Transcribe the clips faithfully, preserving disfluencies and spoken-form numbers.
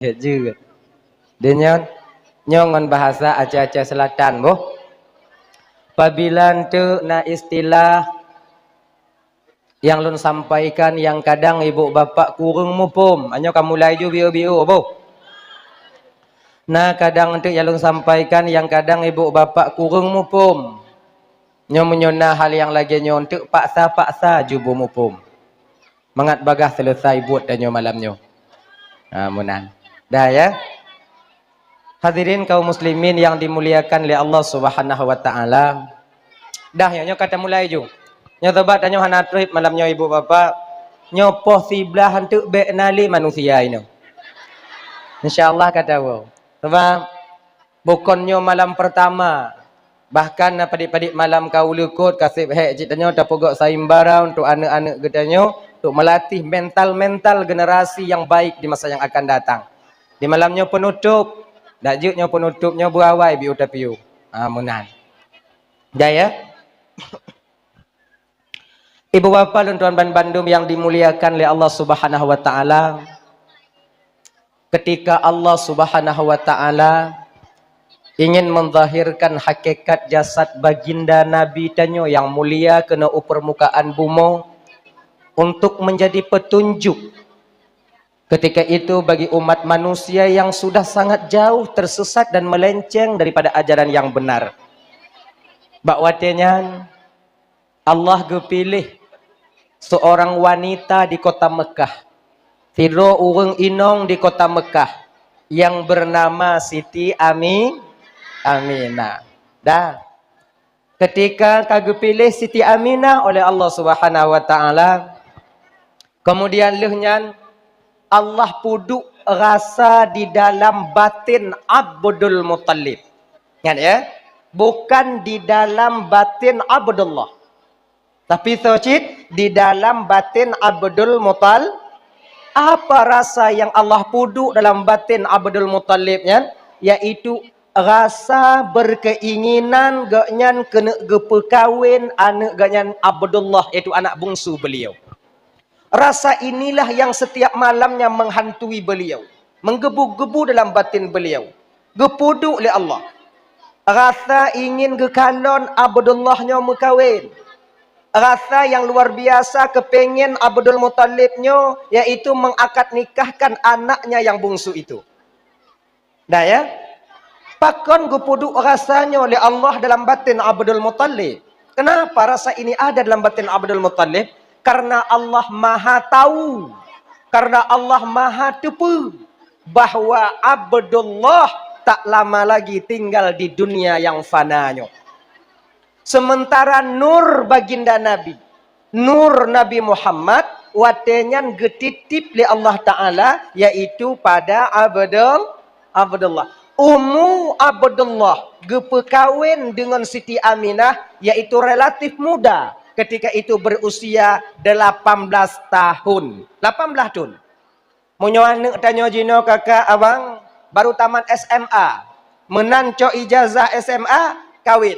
Jeuet. Deungon nyoe ngon bahasa Aceh-Aceh Selatan boh. Pabila enteuk na istilah nyang lôn sampaikan nyang kadang ibu bapak kureueng muphom. Anyoe ka mulai ju bieu-bieu boh. Na kadang enteuk nyang lôn sampaikan nyang kadang ibu bapak kureueng muphom. Nyoe meunyoe na hal nyang lagée nyoe enteuk paksa-paksa ju beumuphom. Mangat bagaih seuleusai buet tanyoe malam nyoe. Ha, meunan. Dah ya. Hadirin kaum muslimin yang dimuliakan oleh Allah Subhanahu wa taala. Dah ya, nyoe ka tamulai ju. Nyoe sobat tanyoe hana trép malam nyoe ibu bapak. Nyoe poh siblaih enteuk bék na lé manusia inoe. Insya Allah ka tawoe. Sebab bukon nyoe malam pertama. Bahkan na padit-padit malam ka uleukot, ka seb hék cit tanyoe tapeugok sayembara untuk aneuk-aneuk geutanyoe, untuk melatih mental-mental generasi yang baik di masa yang akan datang. Di malam nyoe penutup, dak jeuet nyoe penutup nyoe beuawai biu tapiu. Ha, meunan. Dah ya. Ibu bapak lôn tuan ban bandum yang dimuliakan oleh Allah Subhanahu wa taala, ketika Allah Subhanahu wa taala ingin menzahirkan hakikat jasad baginda Nabi tanyoe yang mulia keunoe u permukaan bumoe untuk menjadi petunjuk ketika itu bagi umat manusia yang sudah sangat jauh tersesat dan melenceng daripada ajaran yang benar. Bak watée nyan, Allah geupiléh seorang wanita di kota Mekah. Sidroe ureuëng inong di kota Mekah yang bernama Siti Ami-, Aminah. Dah. Ketika ka geupiléh Siti Aminah oleh Allah Subhanahu wa taala, kemudian lheueh nyan Allah peuduek rasa di dalam batin Abdul Muttalib. Ingat ya, bukan di dalam batin Abdullah. Tapi soe cit di dalam batin Abdul Muttalib. Apa rasa yang Allah peuduek dalam batin Abdul Muttalib nyan? Yaitu rasa berkeinginan gobnyan keuneuk geupeukawen aneuk gobnyan Abdullah, yaitu anak bungsu beliau. Rasa inilah yang setiap malamnya menghantui beliau, menggebu-gebu dalam batin beliau. Geupeuduek lé Allah. Rasa ingin geukalon Abdullah nyoe meukawen. Rasa yang luar biasa keupengen Abdul Muttalib nyoe, yaitu mengakad nikahkan anaknya yang bungsu itu. Dah ya? Pakon geupeuduek rasa nyoe lé Allah dalam batin Abdul Muttalib? Kenapa rasa ini ada dalam batin Abdul Muttalib? Karena Allah Maha tahu, karena Allah Maha teupeu bahwa Abdullah tak lama lagi tinggal di dunia yang fana nyoe. Sementara nur baginda Nabi, nur Nabi Muhammad, watée nyan geutitip lé Allah Taala, yaitu pada Abdul-, Abdullah. Umu Abdullah geupeukawen deungon Siti Aminah, yaitu relatif muda, ketika itu berusia delapan belas tahun. Lapan belas tahun. Meunyoe aneuk tanyoe jinoe kakak abang baru tamat S M A, meunan cok ijazah S M A, kawin.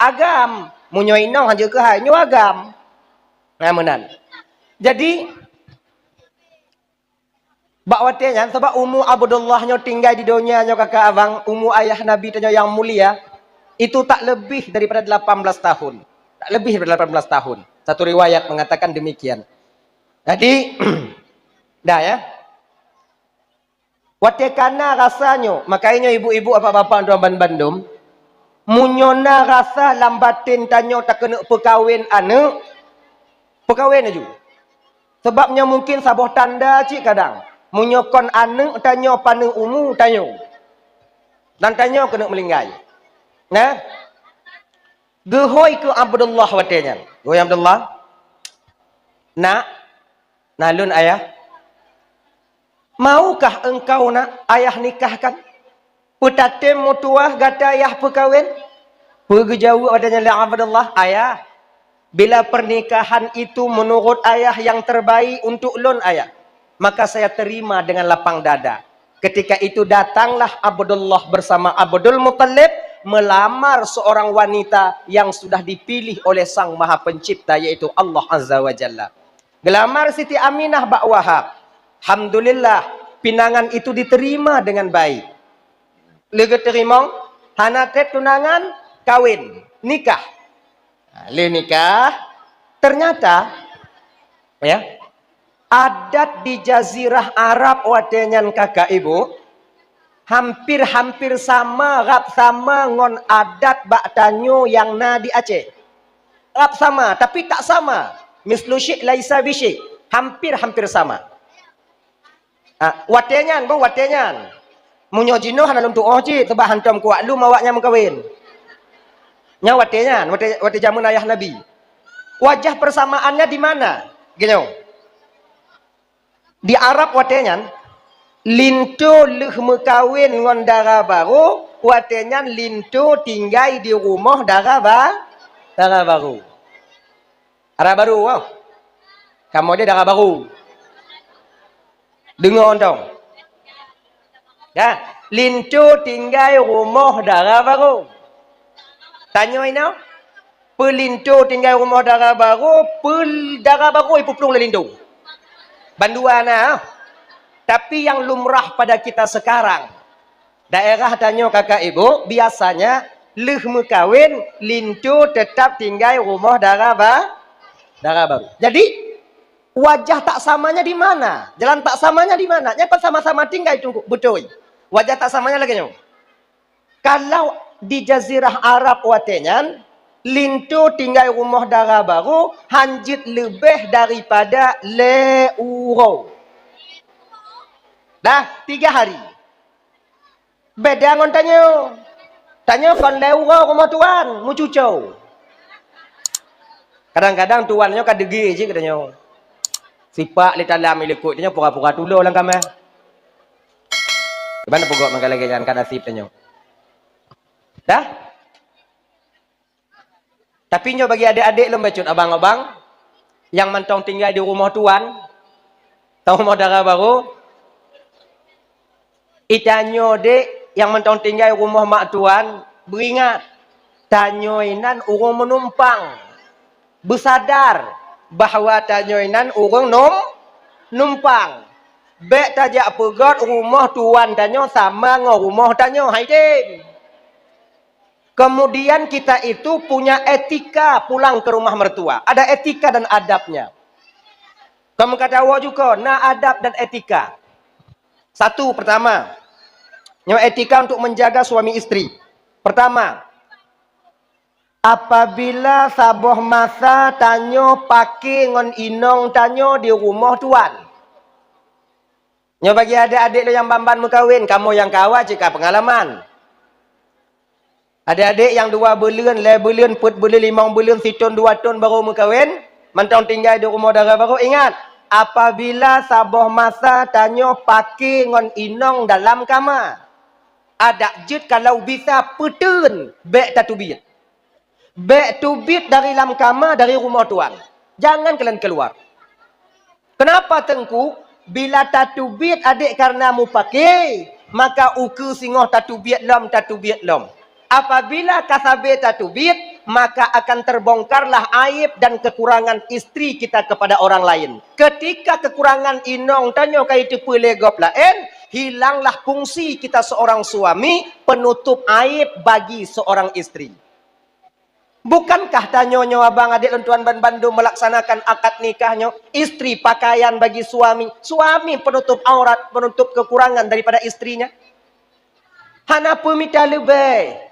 Agam, meunyoe inong hana keuhai, nyoe agam. Nah, meunan. Jadi, bak watée nyan, sabab umu Abdullah nyoe tinggai di donya nyoe kakak abang, umu ayah Nabi tanyoe nyang mulia, itu tak lebih daripada delapan belas tahun. Tak lebih daripada delapan belas tahun. Satu riwayat mengatakan demikian. Jadi, dah ya. Watée kana rasa nyoe, makajih nyoe ibu-ibu, bapak-bapak, tuan ban bandum, meunyoe na rasa lam batin tanyoe takeuneuk peukawen aneuk, peukawen laju. Sabab nyoe mungken saboh tanda cit kadang, meunyoe kon aneuk tanyoe paneuk umu tanyoe, dan tanyoe keuneuk meulinggai. Nah, geuhôi keu Abdullah watée nyan. Geuhôi Abdullah, "Nak, na lôn ayah." "Maukah engkau nak ayah nikahkan? Peutatem meutuwah gata ayah peukawen?" Peue geujaweueb watée nyan lé Abdullah, "Ayah, bila pernikahan itu menurut ayah yang terbaik untuk lôn ayah, maka saya terima dengan lapang dada." Ketika itu datanglah Abdullah bersama Abdul Muttalib melamar seorang wanita yang sudah dipilih oleh Sang Maha Pencipta, yaitu Allah Azza wa Jalla. Geulamar Siti Aminah bak Wahab. Alhamdulillah, pinangan itu diterima dengan baik. Lé geuteurimong, hana treb tunangan, kawin, nikah. Nah, lé nikah, ternyata, ya, adat di Jazirah Arab watée nyan kakak ibu, hampir-hampir sama, rab sama ngon adat bak tanyoe nyang na di Aceh. Rab sama, tapi tak sama. Mislu syik laisa bisyik. Hampir-hampir sama. Ah, watée nyan, boh watée nyan. Meunyoe jinoe hana lôn tuoh cit, sabab hantom kuat lom awaknyan meukawen. Nyan watée nyan, watée, watée jameun ayah Nabi. Wajah persamaannya di mana? Geutanyoe. Di Arab watée nyan, linto lheueh meukawen ngon dara barô, watée nyan linto tinggai di rumoh dara ba-, dara barô. Dara barô, oh. Kamoe dia dara barô. Deungoe dong. Dah, linto tinggai rumoh dara barô. Tanyoe inoe, peue linto tinggai rumoh dara barô, peue dara barô ipeuplueng lé linto. Bandua na, tapi nyang lumrah pada kita sekarang, daerah tanyoe kakak ibu, biasanya lheueh meukawen, linto teutap tinggai rumoh dara ba-, dara barô. Jadi, wajah tak samanya di mana? Jalan tak samanya di mana? Nyan kan sama-sama tinggai Teungku, beutôi. Wajah tak samanya lagée nyoe. Kalau di Jazirah Arab watée nyan, linto tinggai rumoh dara barô hanjeuet leubeh daripada lhée uroe. Dah, tiga hari. Beda ngon tanyoe. Tanyoe kon lhée uroe rumoh tuan, meucuco. Kadang-kadang tuan nyoe ka deugée jih keu tanyoe. Sipak lé talam i likot tanyoe pura-pura tulo lam kamé. Kiban peugot meugalak-galak nyan ka naseb tanyoe. Dah? Tapi nyoe bagi adék-adék lôn bacut abang-abang nyang mantong tinggai di rumoh tuan, atau rumoh dara barô, i tanyoe dék nyang mantong tinggai rumoh mak tuan, beuingat, tanyoe nan ureuëng meunumpang. Beusadar bahwa tanyoe nan ureuëng num-, numpang. Bék tajak peugét rumoh tuan tanyoe sama ngon rumoh tanyoe, hai tem. Kemudian kita itu punya etika pulang ke rumah mertua. Ada etika dan adabnya. Kamu kata awak juga, na adab dan etika. Satu, pertama, nyoe etika untuk menjaga suami istri. Pertama, apabila saboh masa tanyoe paké ngon inong tanyoe di rumoh tuan. Nyoe bagi adék-adék lôn nyang ban-ban meukawen, kamoe nyang ka awai cit ka peungalaman. Adék-adék nyang dua buleuen, lhée buleuen, peuet buleuen, limong buleuen, sithon, dua thon barô meukawen, mantong tinggai di rumoh dara barô, ingat, apabila saboh masa tanyoe paké ngon inong dalam kama, adak jeuet kalau bisa peuteun, bék tateubiet. Bék teubiet dari lam kama, dari rumoh tuan. Jangan kalian keluar. Kenapa, Teungku? Bila tateubiet adék karena mupaké, maka ukeue singoh tateubiet lom, tateubiet lom. Apabila ka sabé tateubiet, maka akan terbongkarlah aib dan kekurangan istri kita kepada orang lain. Ketika kekurangan inong tanyoe ka jiteupeue lé gob laén, hilanglah fungsi kita seorang suami penutup aib bagi seorang istri. Bukankah tanyoe nyoe abang adék lôn tuan banbandum melaksanakan akad nikah nyoe, istri pakaian bagi suami, suami penutup aurat, penutup kekurangan daripada istrinya? Hana peumita leubeh.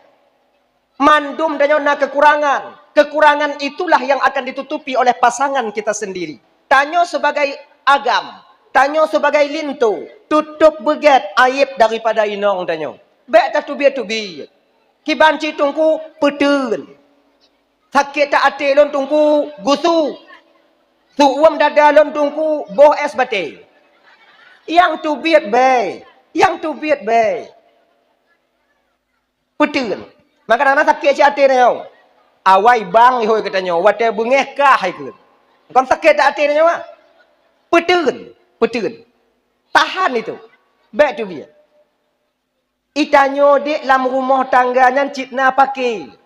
Mandum tanyoe na kekurangan. Kekurangan itulah yang akan ditutupi oleh pasangan kita sendiri. Tanyoe sebagai agam, tanyoe sebagai linto, tutup beugét aib daripada inong tanyoe. Bék tateubiet-teubiet. Kiban cit Teungku, peuteun. Sakét that até lôn Teungku, gusu. Su'uem dada lôn Teungku, boh és batée. Nyang teubiet bèe, nyang teubiet bèe. Peuteun. Maka na sakét cit até nyoe. Awai bang ihôi geutanyoe, watée beungéh kah hai keuh. Kon sakét that até nyoe. Peuteun, peuteun. Tahan itu. Bék teubiet. Itanyoe dék lam rumoh tangga nyan cit na paké.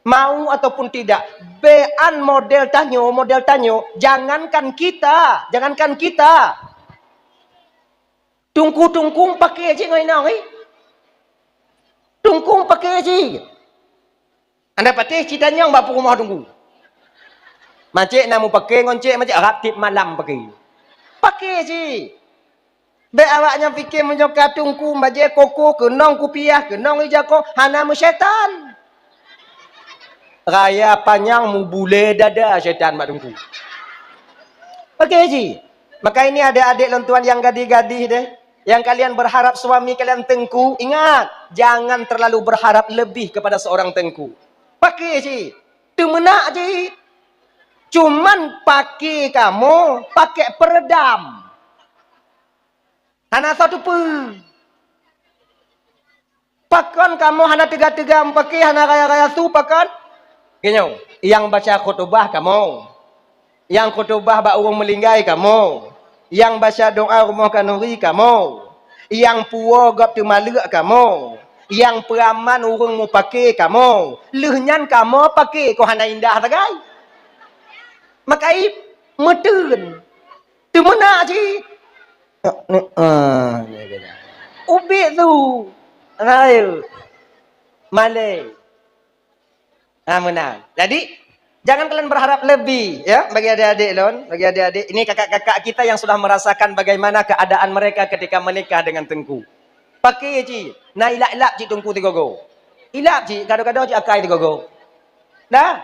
Mau ataupun tidak, bèe an model tanyoe, model tanyoe, jangankan kita, jangankan kita. Teungku-teungku paké cit ngon inong, eh. Teungku paké cit. Anda patéh cit tanyong bak peurumoh teungku. Macek na mupaké ngon cek, macek rab tiep malam paké. Paké cit. Bék awak nyan pike meunyoe ka teungku bajée koko, keunong kupiah, keunong ija ko, hana meusyaitan. Raya panyang mubulée dada syaitan bak teungku. Oke ji. Maka ini adik-adik lôn tuan yang gadih-gadih deh, yang kalian berharap suami kalian teungku, ingat, jangan terlalu berharap lebih kepada seorang teungku. Paké ji. Teumeunak ji. Cuman paké kamoe pakai peredam. Hana soe teupeue. Pakon kamoe hana teuga-teuga mupaké, hana raya-raya su pakon? Geunyoe, nyang baca khutubah kamoe. Nyang khutubah bak ureuëng meulinggai kamoe. Nyang baca doa rumoh khanuri kamoe. Nyang puwoe gob teumaleuek kamoe. Nyang peuraman ureuëng mupaké kamoe. Lheueh nyan kamoe paké, kon hana indah sagai. Makai meuteun. Teumeunak cit. Ah, ni, ah, ni, ni. Ubit tu. Rayeuk. Malée. Ah, meunan. Jadi, jangan kalian berharap lebih, ya, bagi adik-adik lôn, bagi adik-adik. Ini kakak-kakak kita yang sudah merasakan bagaimana keadaan mereka ketika menikah dengan teungku. Paké cit. Na ilap-ilap cit teungku sigogo. Ilap cit, gado-gado cit akai sigogo. Dah.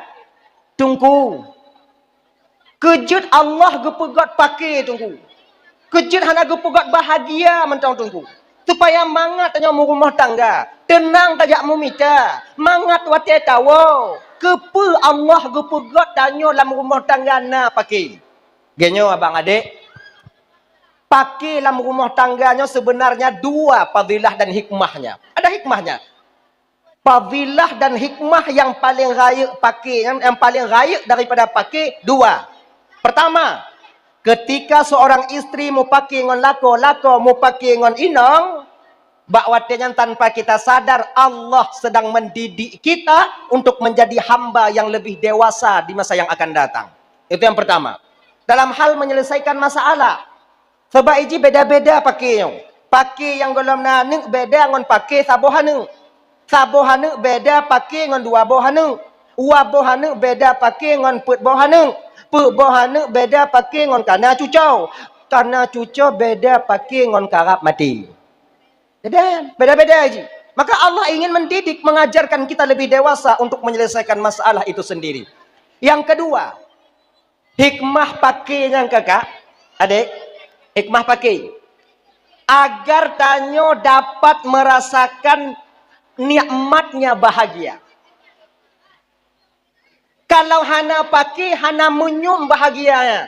Teungku. Keujeuet Allah geupeugét paké teungku. Keujeuet hana geupeugét bahagia mantong teungku. Supaya mangat tanyoe meurumoh tangga, teunang tajak meumita, mangat watée tawoe. Keupeue Allah geupeugét tanyoe lam rumoh tangga na paké? Geunyoe abang adék, paké lam rumoh tangga nyoe sebenarnya dua fadilah dan hikmahnya. Ada hikmahnya. Fadilah dan hikmah yang paling rayeuk paké, yang, yang paling rayeuk daripada paké dua. Pertama, ketika seorang istri mupaké ngon lakoe, lakoe mupaké ngon inong, bak watée nyan tanpa kita sadar, Allah sedang mendidik kita untuk menjadi hamba yang lebih dewasa di masa yang akan datang. Itu yang pertama. Dalam hal menyelesaikan masalah, Sabab iji beda-beda paké nyoe. Paké nyang gohlom na aneuk beda ngon paké saboh aneuk. Saboh aneuk beda paké ngon dua boh aneuk. Dua boh aneuk beda paké ngon peuet boh aneuk. Peuet boh aneuk beda paké ngon kana cucoe. Kana cucoe beda paké ngon karab maté. Beda, beda-beda iji. Maka Allah ingin mendidik, mengajarkan kita lebih dewasa untuk menyelesaikan masalah itu sendiri. Yang kedua, hikmah paké nyan kakak, adék, hikmah paké, agar tanyoe dapat merasakan nikmatnya bahagia. Kalau hana paké, hana meunyum bahagia nyan.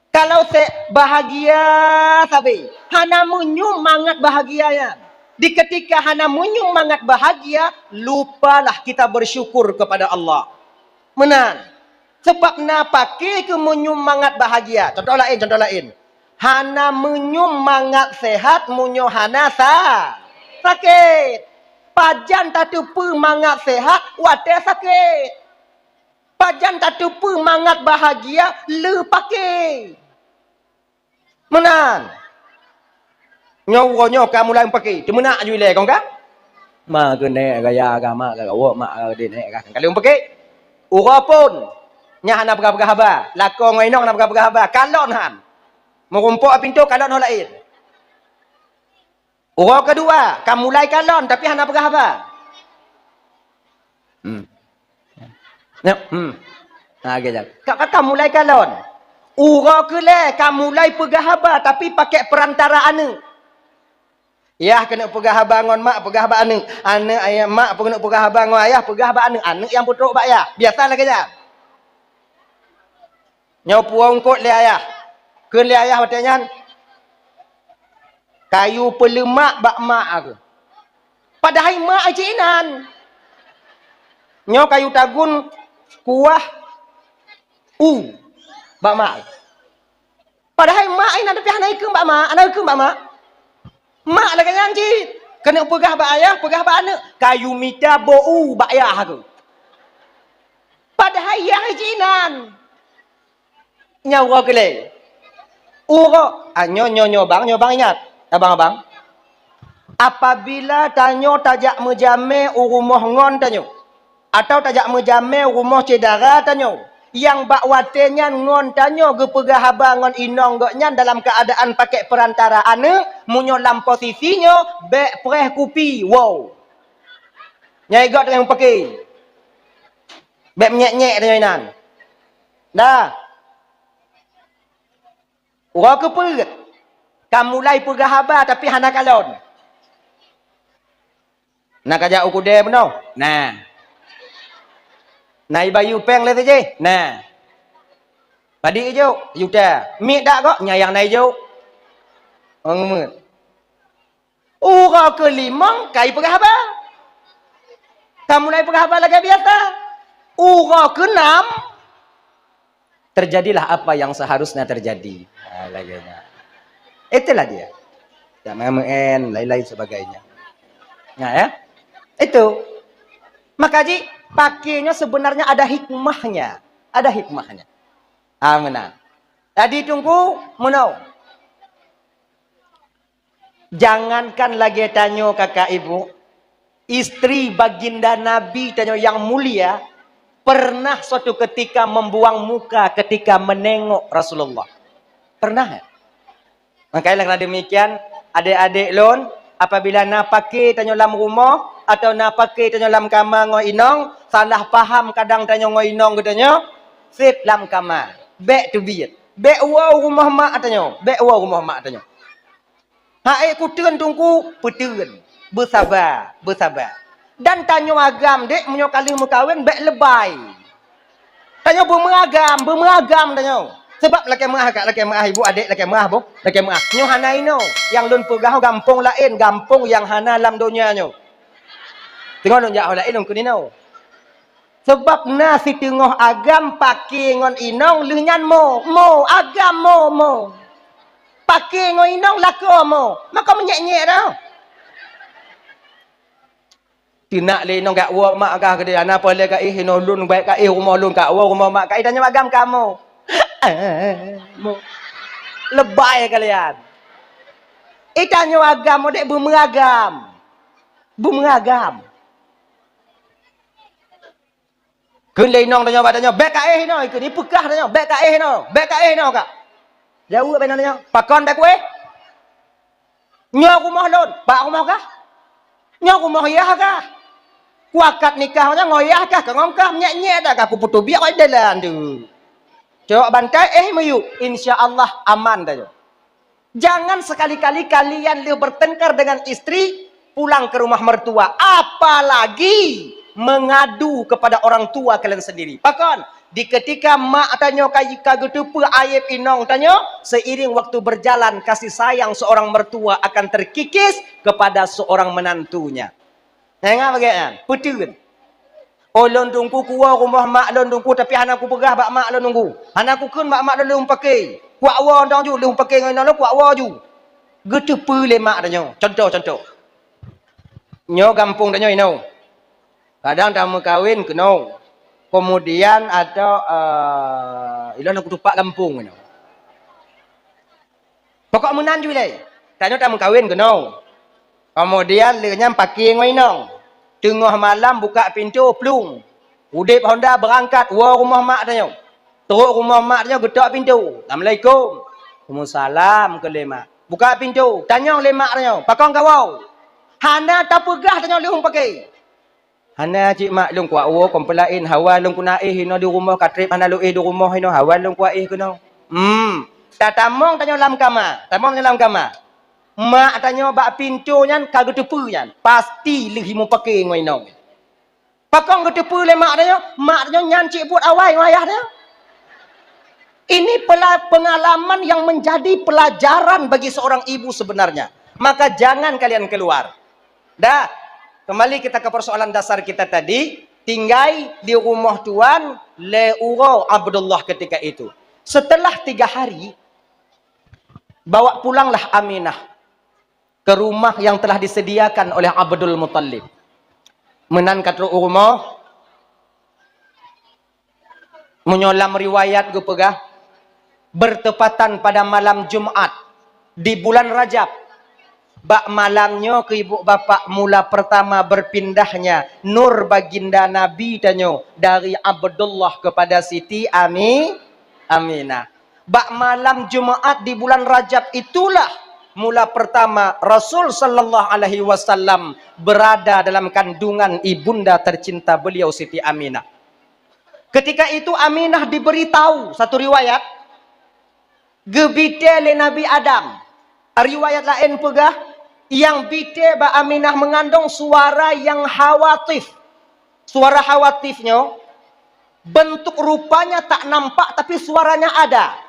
Kalau se-, bahagia sabe, hana meunyum mangat bahagia nyan. Di ketika hana meunyum mangat bahagia, lupalah kita bersyukur kepada Allah. Meunan. Sebab na paké keu meunyum mangat bahagia. Contoh laén, contoh laén. Hana meunyum mangat sehat meunyoe hana sa-, sakét. Pajan tateupeue mangat sehat watée sakét. Pajan tateupeue mangat bahagia lheueh paké. Meunan. Nyoe uroe nyoe ka mulai paké, teumeunak ju ilée kon ka? Ma keuneuk gaya agama ka, wok mak ka deuh neuk ka. Ka lheueh paké. Uroe phon. Nyan hana peugah-peugah haba. Lakoe ngon inong hana peugah-peugah haba. Kalon han. Meurumpok pintoe kalon ho laén. Uroe keudua, ka mulai kalon tapi hana peugah haba. Hmm. Nyak, hmm. Ha, geujak. Ka, ka, ka mulai kalon. Uroe keulhèe ka mulai peugah haba tapi pakai perantara aneuk. Yah keuneuk peugah haba ngon mak, peugah bak aneuk. Aneuk ayah, mak keuneuk peugah haba ngon ayah, peugah bak aneuk. Aneuk nyang peutrok bak yah. Biasa lagèe nyan. Nyoe puwoe eungkôt lé ayah. Kheun lé ayah watèe nyan, "Kayu peuleumak bak mak aku." Padahai mak cit inan. Nyoe kayu tagun kuah u bak mak. Padahai mak inan tapi hana ikheun bak mak, hana ikheun bak mak. Mak lagèe nyan cit. Keuneuk peugah bak ayah, peugah bak aneuk. Kayu mita bak u bak yah aku. Padahai yah cit inan. Nyan uroe keulhèe. Uroe, ah, nyoe, nyoe, nyoe bang, nyoe bang ingat, abang-abang. Apabila tanyoe tajak meujamé u rumoh ngon tanyoe, atau tajak meujamé u rumoh syedara tanyoe, nyang bak watée nyan ngon tanyoe geupeugah haba ngon inong gobnyan dalam keuadaan pakai perantara aneuk, meunyoe lam posisi nyoe, bék preh kupi, wow. Nyai gok teungoh pakai. Bék menyék-nyék tanyoe inan. Dah. Uroe keupeuet, ka mulai peugah haba tapi hana kalon. Na kajak u keudè meunoe? Na. Na ibayeue péng lé sijih? Na. Padit ijok? Juta. Miet dak kok? Nyang na ijok. Ong meuet. Uroe keulimong ka ipeugah haba. Ka mulai peugah haba lagée biasa. Uroe keunam, terjadilah apa yang seharusnya terjadi. Ha, lagée nyan. Itulah dia. Tak main-main, lain-lain sebagainya. Nah, ya. Itu. Maka ji, pakainya sebenarnya ada hikmahnya. Ada hikmahnya. Ah, meunan. Tadi tunggu, meunoe. Jangankan lagée tanyoe kakak ibu, istri baginda Nabi tanyoe yang mulia pernah suatu ketika membuang muka ketika menengok Rasulullah. Pernah, ya? Makanya karena demikian, adik-adik lôn, apabila na pakai tanyoe lam rumoh atau na pakai tanyoe lam kama ngon inong, salah paham kadang tanyoe ngon inong geutanyoe, sit lam kama. Bék teubiet. Bék woe rumoh mak tanyoe. Bék woe rumoh mak tanyoe. Hai kuteun tungku, peuteun. Beusaba, beusaba. Dan tanyoe agam dek meunyoe ka lheueh meukawen bék lebai. Tanyoe beumeuragam, beumeuragam tanyoe. Sebab lakée meuah kak, lakée meuah ibu adek, lakée meuah boh, lakée meuah. Nyoe hana inoe. Nyang lôn peugah gampông laén, gampông nyang hana lam donya nyoe. Teungoh lôn jak ho laén lôn keunoe. Sabab na siteungoh agam paké ngon inong lheueh nyan mo, mo, agam mo, mo. Paké ngon inong lakoe mo, maka meunyék-nyék dah. Teunak lé inong gak woe mak gah geude, hana peureulée ka éh inoe lôn, baik ka éh rumoh lôn, ka woe rumoh mak, ka éh tanyoe agam kamoe. Mo. Lebai kalian. Éh tanyoe agam, udeb beumeuragam. Beumeuragam. Kheun lé inong tanyoe bak tanyoe, "Bék ka éh inoe," ikheun, ipeugah tanyoe, "Bék ka éh inoe, bék ka éh inoe kak." Jaweueb bak inong tanyoe, "Pakon bék kuéh?" "Nyoe rumoh lôn." "Bak rumoh kah?" "Nyoe rumoh yah kah?" "Kuakat nikah nyoe ngon yah kah, ka ngon kah?" "Nyék-nyék dak kah, kupeutubiek oi dalam tu." Cok bantai, éh miyueb, insya Allah aman tanyoe. Jangan sekali-kali kalian lheueh bertengkar dengan istri, pulang ke rumah mertua, apalagi mengadu kepada orang tua kalian sendiri. Pakon? Di ketika mak tanyoe ka, ka geuteupeue aéb inong tanyoe, seiring waktu berjalan, kasih sayang seorang mertua akan terkikis kepada seorang menantunya. Nyang ingat bak nyan, peuteun. Oh, lôn teungku kuwoe rumoh mak lôn teungku, tapi hana kupeugah bak mak lôn teungku. Hana kukheun bak mak lôn lôn paké. Kuwoe dong ju lôn paké ngon inong lôn, kuwoe ju. Geuteupeue lé mak tanyoe. Contoh, contoh. Nyoe gampông tanyoe inoe. Kadang tameukawen keunoe. Kemudian atau, eh, ilôn kutupak gampông inoe. Pokok meunan ju ilée. Tanyoe tameukawen keunoe. Kemudian lheueh nyan paké ngon inong. Teungoh malam buka pintoe plueng. Udeb Honda beurangkat woe rumoh mak tanyoe. Trok rumoh mak tanyoe geutok pintoe. "Assalamualaikum." "Waalaikumsalam," kheun lé mak. Buka pintoe, tanyong lé mak tanyoe, "Pakon kawoe?" Hana tapeugah tanyoe lheueh paké. "Hana cit mak, lôn kuwoe kon peulaén, hawa lôn keuneuk éh inoe di rumoh, ka treb hana lôn éh di rumoh inoe, hawa lôn kuwoe éh keunoe." Hmm. Tatamong tanyoe lam kama, tamong tanyoe lam kama. Mak tanyoe bak pintoe nyan ka geuteupeue nyan, pasti lheueh meupaké ngon inong. Pakon geuteupeue lé mak tanyoe? Mak tanyoe nyan cit buet awai ngon ayah tanyoe. Ini pela-, pengalaman yang menjadi pelajaran bagi seorang ibu sebenarnya. Maka jangan kalian keluar. Dah, kembali kita ke persoalan dasar kita tadi, tinggai di rumoh tuan lé uroe Abdullah ketika itu. Setelah tiga hari, bawa pulanglah Aminah ke rumah yang telah disediakan oleh Abdul Muttalib. Meunan ka trok u rumoh, meunyoe lam riwayat geupeugah, bertepatan pada malam Jumat di bulan Rajab. Bak malam nyoe keu ibu bapak mula pertama berpindahnya nur baginda Nabi tanyoe dari Abdullah kepada Siti Ami-, Aminah. Bak malam Jumat di bulan Rajab itulah mula pertama Rasul sallallahu alaihi wasallam berada dalam kandungan ibunda tercinta beliau Siti Aminah. Ketika itu Aminah diberitahu, satu riwayat, geubitée lé Nabi Adam. Riwayat laén peugah, nyang bitée bak Aminah meungandong suara nyang hawatif. Suara hawatif nyoe bentuk rupanya tak nampak tapi suaranya ada.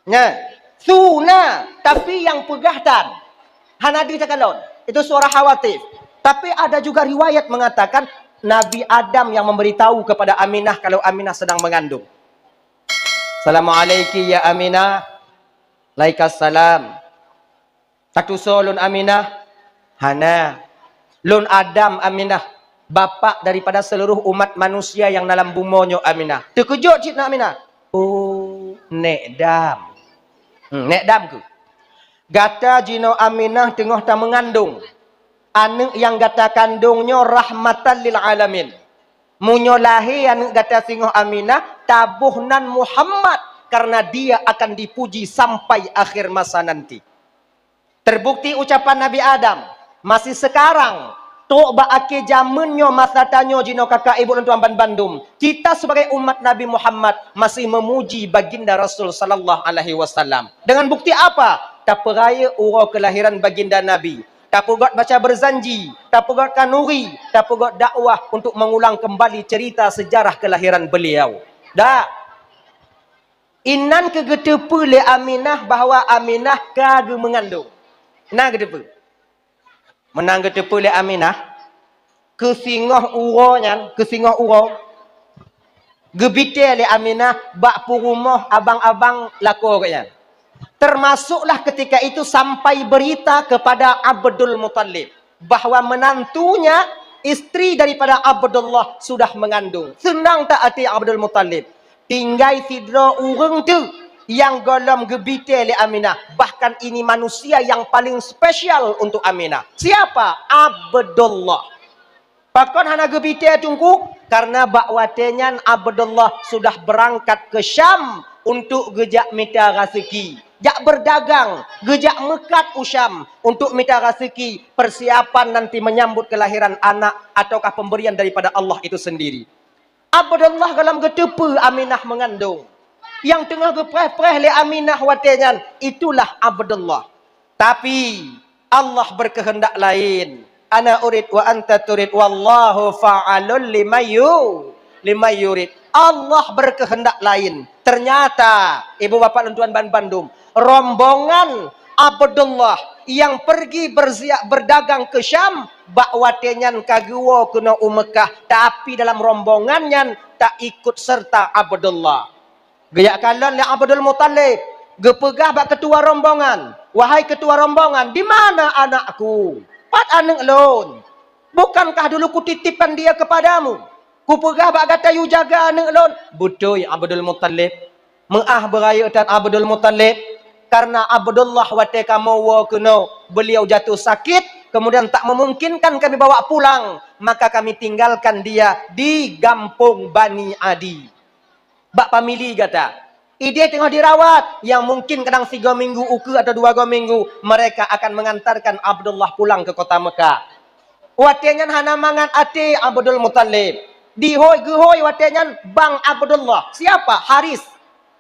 Nah, su na, tapi nyang peugah tan. Hana di takalon. Itu suara hawatif. Tapi ada juga riwayat mengatakan Nabi Adam yang memberitahu kepada Aminah kalau Aminah sedang mengandung. "Assalamualaikum ya Aminah." "Waalaikumsalam." "Tatusoe lôn Aminah?" "Hana. Lôn Adam Aminah, bapak daripada seluruh umat manusia yang dalam bumoe nyoe Aminah." Teukeujot cit na Aminah. "Oh, Nek Dam." Hmm, Nek Dam keuh. "Gata jinoe Aminah teungoh tameungandong. Aneuëk nyang gata kandong nyoe rahmatan lil alamin. Meunyoe lahé aneuëk gata singoh Aminah, taboh nan Muhammad, karena dia akan dipuji sampai akhir masa nanti." Terbukti ucapan Nabi Adam, masih sekarang, trok bak akhé jameun nyoe masa tanyoe jinoe kakak ibu lôn tuan ban bandum, kita sebagai umat Nabi Muhammad masih memuji baginda Rasul sallallahu alaihi wasallam. Dengan bukti apa? Tapeurayeuk uroe kelahiran baginda Nabi. Tapeugét baca berzanji, tapeugét kanuri, tapeugét dakwah untuk mengulang kembali cerita sejarah kelahiran beliau. Dak. Inan keuh geuteupeue lé Aminah bahwa Aminah ka geumeungandong. Na geuteupeue. Meunan geuteupeue lé Aminah, keusingoh uroe nyan, keusingoh uroe, geubitée lé Aminah bak peurumoh abang-abang lakoe geuh nyan. Termasuklah ketika itu sampai berita kepada Abdul Muthalib bahwa menantunya, istri daripada Abdullah, sudah mengandung. Seunang that até Abdul Muthalib. Tinggai sidroe ureuëng teuk nyang gohlom geubitée lé Aminah. Bahkan ini manusia yang paling spesial untuk Aminah. Siapa? Abdullah. Pakon hana geubitée Teungku? Karena bak watée nyan Abdullah sudah berangkat ke Syam untuk geujak mita raseuki. Jak berdagang, geujak meukat u Syam untuk mita raseuki, persiapan nanti menyambut kelahiran anak ataukah pemberian daripada Allah itu sendiri. Abdullah gohlom geuteupeue Aminah meungandong. Nyang teungoh geupreh-preh lé Aminah watée nyan, itulah Abdullah. Tapi, Allah berkehendak lain. Ana urid wa anta turid, wallahu fa'alun lima yu-, lima yurid. Allah berkehendak lain. Ternyata, ibu bapak lôn tuan ban bandum, rombongan Abdullah yang pergi berzia-, berdagang ke Syam, bak watée nyan ka geuwoe keunoe u Meukah, tapi dalam rombongan nyan tak ikut serta Abdullah. Geujak kalon lé Abdul Muthalib, geupeugah bak keutua rombongan, "Wahai keutua rombongan, di mana anakku? Pat aneuëk lôn? Bukankah dulu kutitipkan dia kepadamu? Kupeugah bak gata yue jaga aneuëk lôn." Beutôi Abdul Muthalib. Meuáh beurayeuk that Abdul Muthalib, karena Abdullah watée kamoe woe keunoe, beliau jatuh sakit, kemudian tak memungkinkan kami bawa pulang, maka kami tinggalkan dia di gampông Bani Adi. Bak famili gata. Idéh teungoh dirawat, nyang mungkin kadang sigoe minggu ukeue atau dua goe minggu, mereka akan mengantarkan Abdullah pulang ke kota Mekah. Watée nyan hana mangat até Abdul Muthalib. Dihôi geuhôi watée nyan bang Abdullah. Siapa? Haris.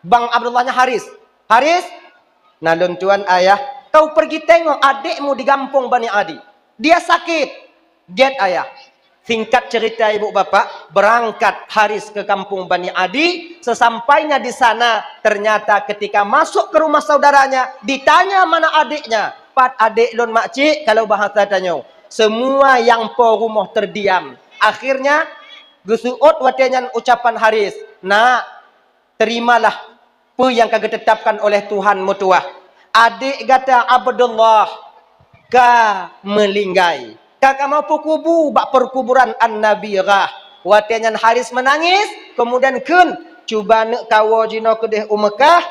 Bang Abdullah nyan Haris. "Haris, na lôn tuan ayah, kau pergi tengok adikmu di gampông Bani Adi. Dia sakit." "Gét ayah." Singkat cerita ibu bapak, berangkat Haris ke kampung Bani Adi. Sesampainya di sana, ternyata ketika masuk ke rumah saudaranya, ditanya mana adiknya. "Pat adik lôn makcik," kalau bahasa tanyoe. Semua nyang po rumoh terdiam. Akhirnya, geuseuôt watée nyan ucapan Haris, "Nak, terimalah peue nyang ka geutetapkan oleh Tuhan meutuwah. Adék gata Abdullah ka meulinggai. Ka kamoe peukubu bak peukuburan An-Nabirah." Watée nyan Haris meunangis, keumudian kheun, "Cuba neuk kawoe jinoe keudeh u Meukah,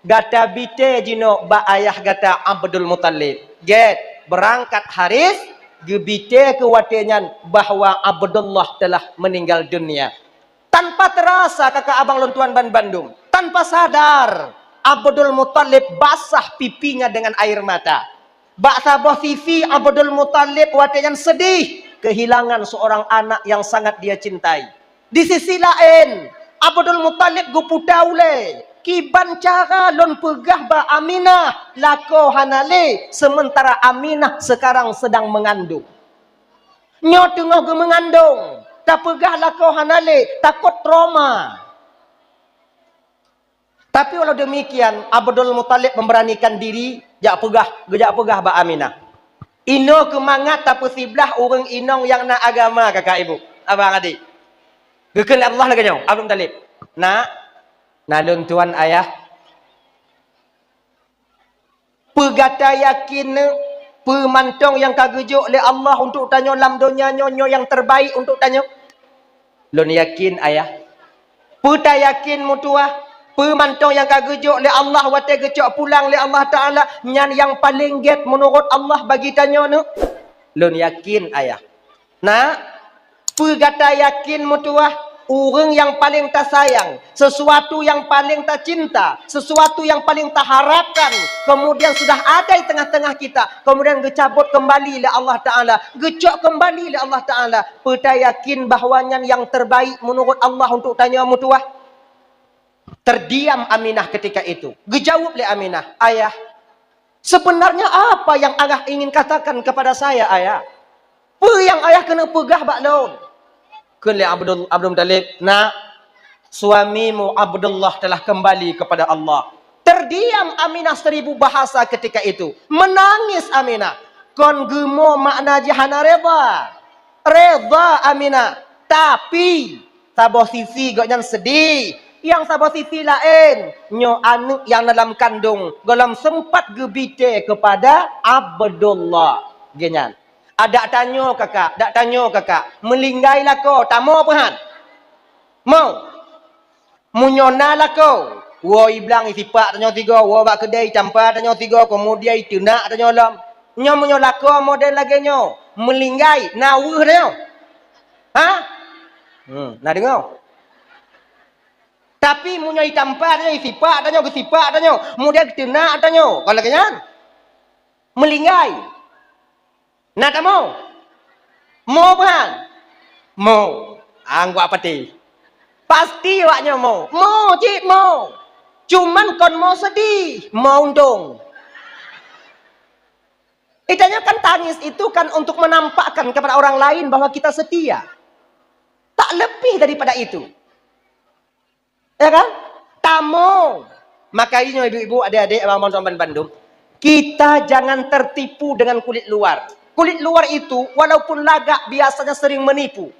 Gata bite jinoe bak ayah gata Abdul Muthalib. Gét, beurangkat Haris, geubite keu watée nyan bahwa Abdullah telah meninggal dunia. Tanpa terasa, kakak abang lôn tuan ban bandum, tanpa sadar, Abdul Muthalib basah pipinya dengan air mata. Bak saboh sisi, Abdul Muthalib watée nyan sedih kehilangan seorang anak yang sangat dia cintai. Di sisi laén, Abdul Muthalib geuputa ulée, kiban cara lôn peugah bak Aminah lakoe hana lé, sementara Aminah sekarang sedang mengandung. Nyoe teungoh geumeungandong, tapeugah lakoe hana lé, takot trauma. Tapi walau demikian, Abdul Muthalib memberanikan diri, jak peugah, geujak peugah bak Aminah. Inoe keu mangat tapeusiblah ureuëng inong nyang na agama, kakak ibu, abang adik. Geukheun lé Allah lagée nyoe, Abdul Muthalib, "Nak, na lôn tuan ayah. Peue gata yakin, peue mantong nyang ka geujok lé Allah untuk tanyoe lam donya nyoe, nyoe nyang terbaik untuk tanyoe?" "Lôn yakin, ayah." "Peue tayakin, meutuwah? Peue mantong nyang ka geujok lé Allah watée geucok pulang lé Allah Taala, nyan nyang paleng gét meunurot Allah bagi tanyoe nyoe?" "Lôn yakin, ayah." "Nak, peue gata yakin, meutuwah? Ureuëng nyang paleng tasayang, sesuatu nyang paleng tacinta, sesuatu nyang paleng taharapkan, kemudian sudah ada di tengah-tengah kita, kemudian geucabot keumbali lé Allah Taala, geucok keumbali lé Allah Taala, peue tayakin bahwa nyan nyang terbaik meunurot Allah untuk tanyoe, meutuwah?" Terdiam Aminah ketika itu. Geujaweueb lé Aminah, "Ayah, sebenarnya apa yang ayah ingin katakan kepada saya, ayah? Peue nyang ayah keuneuk peugah bak lôn?" Kheun lé Abdul, Abdul Muthalib, "Nak, suamimu Abdullah telah kembali kepada Allah." Terdiam Aminah seribu bahasa ketika itu. Menangis Aminah. Kon geumo makna jih hana reda. Reda Aminah. Tapi, saboh sisi gobnyan sedih. Nyang saboh sisi laén, nyoe aneuëk nyang na lam kandong gohlom sempat geubite kepada Abdullah. Gobnyan. Adak tanyoe kakak, dak tanyoe kakak. Meulinggai lakoe, tamoe peuhan? Mo. Meunyoe na lakoe, woe iblang isipak tanyoe sigoe, woe bak keudée itampa tanyoe sigoe, keumudian iteunak tanyoe lom. Nyoe meunyoe lakoe model lagée nyoe, meulinggai, na weueh tanyoe? Ha? Hmm, na deungoe. Tapi meunyoe itampa tanyoe, isipak tanyoe, geusipak tanyoe, keumudian geuteunak tanyoe, kon lagée nyan? Meulinggai. Na tamoe? Mo peuhan? Mo. Anggok pati. Pasti awaknyoe mo. Mo, cit mo. Cuman kon mo sedih, mo untông. Itanyoe kan tangis itu kan untuk menampakkan kepada orang lain bahwa kita setia. Tak lebih daripada itu. Ya kan? Tamoe. Maka inyoe ibu-ibu, adik-adik, abang-abang, tuan bandum, kita jangan tertipu dengan kulit luar. Kulit luar itu walaupun lagak biasanya sering menipu.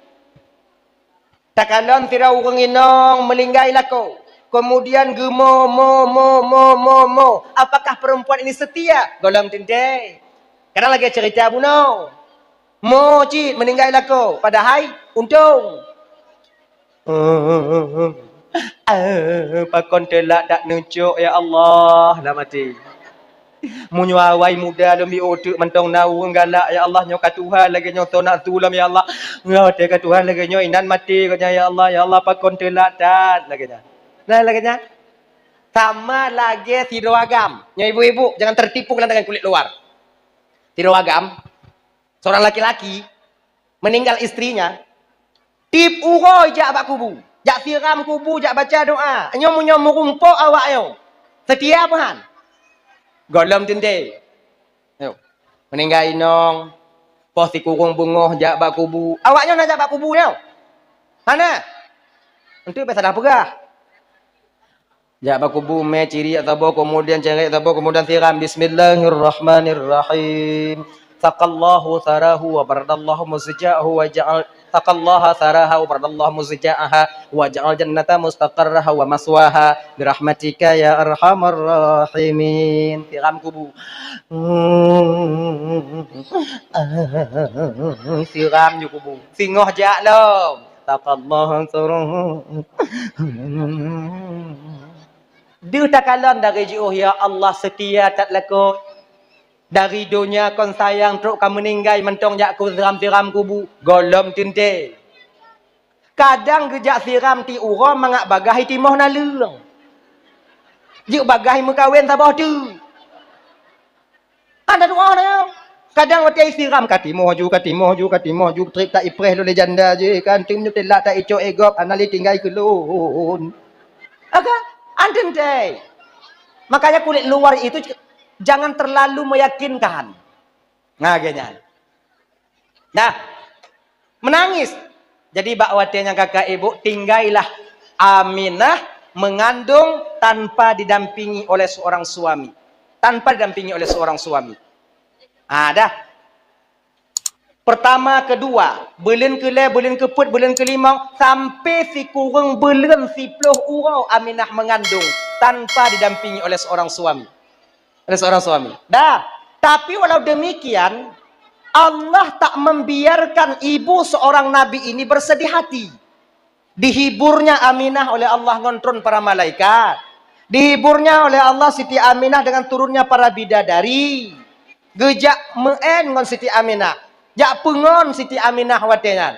Takalon sidroe ureuëng inong meulinggai lakoe, keumudian geumo, mo, mo, mo, mo, mo. Apakah perempuan ini setia? Gohlom teuntée. Kadang lagée cerita bunoe. Mo cit meulinggai lakoe, padahai untông. Pakon teulak dak neucok, ya Allah, lam até. Meunyoe awai muda lom jiôh teuk mantong na ureuëng galak, ya Allah, nyoe ka tuha lagée nyoe, soe nak tulông, ya Allah. Nyoe watée ka tuha lagée nyoe, inan maté gobnyan, ya Allah, ya Allah, pakon teulak that lagée nyan. Nah, lagée nyan. Sama lagée sidroe agam. Nyoe ibu-ibu, jangan tertipu dengan kulit luar. Sidroe agam, seorang laki-laki meninggal istrinya, tiep uroe jak bak kubu, jak siram kubu, jak baca doa. Nyoe meunyoe meurumpok awak nyoe, seutia peuhan? Gohlom teuntée. Nyoe, meuninggai inong, poh sikureueng beungoh jak bak kubu. Awak nyoe na jak bak kubu nyoe? Hana. Enteuk bèk salah peugah. Jak bak kubu mè ciriek saboh, keumudian ciriek saboh, keumudian siram. Bismillahirrahmanirrahim. Saqallahu sarahu wa baradallahu muzja'ahu wa ja'al, saqallaha saraha wa baradallahu muzja'aha wa ja'al jannata mustaqarraha wa maswaha birahmatika ya arhamar rahimin. Siram kubu. Siram ju kubu. Singoh jak lom. Saqallahu sarahu. Deuh takalon dari jiôh, ya Allah, seutia that lakoe. Dari donya kon sayang trok ka meuninggai mantong jak ku siram-siram kubu, gohlom teuntée. Kadang geujak siram ti uroe mangat bagaih timoh naleueng. Jeuet bagaih meukawen saboh teuk. Hana doa na. Kadang watée siram ka timoh ju, ka timoh ju, ka timoh ju, trép ta ipreh lé janda je kan, teum nyoe teulat ta icok éh gob, hana lé tinggai keu lôn. Aga, anteun teuh. Makanya kulit luar itu jangan terlalu meyakinkan. Nah, geuh nyan. Nah, menangis. Jadi bak watée nyang kakak ibu, tinggailah Aminah mengandung tanpa didampingi oleh seorang suami. Tanpa didampingi oleh seorang suami. Ah, dah. Pertama, kedua, buleuen keulhèe, buleuen keupeuet, buleuen keulimong, sampai sikureueng buleuen siploh uroe Aminah mengandung tanpa didampingi oleh seorang suami. Oleh seorang suami. Dah. Tapi walau demikian, Allah tak membiarkan ibu seorang nabi ini bersedih hati. Dihiburnya Aminah oleh Allah ngon tron para malaikat. Dihiburnya oleh Allah Siti Aminah dengan turunnya para bidadari. Geujak meu'en ngon Siti Aminah. Jak peungon Siti Aminah watée nyan.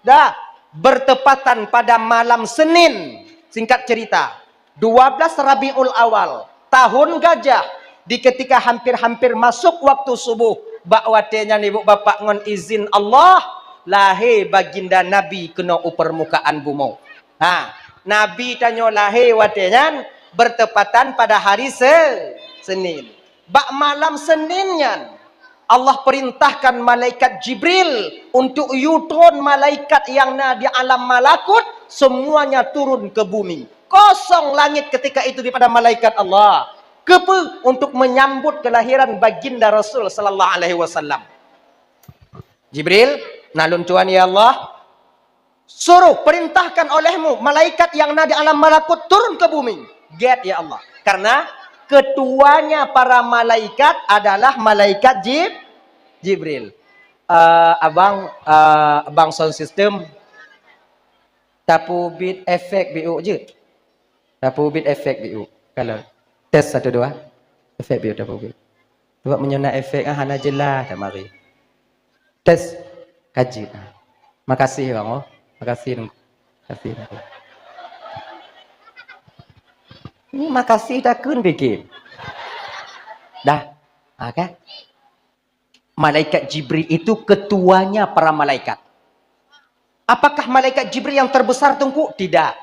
Dah, bertepatan pada malam Senin, singkat cerita, dua belas Rabiul Awal, tahun gajah, di ketika hampir-hampir masuk waktu subuh, bak watée nyan ibu bapak ngon izin Allah, lahé baginda Nabi keunoe u peurmukaan bumoe. Ha, Nabi tanyoe lahé watée nyan bertepatan pada hari Se-, Senin. Bak malam Senin nyan, Allah perintahkan malaikat Jibril untuk yue tron malaikat nyang na di alam malakut, semuanya turun ke bumi. Kosong langit ketika itu daripada malaikat Allah. Keupeue? Untuk menyambut kelahiran baginda Rasul sallallahu alaihi wasallam. Jibril, na lôn tuan ya Allah, suruh, perintahkan olehmu malaikat yang na di alam malakut turun ke bumi. Gét ya Allah. Karena ketuanya para malaikat adalah malaikat Jib-, Jibril. Eh, abang, eh, abang sound system, tapeubiet efek biuk jeuet. Tapeubiet efek biuk. Kalau tes satu dua, efek biuk tapeubiet. Sebab meunyoe na efek, ah, hana jeulaih tamari. Tes, ka jeuet, ah. Makasih, Bang, oh. Makasih, Teungku. Makasih, Teungku. Ni makasih takheun bikin. Dah. Ah, kan? Malaikat Jibril itu ketuanya para malaikat. Apakah malaikat Jibril yang terbesar, Teungku? Tidak.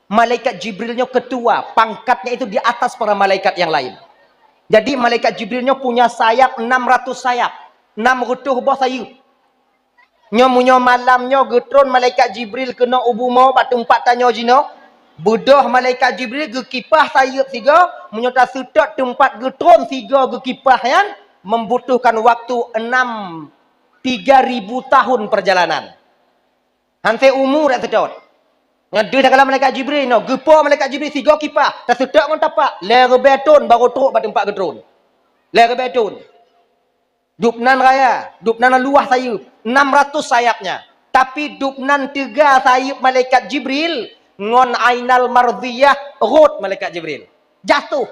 Malaikat Jibril nyoe ketua, pangkatnya itu di atas para malaikat yang lain. Jadi, malaikat Jibril nyoe punya sayap enam ratus sayap, enam reutôh boh sayeuep. Nyoe meunyoe malam nyoe geutron malaikat Jibril keunoe u bumoe bak teumpat tanyoe jinoe, beudôh malaikat Jibril geukipah sayeuep sigoe, meunyoe taseutôt teumpat geutron sigoe geukipah nyan, membutuhkan waktu enam, tiga ribu tahun perjalanan. Hanse umu dak seutôt. Nyan deuh takalon malaikat Jibril nyoe, geupo malaikat Jibril sigoe kipah, taseutôt ngon tapak, lhèe reubèe thon barô trok bak teumpat geutron. Lhèe reubèe thon. Dubnan raya, dubnan luwah sayeuep, enam ratus sayapnya. Tapi dubnan teuga sayeuep malaikat Jibril ngon Ainal Mardhiyah rhot malaikat Jibril. Jatuh.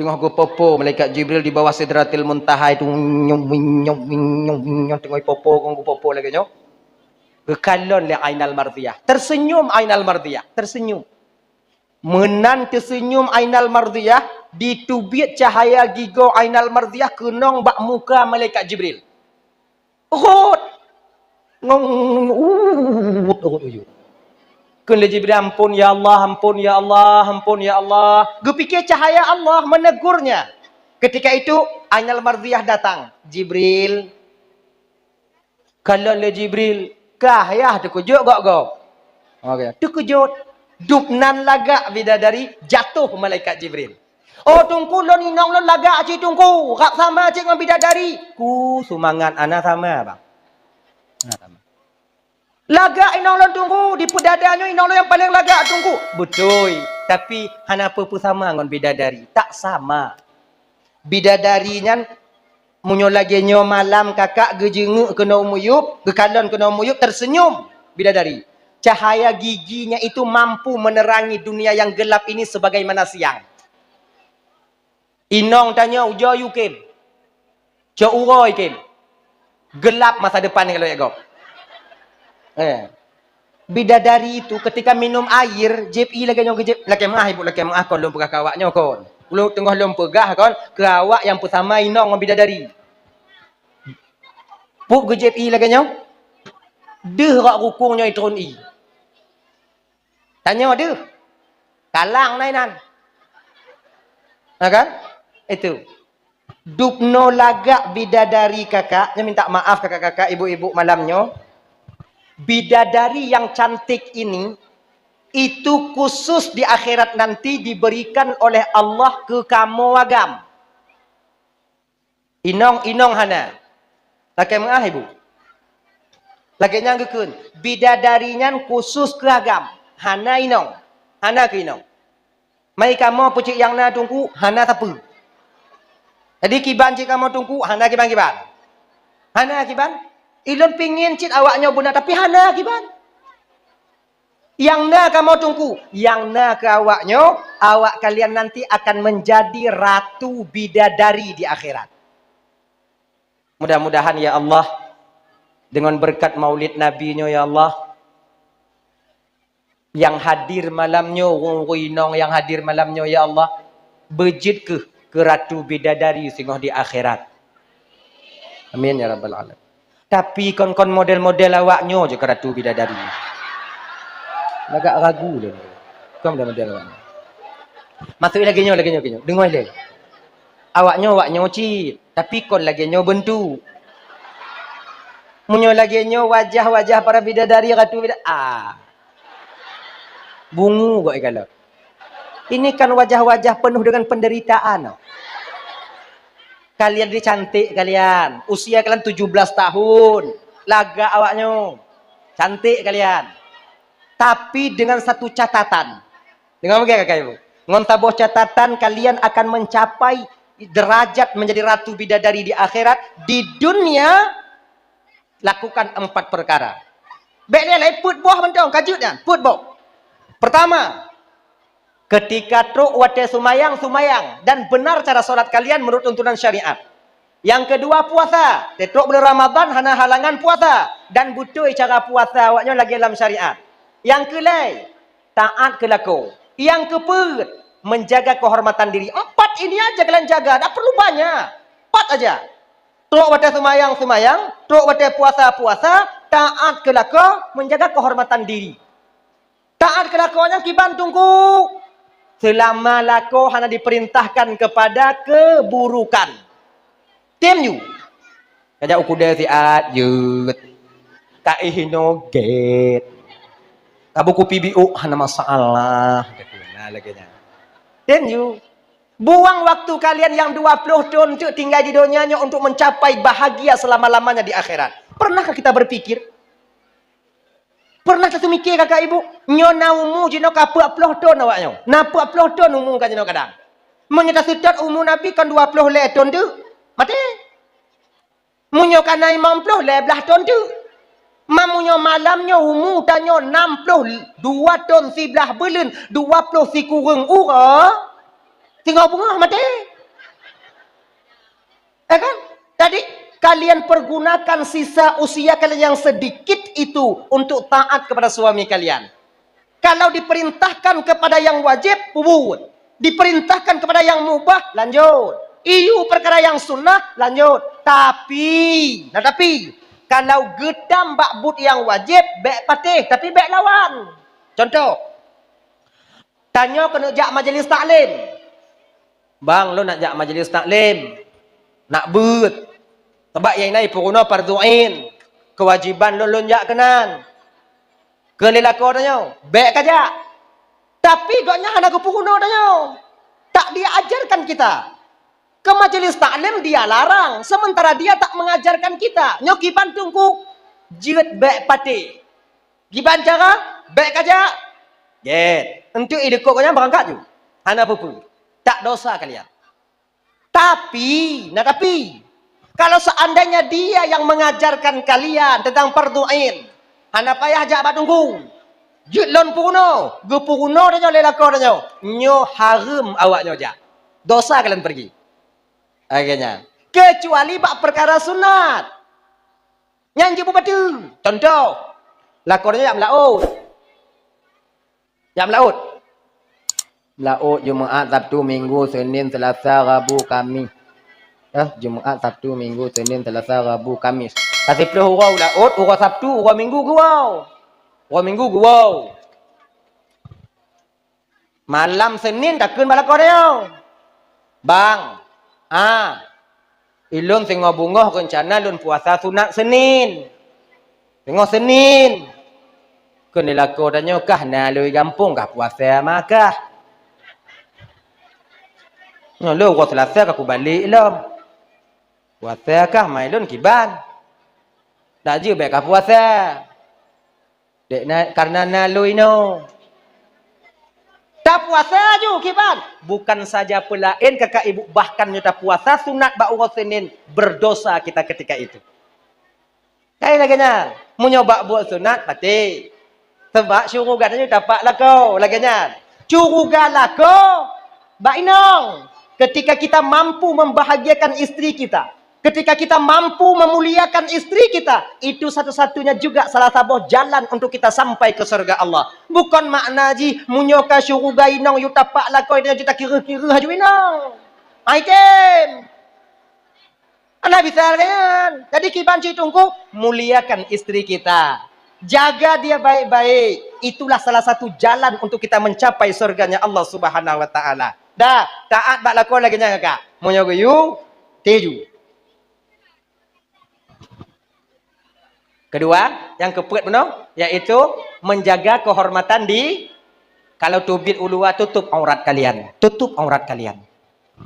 Teungoh geupopo malaikat Jibril di bawah Sidratil Muntaha itu, nyum, nyum, nyum, nyum, nyum, teungoh popo, geupopo lagèe nyoe. Geukalon lé Ainal Mardhiyah. Tersenyum Ainal Mardhiyah, tersenyum. Meunan teuseunyum Ainal Mardhiyah, diteubiet cahaya gigoe Ainal Mardhiyah keunong bak muka malaikat Jibril. Rhot! Ngong, uh, rhot, rhot, rhot. Kheun lé Jibril, "Ampôn ya Allah, ampôn ya Allah, ampôn ya Allah." Geupike cahaya Allah menegurnya. Ketika itu Ainal Mardhiyah datang. "Jibril." Kalon lé Jibril, kah yah teukeujot gob-gob. Oke, teukeujot. Dubnan lagak bidadari, jatuh malaikat Jibril. "Oh Teungku, lôn inong lôn lagak cit Teungku, rab sama cit ngon bidadari." Ku seumangat, hana sama, Bang. Hana sama. "Lagak inong lôn Teungku, di peudada nyoe inong lôn nyang paleng lagak Teungku." Beutôi, tapi hana peue-peue sama ngon bidadari. Tak sama. Bidadari nyan, meunyoe lagèe nyoe malam kakak geujeungeuk keunoe u miyueb, geukalon keunoe u miyueb, tersenyum bidadari. Cahaya giginya itu mampu menerangi dunia yang gelap ini sebagaimana siang. Inong tanyoe ujoe yue kém. Cok uroe kém. Gelap masa depan kalau jak gob. Eh. Bidadari itu ketika minum air, jieb ie lagée nyoe geujieb, lakée meuáh ibu, lakée meuáh kon lôn peugah keu awak nyoe kon. Ulôn teungoh lôn peugah kon keu awak nyang peusama inong ngon bidadari. Pup geujieb ie lagée nyoe. Deuh rot rukung nyoe itron ie. Tanyoe deuh. Kalang na inan. Na kan? Itu. Dubnoe lagak bidadari kakak, nyoe minta maaf kakak-kakak, ibu-ibu malam nyoe. Bidadari yang cantik ini, itu khusus di akhirat nanti diberikan oleh Allah keu kamoe agam. Inong-inong hana. Lakée meuáh ibu. Lagée nyan geukheun, bidadari nyan khusus keu agam, hana inong, hana keu inong. Mai kamoe peucik nyang na teungku, hana sapeue. Jadi kiban cit kamoe teungku, hana kiban-kiban. Hana kiban. Ilôn pingin cit awak nyoe beuna, tapi hana kiban. Nyang na kamoe teungku, nyang na keu awak nyoe, awak kalian nanti akan menjadi ratu bidadari di akhirat. Mudah-mudahan ya Allah, dengan berkat Maulid Nabi nyoe ya Allah, nyang hadir malam nyoe, ureuëng-ureuëng inong nyang hadir malam nyoe ya Allah, beujeuet keuh keu ratu bidadari singoh di akhirat. Amin ya rabbal alamin. Tapi kon-kon model-model awak nyoe jeuet keu ratu bidadari. Lagak ragu lôn. Kon model-model awak nyoe. Maksud lagée nyoe, lagée nyoe, lagée nyoe. Deungoe lé. Awak nyoe, awak nyoe cit, tapi kon lagée nyoe beuntuk. Meunyoe lagée nyoe wajah-wajah para bidadari ratu bida-, ah. Bungu gok ikalon. Ini kan wajah-wajah penuh dengan penderitaan, oh. Kalian ni cantik kalian. Usia kalian tujuh belas tahun. Lagak awak nyoe. Cantik kalian. Tapi dengan satu catatan. Dengan apa, kakak ibu? Ngon saboh catatan, kalian akan mencapai derajat menjadi ratu bidadari di akhirat. Di dunia, lakukan empat perkara. Bék lé, lé, peuet boh mantong, ka jeuet nyan, peuet boh. Pertama, ketika trok watée sumayang, sumayang dan benar cara salat kalian menurut tuntunan syariat. Yang kedua, puasa. Trok bulan Ramadan hana halangan puasa dan beutôi cara puasa awak nyoe lagée lam syariat. Yang keulhée, taat keu lakoe. Yang keupeuet, menjaga kehormatan diri. Empat ini aja kalian jaga, tak perlu banyak. Empat aja. Trok watée sumayang, sumayang, trok watée puasa, puasa, taat keu lakoe, menjaga kehormatan diri. Taat keu lakoe nyan kiban teungku. Selama lakoe hana diperintahkan kepada keburukan. Tem ju. Kajak u keudè siat jeuet. Ka ih inoe gét. Ka beukupi biôk hana masalah. Nah, lagée nyan. Tem ju. Buang waktu kalian yang dua puluh thon teuk tinggai di donya nyoe untuk mencapai bahagia selama-lamanya di akhirat. Pernahkah kita berpikir? Pernah taseumiké kakak ibu? Nyoe na umu jinoe ka peuet ploh thon awak nyoe. Na peuet ploh thon umu ka jinoe kadang. Meunyoe taseutôt umu Nabi kon dua ploh lhée thon teuk, maté. Meunyoe ka na limong ploh lhée blaih thon teuk. Ma meunyoe malam nyoe umu tanyoe nam ploh dua thon siblaih buleuen, dua ploh sikureueng uroe, singoh beungoh maté. Ya kan? Jadi, kalian pergunakan sisa usia kalian yang sedikit itu untuk taat kepada suami kalian. Kalau diperintahkan kepada yang wajib, peubuet. Diperintahkan kepada yang mubah, lanjut. Iyu perkara yang sunnah, lanjut. Tapi, nah tapi, kalau geutam bak buet yang wajib, bék patéh, tapi bék lawan. Contoh, tanyoe keuneuk jak majelis taklim. Bang, lôn nak jak majelis taklim. Nak beuet. Sabab nyang na ipeurunoe fardhu ain. Keuwajéban lôn, lôn jak keunan. Keu lé lakoe tanyoe, bék kajak. Tapi gobnyan hana geupeurunoe tanyoe. Tak dia ajarkan kita. Ke majelis taklim dia larang, sementara dia tak mengajarkan kita. Nyoe kiban teungku, jeuet bék patéh. Kiban cara, bék kajak. Gét. Enteuk ideuko gobnyan beurangkat ju. Hana peue-peue. Tak dosa kalian. Tapi, nah tapi, kalau seandainya dia yang mengajarkan kalian tentang fardhu ain, hana payah jak bak teungku. Jeuet lôn peurunoe, geupeurunoe tanyoe lé lakoe tanyoe. Nyoe hareuem awaknyoe jak. Dosa kalian pergi. Lagée nyan. Keucuali bak peukara sunat. Nyan jeuet beubateue. Contoh, lakoe tanyoe jak meulaôt. Jak meulaôt. Meulaôt Jumaat, Sabtu, Minggu, Senin, Selasa, Rabu, Kamis. Eh, Jumaat, Sabtu, Minggu, Senin, Selasa, Rabu, Kamis. Ka siplôh uroe laôt, uroe Sabtu, uroe Minggu geuwoe. Uroe Minggu geuwoe. Malam Senin takheun bak lakoe tanyoe, "Bang, ah, ilôn singoh beungoh reuncana lôn puasa sunat Senin." Singoh Senin. Kheun lé lakoe tanyoe, "Kah na lôn gampông kah puasa ma kah?" "Nyoe lôn uroe Selasa ka kubalek lom." "Puasa kah ma ilôn kiban?" "Dak jeuet bék kah puasa." Dek na, karena na lôn inoe. Tapuasa ju kiban. Bukan saja peulaén kakak ibu, bahkan nyoe tapuasa sunat bak uroe Senin, berdosa kita ketika itu. Kai lagée nyan. Meunyoe bak buet sunat, pati. Sebab syuruga tanyoe tapak lakoe, lagée nyan. Syuruga lakoe bak inong. Ketika kita mampu membahagiakan istri kita, ketika kita mampu memuliakan istri kita, itu satu-satunya juga salah saboh jalan untuk kita sampai ke surga Allah. Bukon makna jih, meunyoe ka syuruga inong yue tapak lakoe, nyoe jeuet takireuh-kireuh aju inong. Ai tem. Hana bisa lagée nyan. Jadi kiban cit Teungku, muliakan istri kita. Jaga dia baik-baik. Itulah salah satu jalan untuk kita mencapai surganya Allah Subhanahu wa Taala. Dah, taat bak lakoe lagée nyan kakak. Meunyoe geuyue, tiju. Kedua, nyang keupeuet bunoe, yaitu menjaga kehormatan di, kalau teubiet u luwa, tutup aurat kalian. Tutup aurat kalian.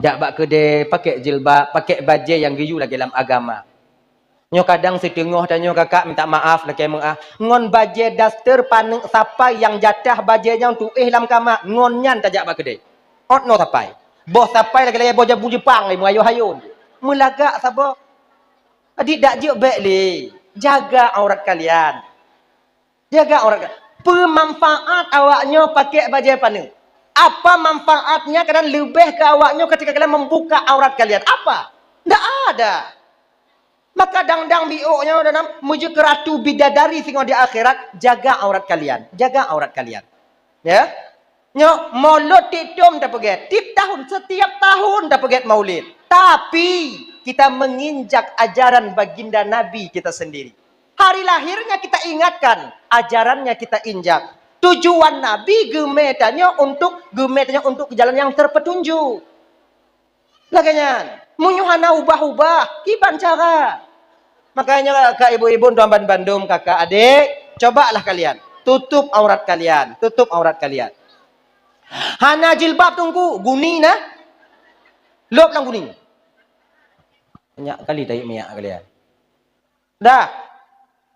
Jak bak keudè, pakai jilbab, pakai bajée nyang geuyue lagée lam agama. Nyoe kadang siteungoh tanyoe kakak minta maaf lakée meu'ah, ngon bajée daster paneuk sapai nyang jatah bajée nyang tuéh lam kama, ngon nyan tajak bak keudè. Ôt noe sapai. Boh sapai lagée-lagée boh jabu Jepang lé meurayoh hayôn. Meulagak saboh. Adik dak jeuet bék lé. Jaga aurat kalian. Jaga aurat kalian. Peumanfaat awaknyoe pakai bajée paneuk. Apa manfaatnya kalian leubeh keu awaknyoe ketika kalian membuka aurat kalian? Apa? Ndak ada. Maka dang-dang biôk nyoe dalam meujeuet keu ratu bidadari singoh di akhirat, jaga aurat kalian. Jaga aurat kalian. Ya. Nyoe, mulod tiep thôn tapeugét, tiep tahun, setiap tahun tapeugét maulid. Tapi, kita menginjak ajaran baginda Nabi kita sendiri. Hari lahirnya kita ingatkan, ajarannya kita injak. Tujuan Nabi geumé tanyoe untuk, geumé tanyoe untuk jalan yang terpetunjuk. Lagée nyan, meunyoe hana ubah-ubah, kiban cara. Makanya, kak ibu-ibu, tuan bandum, kakak adik, cobalah kalian tutup aurat kalian, tutup aurat kalian. Hana jilbab Teungku, guni na, lôb lam guni. Banyak kali tahi minyak kalian. Dah.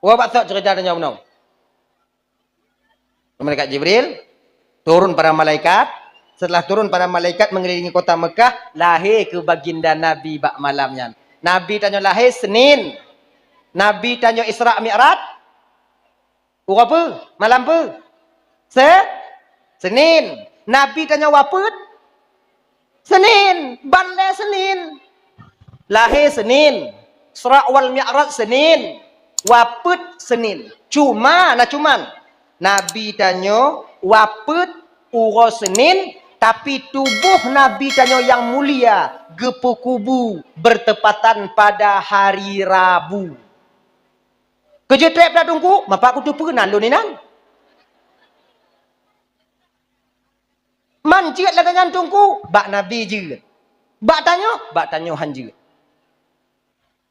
Wah, bak sot cerita tanya menong. Malaikat Jibril, turun para malaikat. Setelah turun para malaikat mengelilingi kota Mekah, lahé keu baginda Nabi bak malam nyan. Nabi tanyoe lahé Senin. Nabi tanyoe Isra Mi'raj uroe peue? Malam peue? Se-, Senin. Nabi tanyoe wafeuet Senin, ban lé Senin. Lahé Senin, Isra wal Mi'raj Senin, wafeuet Senin. Cuma, na cuman, Nabi tanyoe wafeuet uroe Senin, tapi tuboh Nabi tanyoe nyang mulia geupeukubu bertepatan pada hari Rabu. Keu jeuet trép dak Teungku, mapak kuteupeue nan lôn inan. Man jeuet lagée nyan Teungku, bak Nabi jeuet. Bak tanyoe, bak tanyoe han jeuet.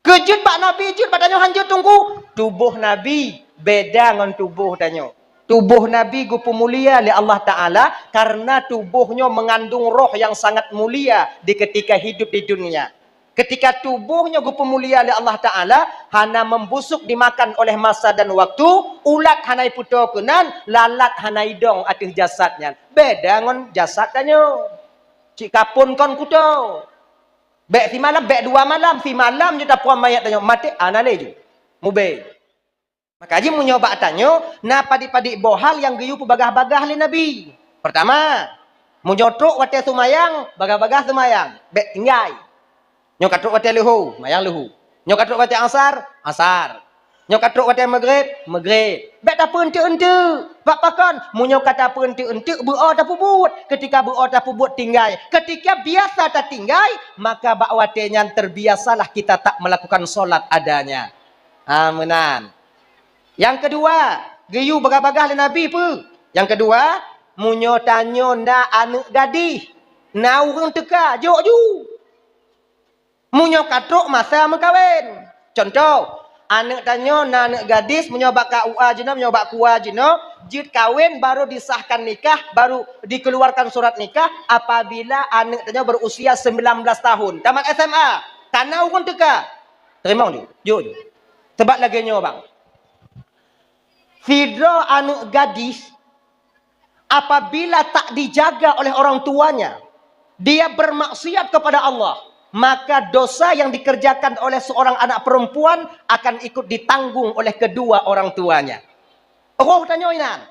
Keu jeuet bak Nabi jeuet, bak tanyoe han jeuet Teungku. Tuboh Nabi beda ngon tuboh tanyoe. Tuboh Nabi geupeumulia lé Allah Taala karena tuboh nyoe mengandung roh nyang sangat mulia di ketika hidup di dunia. Ketika tuboh nyoe geupeumulia lé Allah Taala, hana membusuk dimakan oleh masa dan waktu, ulat hana ipeutoe keunan, lalat hana idong ateueh jasad nyan. Beda ngon jasad tanyoe. Cit kapon kon kuto. Bék simalam, bék dua malam, simalam jeuet tapuan mayat tanyoe, maté hana lé ju. Mubé. Maka jih meunyoe bak tanyoe, na padit-padit boh hal nyang geuyue peubagah-bagah lé Nabi. Peurtama, meunyoe trok watée seumayang, bagah-bagah seumayang, bék tinggai. Nyoe ka trok watée leuhô, mayang leuhô. Nyoe ka trok watée asar, asar. Nyoe ka trok watée maghrib, maghrib. Bék tapeueunteuk-eunteuk. Bak pakon? Meunyoe ka tapeueunteuk-eunteuk, beuo tapeubuet. Ketika beuo tapeubuet tinggai, ketika biasa tatinggai, maka bak watée nyan terbiasalah kita tak melakukan solat adanya. Ha, meunan. Nyang keudua, geuyue bagah-bagah lé Nabi peue? Nyang keudua, meunyoe tanyoe na aneuëk gadih, na ureuëng teuka, jok ju. Meunyoe ka trok masa meukawen. Contoh, aneuëk tanyoe na aneuëk gadis, meunyoe bak K U A jinoe, meunyoe bak K U A jinoe, jeuet kawen baru disahkan nikah, baru dikeluarkan surat nikah apabila aneuëk tanyoe berusia sembilan belas tahun, tamat S M A, ka na ureuëng teuka. Teurimong ju, jok ju. Sabab lagée nyoe, bang. Sidroe aneuëk gadis, apabila tak dijaga oleh orang tuanya, dia bermaksiat kepada Allah, maka dosa yang dikerjakan oleh seorang anak perempuan akan ikut ditanggung oleh kedua orang tuanya. Roh tanyoe inan.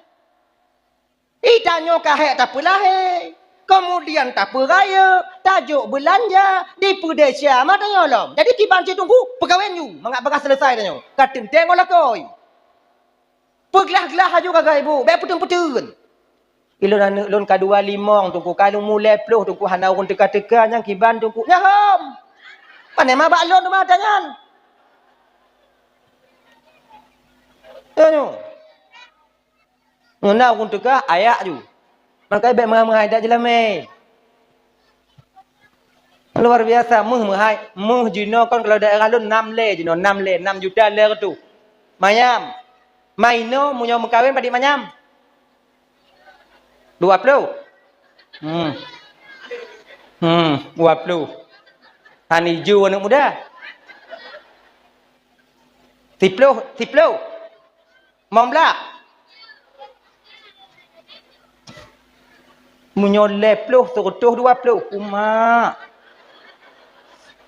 Ih, tanyoe ka hék tapeulahé, kemudian tapeurayeuk, tajok beulanja, dipeudesya, ma tanyoe lom. Jadi kiban cit teungku, peukawen ju, mangat bagah seuleusai tanyoe. Ka teuntée ngon lakoe. Peuglah-glah laju gagai bu, bék peuteun-peuteun. Ilôn aneuëk lôn ka dua limong teungku, ka lôn mulai ploh teungku, hana ureuëng teuka-teuka nyang kiban teungku. Nyan hom. Pane ma bak lôn teuma tanyan. Tanyoe. Ngon na ureuëng teuka, ayak ju. Maka bék meuhai-meuhai dak jeulamé. Luar biasa, meuh meuhai, meuh jinoe kon kalau daerah lôn nam lé jinoe, nam lé, nam juta lé reutôh. Manyam. Maino meunyoe meukawen padit manyam? Dua ploh. Hmm. Hmm, dua ploh. Hani ju aneuëk muda. Siploh, siploh. Limong blah. Meunyoe lhée ploh, seureutôh dua ploh, umak.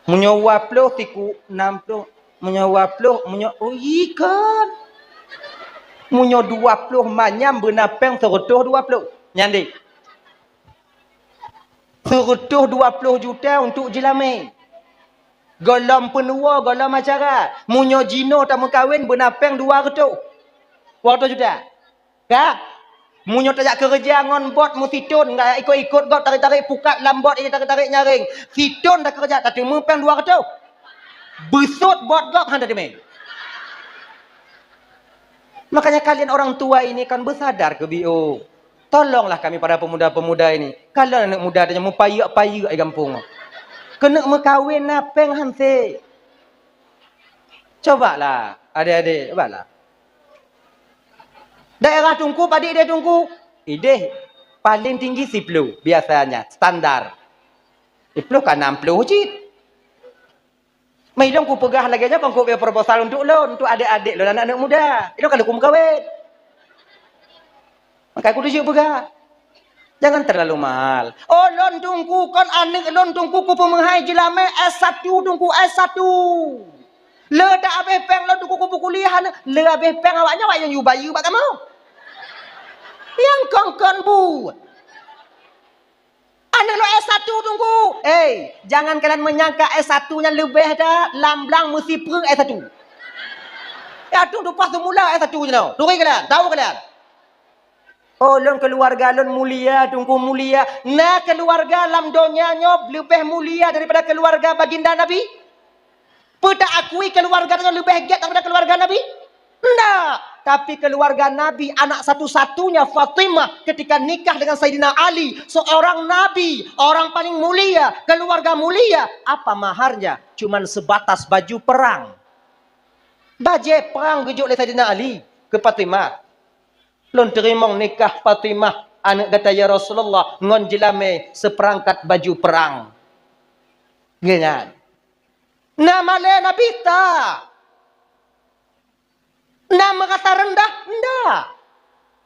Meunyoe dua ploh, siku nam ploh. Meunyoe dua ploh, meunyoe, oh, ikon. Meunyoe dua ploh manyam beuna péng seureutôh dua ploh. Nyan deh. Seureutôh dua ploh juta untuk jeulamé. Gohlom peunuwoe, gohlom acara. Meunyoe jinoe tameukawen beuna péng dua reutôh. Dua reutôh juta. Ka? Meunyoe tajak keureuja ngon bot meusithon, nggak ikot-ikot gob, tarék-tarék pukat lam bot, ini tarék-tarék nyaréng. Sithon takeureuja, tateumé péng dua reutôh. Beusôt bot gob han tateumé. Makanya kalian orang tua ini kan bersadar ke bio. Tolonglah kami para pemuda-pemuda ini. Kalon aneuëk muda tanyoe meupayeuk-payeuk di gampông. Keuneuk meukawen na péng han sép. Cobalah, adek-adek, cobalah. Daerah Teungku, padit ideh Teungku? Ideh paling tinggi siploh biasanya, standar. Siploh ka nam ploh cit. Meuidong kupeugah lagée nyoe, kon kupeugah proposal untuk lôn, untuk adek-adek lôn, anak-anak muda. Idong ka lheueh kumeukawen. Maka kutuju peugah, jangan terlalu mahal. Oh, lôn Teungku, kon aneuëk lôn Teungku kupeumeuhai jeulamé S satu Teungku, S satu. Le dak habéh péng lôn Teungku kupeukuliah, le habéh péng awaknyan, awaknyan yue bayeue bak kamoe. Nyang kon-kon buet. Aneuëk lôn S satu Teungku. Eh, jangan kalian menyangka S satu nyan leubeh that, lam blang meusipreueng S satu. Ya tu tumpah seumula S satu jinoe. Turi kalian, tahu kalian. Oh, lôn keuluwarga lôn mulia, Teungku mulia. Na keuluwarga lam donya nyoe leubeh mulia daripada keuluwarga baginda Nabi? Peu ta akui keuluwarga tanyoe leubeh gét daripada keuluwarga Nabi? Ndak. Tapi keuluwarga Nabi, anak satu-satunya Fatimah, ketika nikah dengan Saidina Ali, seorang nabi, orang paling mulia, keuluwarga mulia, apa maharnya? Cuman sebatas baju perang. Bajée prang geujok lé Saidina Ali keu Fatimah. Lôn teurimong nikah Fatimah, aneuëk gata ya Rasulullah, ngon jeulamé seupeurangkat baju perang. Geuh nyan. Na malée Nabi? Ndak. Na meurasa reundah? Ndak.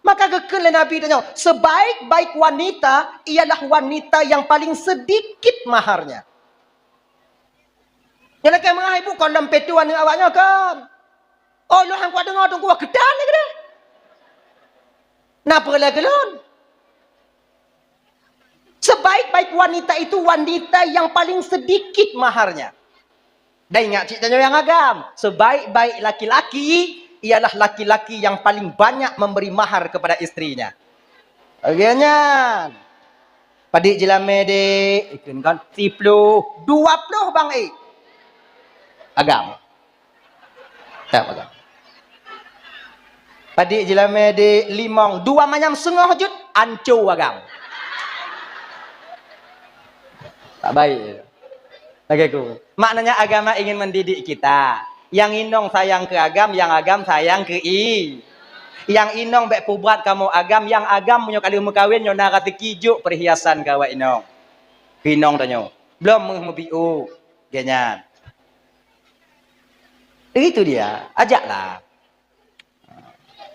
Maka geukheun lé Nabi tanyoe, sebaik-baik wanita ialah wanita yang paling sedikit maharnya. Nyang lakée meuah ibu kon lom peuet aneuëk awaknyoe kon. Oh, lôn han kuat deungoe Teungku, wah, keutan lé keudeh. Na peureulee keu lôn? Sebaik-baik wanita itu wanita yang paling sedikit maharnya. Dan ingat cit tanyoe nyang agam, sebaik-baik laki-laki ialah laki-laki yang paling banyak memberi mahar kepada istrinya. Lagèe nyan. Padit jeulamèe dek, ikheun kan, siploh, dua ploh bang, eh. Agam. Tak agam. Padit jeulamèe dek, limong, dua manyam seungoh jeuet, anco agam. Tak baik. Lagèe ku. Maknanya agama ingin mendidik kita. Nyang inong sayang keu agam, nyang agam sayang keu i. Nyang inong bèk peubrat kamoe agam, nyang agam meunyoe ka lheueh meukawen nyoe na raseuki jok peurhiasan keu awak inong. Keu inong tanyoe. Blom meuh meupiôh. Lagèe nyan. Itu dia, ajaklah.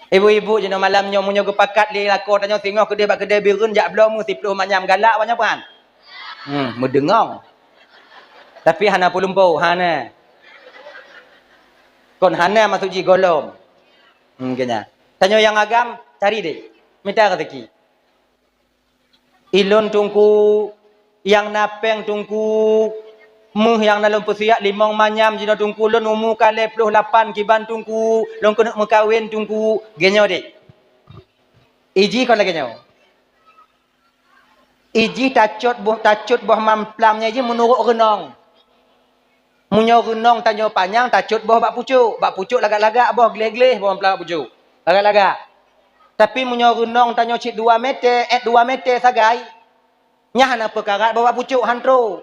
Ibu-ibu jinoe malam nyoe meunyoe geupakat lé lakoe tanyoe singoh keudeh bak keudè Bireuen jak bloe meuh siploh manyam galak awak nyoe pran. Hmm, meudeungong. Tapi hana peulumpo, hana. Kon hana maksud jih gohlom. Hmm, keu nyan. Tanyoe nyang agam, cari deh. Mita raseuki. Ilôn Teungku, nyang na péng Teungku, meuh nyang na lôn peusiak limong manyam jinoe Teungku, lôn umu ka lhèe ploh lapan kiban Teungku, lôn keuneuk meukawen Teungku, lagèe nyoe deh. Ijih kon lagèe nyoe. Ijih tacot boh, tacot boh mamplam nyan jih meunurot reunong. Meunyoe reunong tanyoe panyang, tacot boh bak pucôk. Bak pucôk lagak-lagak boh, gleh-gleh boh meupeulak bak pucôk. Lagak-lagak. Tapi meunyoe reunong tanyoe cit dua meter, eh, dua meter sagai, nyan hana peukarat boh bak pucôk, han trôk.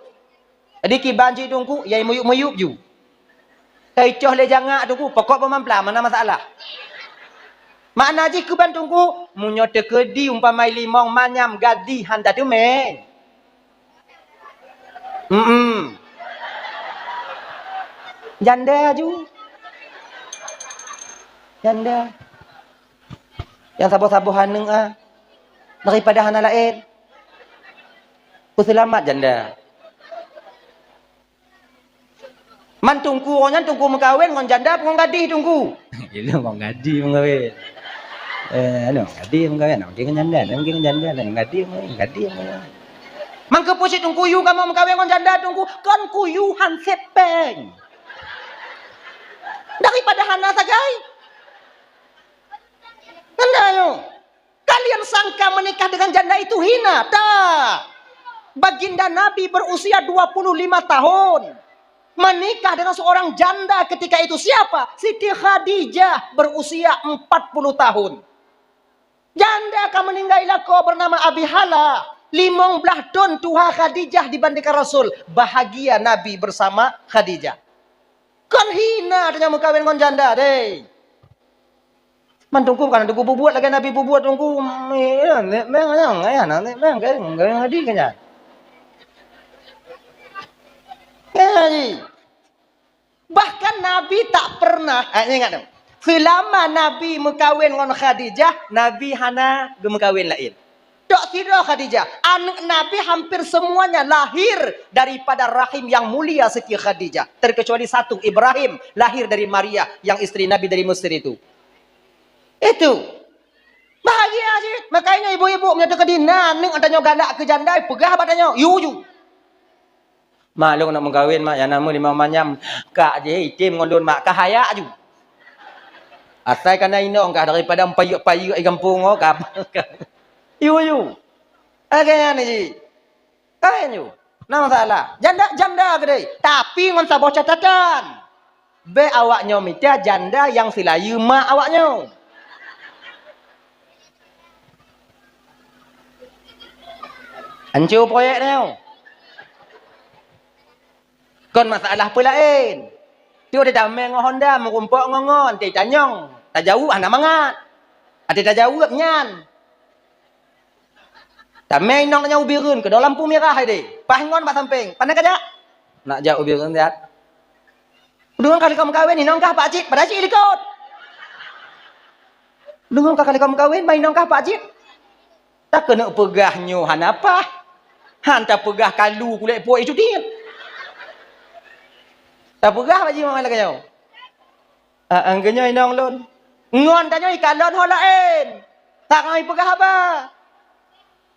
Jadi kiban cit Teungku, ya meuyup-meuyup ju. Taicoh lé jangak Teungku, pokok boh mamplam, hana masalah. Makna jih kiban Teungku, meunyoe teukeudi umpama limong manyam gadih han tateumèe. Mm-mm. Janda ju. Janda. Nyang saboh-saboh aneuk ah. Daripada hana laén. Peuseulamat janda. Man Teungku, ngon nyan Teungku meukawen ngon janda apa ngon gadih Teungku? Ilôn ngon gadih meukawen. Eh, anu, gadih meukawen, nak mungkin ngon janda, nak mungkin ngon janda, nak gadih meukawen, gadih meukawen. Man keupeue cit Teungku yue kamoe meukawen ngon janda Teungku? Kon kuyue han sép péng. Daripada hana sagai. Hana nyoe. Kalian sangka menikah dengan janda itu hina? Tak. Baginda Nabi berusia dua puluh lima tahun. Menikah dengan seorang janda ketika itu siapa? Siti Khadijah berusia empat puluh tahun. Janda ka meninggai lakoe bernama Abi Hala. Limong blah thon tuha Khadijah dibandingkan Rasul. Bahagia Nabi bersama Khadijah. Kon hina tanyoe meukawen ngon janda deh. Man Teungku bukan Teungku peubuet lagèe Nabi peubuet Teungku. Nek meng nyang ayah na nek meng kayang kayang adi keu nyan. Kayang adi. Bahkan Nabi tak pernah, eh, ingat tu. Selama Nabi meukawen ngon Khadijah, Nabi hana geumeukawen laén. Tok sidroe Khadijah, aneuk Nabi hampir semuanya lahir daripada rahim yang mulia Siti Khadijah, terkecuali satu, Ibrahim, lahir dari Maria yang istri Nabi dari Mesir itu. Itu. Bahagia cit. Makanya ibu-ibu meunyoe teukeudi na aneuk tanyoe galak keu janda, peugah bak tanyoe, "Yu ju." "Mak, lôn nak meukawen, Mak, nyang na meuh limong manyam." "Kak jih item ngon lôn, Mak, ka hayak ju. Asai ka na inong kah daripada payek-payek di gampông oh, ka." Yu, yu. Lagèe nyan jih. Kan yu. Na masalah. Janda, janda keudeh. Tapi ngon saboh catatan. Bèk awak nyoe mita janda nyang silayeue mak awak nyoe. Anco proyek nyoe. Kon masalah peue laén. Tiep tamé ngon Honda, meurumpok ngon ngon, tanyong. Tajaweueb hana mangat. Até tajaweueb nyan. Tamé inong nyan u Bireuen, keudroe lampu mirah hai deh. Paih ngon bak sampéng. Pane ka jak? Nak jak u Bireuen siat. Deungon ka lheueh meukawen, inong kah pak cit, padahai cit likot. Deungon ka lheueh meukawen, ma inong kah pak cit. Takeuneuk peugah nyoe hana paih. Han tapeugah kalu kulét puet icut tiep. Tapeugah bak jih lagèe nyoe. Ah, ah, geunyoe inong lôn. Ngon tanyoe ikalon ho laén. Tak ngai peugah haba.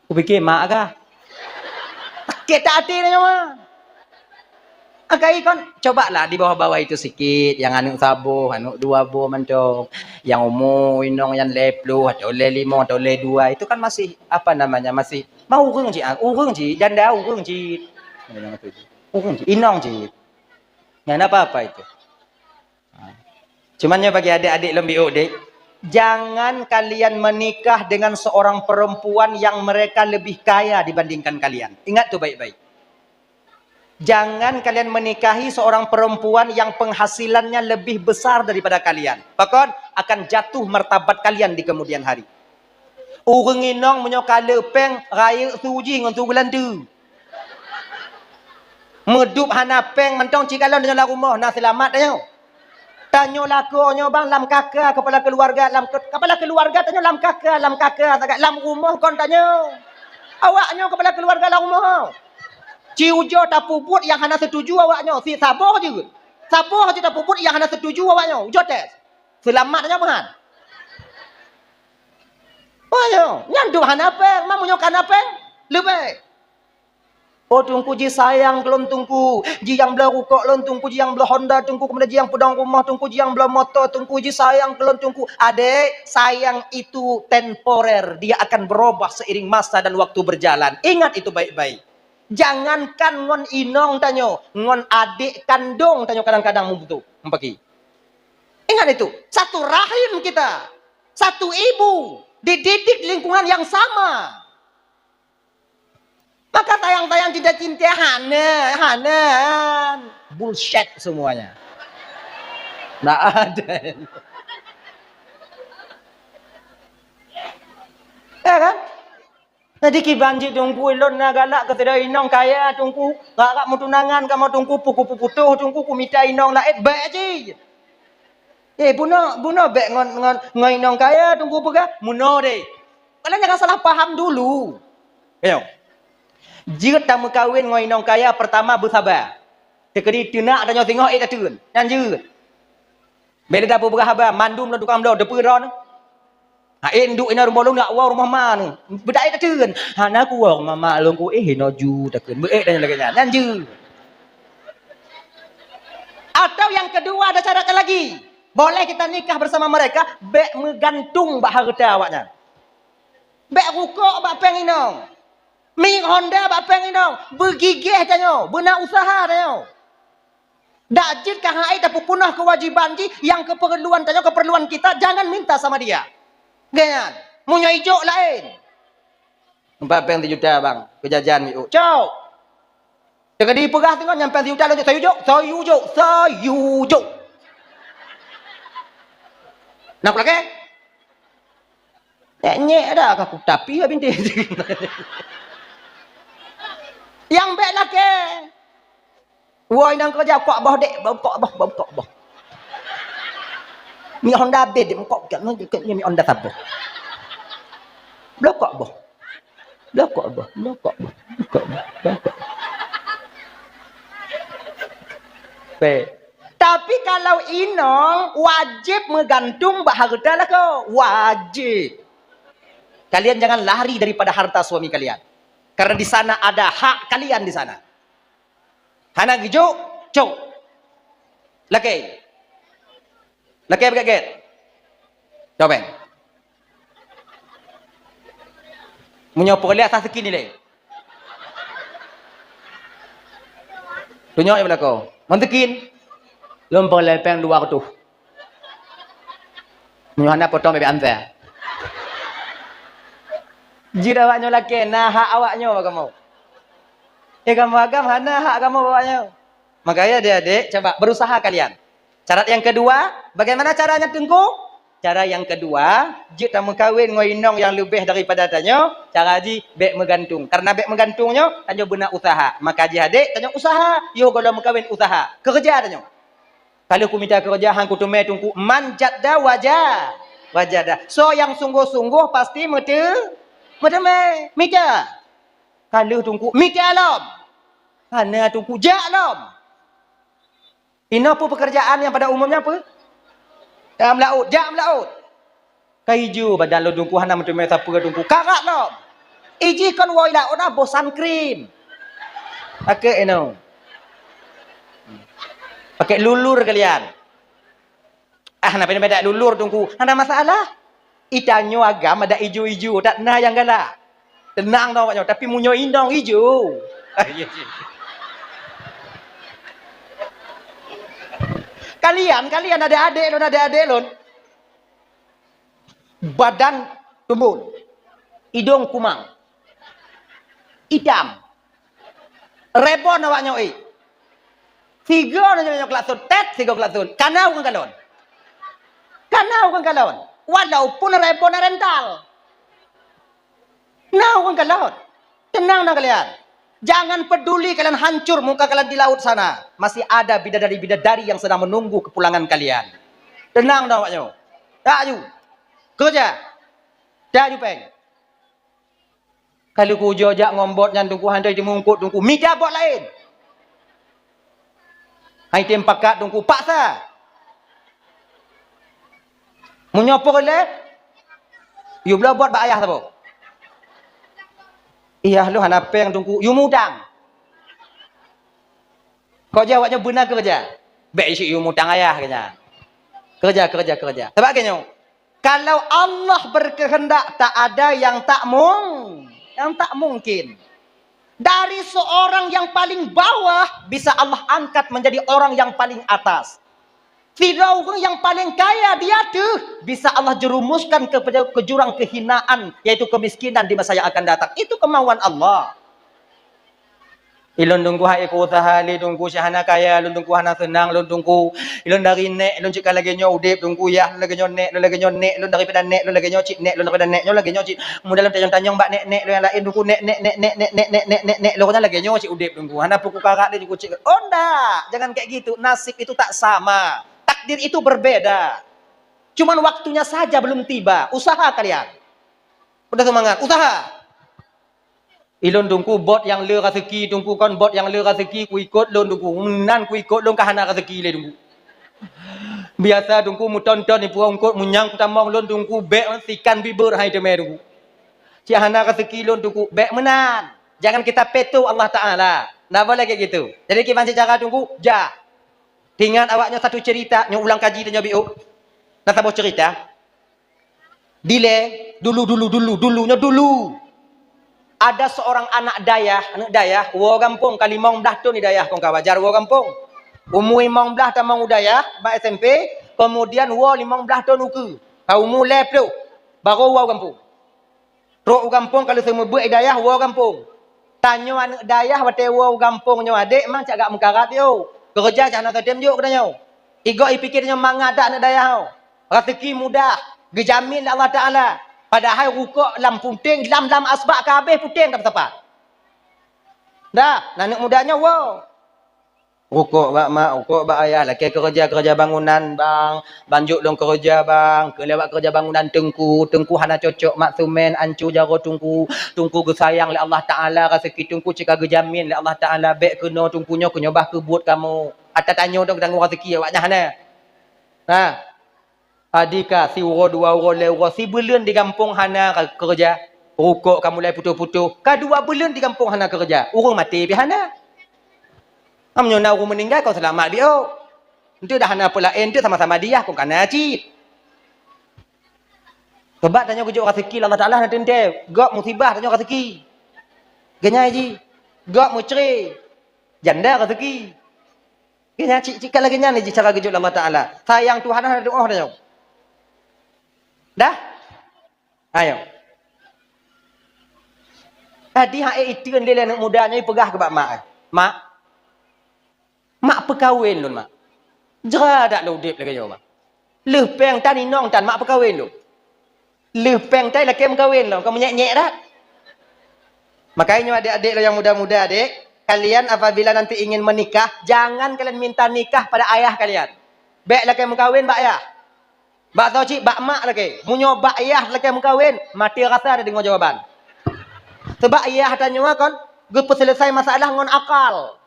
Kupike mak kah. Sakét até tanyoe. Akai kon, cobalah di bawah-bawah itu sikit, yang aneuk saboh, aneuk dua boh mantong, yang umu inong nyan lhèe ploh atau lhèe limong atau lhèe dua, itu kan masih, apa namanya, masih mau ureueng cit, ah, ureueng cit, janda ureueng cit. Ureueng cit, inong cit. Nyan apa-apa itu. Cuman nyoe bagi adik-adik lom biôk deh, jangan kalian menikah dengan seorang perempuan yang mereka lebih kaya dibandingkan kalian. Ingat tu baik-baik. Jangan kalian menikahi seorang perempuan yang penghasilannya lebih besar daripada kalian. Pakon? Akan jatuh martabat kalian di kemudian hari. Ureueng inong meunyoe ka le péng, rayeuk su jih ngon su geulanteue. Meudup hana péng mantong, cikalon tanyoe lam rumoh, na seulamat tanyoe. Tanyoe lakoe nyoe bang lam kaka kepala keluarga, lam ke-, kepala keluarga tanyoe lam kaka, lam kaka sagai, lam rumoh kon tanyoe. Awak nyoe kepala keluarga lam rumoh. Ci ujoe tapeubuet nyang hana setuju awak nyoe, si saboh jeuet. Saboh jeuet tapeubuet nyang hana setuju awak nyoe. Ujoe tes. Seulamat tanyoe meuhan. Oh, nyoe. Nyan duek hana péng, ma meunyoe ka na péng, leubeh. Oh, Teungku jisayang keu lôn, Teungku. Jiyang bloe rukok lôn, Teungku, jiyang bloe Honda, Teungku, keumudian jiyang peudong rumoh, Teungku, jiyang bloe moto, Teungku, jisayang keu lôn, Teungku. Adék, sayang itu temporer, dia akan berubah seiring masa dan waktu berjalan. Ingat itu baik-baik. Jangankan ngon inong tanyoe, ngon adék kandong tanyoe kadang-kadang meubeutôi, meupaké. Ingat itu, satu rahim kita, satu ibu, dididik lingkungan yang sama. Maka sayang-sayang, cinta-cinta, hana, hana. Bullshit semuanya. Ndak ada. Ya kan? Jadi kiban cit Teungku, lôn na galak keu sidroe inong kaya Teungku, rab-rab meutunangan kamoe Teungku, pu-, ku-, pu-, putôh Teungku, kumita inong laén, bèk cit. Eh, bunoe, bunoe bèk ngon, ngon, ngon inong kaya Teungku peugah, meunoe deh. Kalian jangan salah paham dulu. Ayo. Jeuet tameukawen ngon inong kaya, pertama beusaba. Teukeudi teunak tanyoe singoh ék tateun. Nyan jeuet. Bèk lé tapeupeugah haba, mandum lôn tukang bloe, teupeue droeneuh. Ha, ék duek inoe rumoh lôn, jak woe rumoh ma neuh. Beudak ék tateun. Hana kuwoe rumoh ma lôn ku, éh, inoe ju takheun. Beuék dan lagèe nyan. Nyan jeuet. Atau yang kedua, ada syarat lagi. Boleh kita nikah bersama mereka, bèk meugantung bak hareuta awaknyan. Bèk rukok bak péng inong. Miet Honda bak péng inong. Beugigeh tanyoe, beuna useuha tanyoe. Dak jeuet ka hai tapeupunoh keuwajéban jih nyang keupeurluan tanyoe, keupeurluan kita, jangan minta sama dia. Nyan, meunyoe ijok laén. Empat péng sijuta, bang, keu jajan miôk. Cok! Teukeudi peugah teungoh nyan péng sijuta, laju sayujok, sayujok, sayujok. Nak kulakèe? Nyek-nyek dah ka kutapi lah bintéh. Nyang bèk lakèe. Woe inong keureuja, kok boh dek, boh kok boh, boh kok boh. Mi Honda bed, kok, kok, kok, mi Honda saboh. Bloe kok boh. Bloe kok boh, bloe kok boh, bloe kok boh, bloe kok boh. Bèk. Tapi kalau inong, wajéb meugantung bak hareuta lakoe. Wajéb. Kalian jangan lari daripada harta suami kalian. Karena di sana ada hak kalian di sana. Hana geujok, cok. Lakèe. Lakèe beugèt-gèt. Cok péng. Meunyoe peureulèe asai sikin ilèe. Tunyok bak lakoe. Mon sikin. Lôn peureulèe péng dua reutôh. Meunyoe hana, potong bèbèk Hamzah. Jeuet awak nyoe lakèe, na hak awak nyoe bak kamoe. Eh, kamoe agam hana hak kamoe bak awak nyoe. Makanya, adik-adik, coba berusaha kalian. Syarat yang kedua, bagaimana caranya, Teungku? Cara yang kedua, jeuet tameukawen ngon inong nyang leubeh daripada tanyoe, cara jih bèk meugantung. Karena bèk meugantung nyoe, tanyoe beuna useuha. Maka jih adik, tanyoe useuha, yoh gohlom meukawen useuha. Keureuja tanyoe. Ka lheueh kumita keureuja, han kuteumé Teungku, man jadda waja-, wajada. Soe nyang sunggoh-sunggoh pasti meute-, meuteumé. Mita. Ka lheueh Teungku, mita lom. Hana Teungku, jak lom. Inoe peue pekerjaan nyang pada umumnya peue? Ka meulaôt, jak meulaôt. Ka ijo badan lôn Teungku, hana meuteumé sapeue Teungku. Karat lom. Ijih kon woe laôt na boh sun cream. Pakai inoe. Pakai lulur kalian. Ah, hana payah lulur Teungku. Hana masalah. Itanyoe agam ada ijo-ijo, tak na nyang galak. Tenang dong awak nyoe, tapi meunyoe inong ijo. Kalian, kalian adék-adék lôn, adék-adék lôn. Badan tumbul, idong kumang, itam, rebon awak nyoe. Sigoe nyoe, nyoe klakson, tet, sigoe klakson. Kana ureueng kalon. Kana ureueng kalon. Walaupun rebon rental. Na ureueng kalon. Tenang dong kalian. Jangan peduli kalian hancur muka kalian di laut sana. Masih ada bidadari-bidadari yang sedang menunggu kepulangan kalian. Tenang dong awak nyoe. Tak aju. Keureuja. Tak aju péng. Ka lheueh kuujoe jak ngon bot nyan Teungku, hana teumeueungkot Teungku. Mita bot laén. Hai tem pakat Teungku, paksa. Meunyoe peureulée, yue bloe bot bak ayah saboh. Iyah lôn hana péng Teungku, yue mutang. Keureuja awak nyoe beuna keureuja. Bék isu yue mutang ayah keu nyan. Keureuja, keureuja, keureuja. Sabab keu nyoe, kalau Allah berkehendak, tak ada yang tak mung-, yang tak mungkin. Dari seorang yang paling bawah bisa Allah angkat menjadi orang yang paling atas. Sidroe ureueng nyang paleng kaya di ateueh bisa Allah jerumuskan kepada, ke jurang kehinaan, yaitu kemiskinan di masa yang akan datang. Itu kemauan Allah. Ilôn Teungku hai ku usaha lé Teungku, cit hana kaya lôn Teungku, hana seunang lôn Teungku. Ilôn dari nèk lôn cit ka lagèe nyoe udép Teungku, yah lôn lagèe nyoe nèk lôn lagèe nyoe nèk lôn daripada nèk lôn lagèe nyoe cit nèk lôn daripada nèk nyoe lagèe nyoe cit. Meudalem tanyong-tanyong bak nèk-nèk lôn nyang laén Teungku, nèk, nèk, nèk, nèk, nèk, nèk, nèk, nèk, lôn nyang lagèe nyoe cit udép Teungku. Hana peue kukarat lé Teungku cit. Oh ndak, jangan kayak gitu. Nasib itu tak sama. Takdir itu berbeda. Cuman waktunya saja belum tiba. Usaha kalian. Udah semangat, usaha. Ilôn Teungku bot nyang le raseuki Teungku, kon bot nyang le raseuki kuikot lôn Teungku. Meunan kuikot lôn ka hana raseuki lé Teungku. Biasa Teungku meuton-ton ipuwoe eungkot, meunyang kutamong lôn Teungku, bék sikan bibeur hai teumé Teungku. Cit hana raseuki lôn Teungku, bék meunan. Jangan kita peto Allah Taala. Ndak boleh kayak gitu. Jadi kiban cara Teungku, ja. Ingat awak nyoe satu cerita, nyoe ulang kaji tanyoe biôh. Na saboh cerita. Dilée, dulu, dulu, dulu, dulu, nyoe dulu. Ada seorang anak dayah, aneuk dayah, woe gampông ka limong blaih thon di dayah kong ka wajar woe gampông. Umu limong blaih tamong u dayah, bak S M P, kemudian woe limong blaih thon ukeue. Ka umu lhèe ploh, barô woe gampông. Trok u gampông ka lheueh seumeubeuet i dayah woe gampông. Tanyoe aneuk dayah watèe woe u gampông nyoe adék mang cak gak meukarat yo. Keureuja cak hana teutem jok keu tanyoe. Igoe ipike tanyoe mangat that aneuk dayah ho. Raseuki mudah, geujamin lé Allah Taala. Padahai rukok lam puténg, lam, lam asbak ka habéh puténg that sapat. Dah, aneuk muda nyoe woe. Rukok bak mak, rukok bak ayah, lakèe keureuja-keureuja bangunan, bang, ban jok lôn keureuja, bang, keu lewat keureuja bangunan Teungku, Teungku hana cocok mak seumén, anco jaroe Teungku, Teungku geusayang lé Allah Taala, raseuki Teungku cit ka geujamin lé Allah Taala, bék keunoe Teungku nyoe keu nyoe bah keu buet kamoe. Ata tanyoe dong tanggong raseuki awak nyan hana. Ha. Adi ka siuroe dua uroe lhèe uroe sibuleuen di gampông hana ka keureuja. Rukok ka mulai putôh-putôh. Ka dua buleuen di gampông hana keureuja. Ureueng maté pih hana. Am nyoe na ureueng meuninggai kon seulamat biôh. Enteuk dah hana peulaén, enteuk sama-sama diyah kon kana cit. Keubat tanyoe geujok raseuki lé Allah Taala hana teuntèe. Gob musibah tanyoe raseuki. Geunyai jih. Gob meucre. Janda raseuki. Geunyai cit, cit ka lagèe nyan jih cara geujok lé Allah Taala. Sayang Tuhan hana teuoh tanyoe. Dah? Ayo. Adi hai iteun lé aneuk muda nyoe peugah keu bak mak, eh. Mak, mak peukawen lôn, mak. Jra dak lôn udép lagèe nyoe, mak. Lheueh péng tan inong tan mak peukawen lôn. Lheueh péng tan lakèe meukawen lôn, ka meunyèk-nyèk dak? Makanya adék-adék lôn nyang muda-muda, adék, kalian apabila nanti ingin menikah, jangan kalian minta nikah pada ayah kalian. Bék lakèe meukawen bak ayah. Bak soe cit, bak mak lakèe. Meunyoe bak yah lakèe meukawen, maté rasa tadeungoe jawaban. Sabab yah tanyoe kon geupeuseuleusoe masalah ngon akal.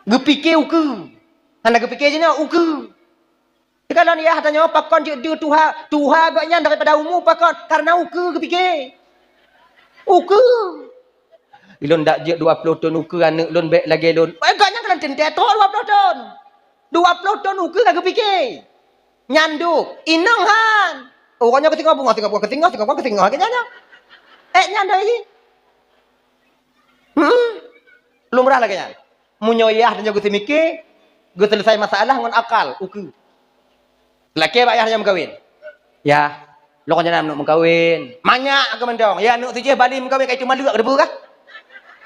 Geupike ukeue. Hana geupike jinoe ukeue. Teuka Lôn yah tanyoe pakon jeuet deuh tuha, tuha gobnyan daripada umu pakon, karena ukeue geupike. Ukeue. Ilôn dak jeuet dua ploh thon ukeue aneuk lôn bèk lagèe lôn. Eh, gobnyan kalon teuntèe trok dua ploh thon. Dua ploh thon ukeue ka geupike. Nyan duek, inong han. Uroe nyoe keusingoh beungoh, singoh beungoh, keusingoh, singoh beungoh, keusingoh, keusingoh, keusingoh, keusingoh. Eh, nyan doi. Hmm. Lumrah lagèe nyan. Meunyoe yah tanyoe geuseumike, geuseuleusai masalah ngon akal, ukeue. Lakèe bak yah tanyoe meukawen. Yah, lôn nyan aneuk meukawen. Manyak keu mantong. Ya aneuk sijih bali meukawen ka itu maleuek debu kah?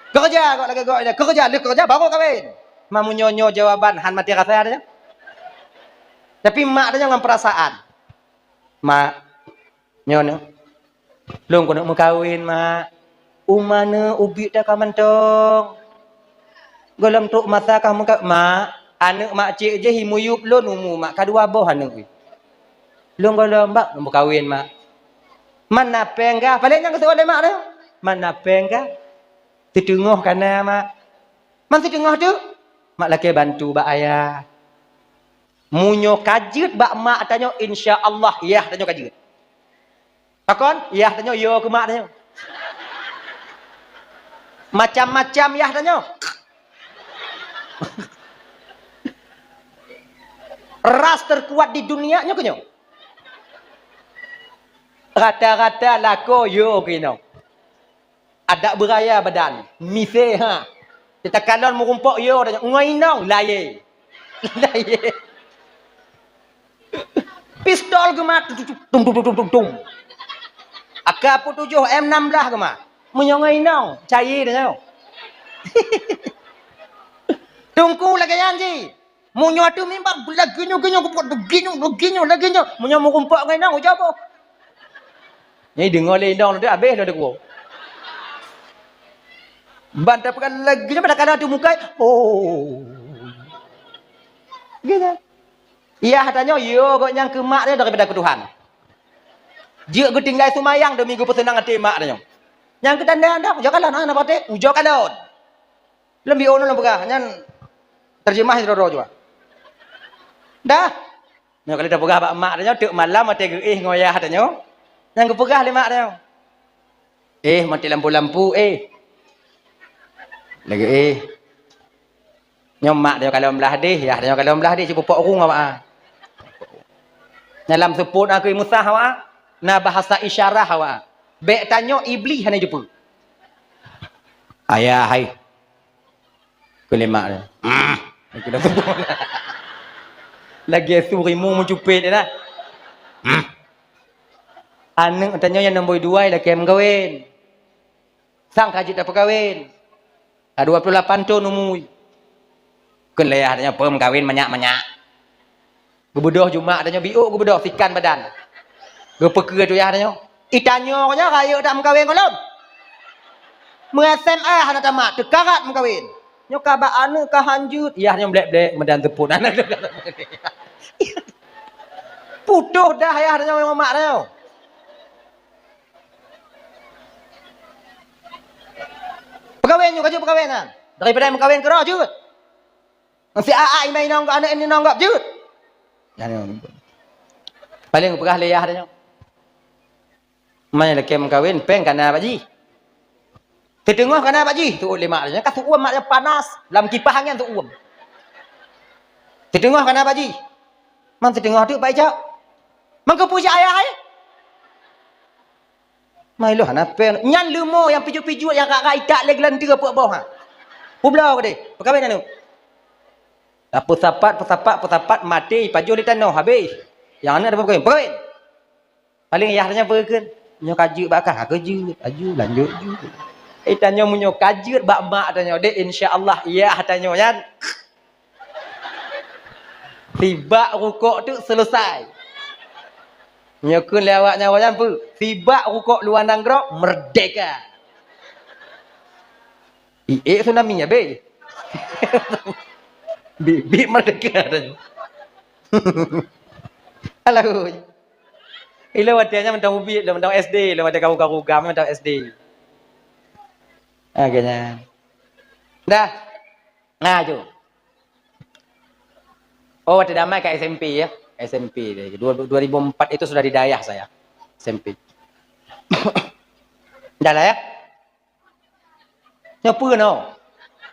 Keureuja kok lagèe kok, keureuja, lheueh keureuja baru kawen. Ma meunyoe nyoe jawaban han maté rasa tanyoe. Tapi mak tanyoe ngon perasaan. Mak, nyoe, nyoe. Lôn keuneuk meukawen, Mak. Uma neuh ubit dak ka mantong. Gohlom trok masa ka meuka-, Mak, aneuk mak cék jih muyueb lôn umu mak ka dua boh aneuk. Lôn gohlom bak lôn meukawen, Mak. Man na péng kah? Paléng nyang geuseuôt lé mak teuh. Man na péng kah? Siteungoh ka na, Mak. Man siteungoh teuk? Mak lakèe bantu bak ayah. Meunyoe ka jeuet bak mak tanyoe, insya Allah yah tanyoe ka jeuet. Pakon? Yah tanyoe yo keu mak tanyoe. Macam-macam yah tanyoe. Ras terkuat di dunia nyoe keuh nyoe. Rata-rata lakoe yo keu inong. Adak beuraya badan, misé ha. Teukalon meurumpok yo tanyoe, ngon inong, layé. Layé. Pistol geumat, tum, tum, tum, tum, tum, tum. A K peuet tujoh M enam belas geumat. Meunyoe ngon inong, cayé tanyoe. Teungku lagèe nyan jih. Meunyoe ateueh mimbar, lagèe nyoe, lagèe nyoe, geupeugah, lagèe nyoe, lagèe nyoe, lagèe nyoe. Meunyoe meurumpok ngon inong, ujoe boh. Nyan deungoe lé inong lôn, habéh lôn deungoe. Ban tapeugah lagèe nyoe, padahai ka na ateueh muka, oh. Gitu. Yah tanyoe, yo gobnyan keu mak tanyoe daripada keu Tuhan. Jeuet geutinggai seumayang demi geupeuseunang até mak tanyoe. Nyang keu tanda-tanda, ujoe kalon, hana patéh, ujoe kalon. Lom biôh nyoe lôn peugah, nyan terjemah sidroe-droe jua. Dah. Nyoe kali tapeugah bak mak tanyoe, teuk malam watèe geuéh ngon yah tanyoe. Nyan geupeugah lé mak tanyoe. "Éh, maté lampu-lampu, éh." Lagèe éh. Nyoe mak tanyoe kalon blah deh, yah tanyoe kalon blah deh, sipupok ureueng awak. Dalam seupôt akui Musa awak, na bahasa isyarah awak. Bèk tanyoe Iblih hana jipeu. "Ayah hai." Keu lé mak dia. Hmm. Lagèe su rimu meucupet dia dah. Hmm. Aneuk tanyoe nyang nombor dua lakèe meukawen. Sang ka jeuet tapeukawen. Ka dua puluh lapan thon umu. Kheun lé yah tanyoe peue meukawen manyak-manyak. Geubeudôh jumak tanyoe biôk geubeudôh sikan badan. Geupeukeue tu yah tanyoe. I tanyoe nyoe rayeuk dak meukawen ngon lôn. Meu-S M A hana tamat, teukarat meukawen. Nyoe ka bak aneuk ka hanjeuet, yah nyoe blek-blek meudan teupot aneuk. Putôh dah yah tanyoe ngon mak tanyoe. Peukawen nyoe ka jeuet peukawen nyan. Daripada meukawen keudroe jeuet. Si aa inong gop, aneuk inong gop jeuet. Nyan nyoe. Paléng peugah lé yah tanyoe. Meunyoe lakèe meukawen, péng ka na bak jih. Siteungoh ka na bak jih, seuôt lé mak tanyoe. Ka seuôt mak tanyoe panas, lam kipah angén seuôt. Siteungoh ka na bak jih. Man siteungoh teuk bak icok. Man keupeue cok ayah hai? Mai lôn hana péng. Nyan leumo nyang pijuet-pijuet nyang rak-rak itak lé geulanteue peuet boh ha. Peubloe keudeh. Peukawen aneuk. Tapeusapat, peusapat, peusapat, maté, ipajoh di tanoh, habéh. Nyang aneuk tapeukawen. Peukawen. Paléng yah tanyoe peue kheun. Nyoe ka jeuet bak kah, ka jeuet. Aju, lanjut ju. Eh, tanyoe meunyoe ka jeuet bak mak tanyoe, dek, insya Allah, yah tanyoe nyan. Sibak rukok teuk selesai. Nyoe kheun lé awak nyan, awak nyan peue? Sibak rukok luwa nanggroe, merdeka. Iék tsunami habéh. Bit-bit merdeka dah. Alah. Ilôn watèe nyan mantong ubit, lôn mantong S D, lôn watèe karu-karu gam mantong S D. Ah, lagèe nyan. Dah. Nah, tu. Oh, watèe damai ka S M P ya. S M P. Dua, dua ribu empat itu sudah di dayah saya. S M P. Dah lah ya. Nyoe peue noh?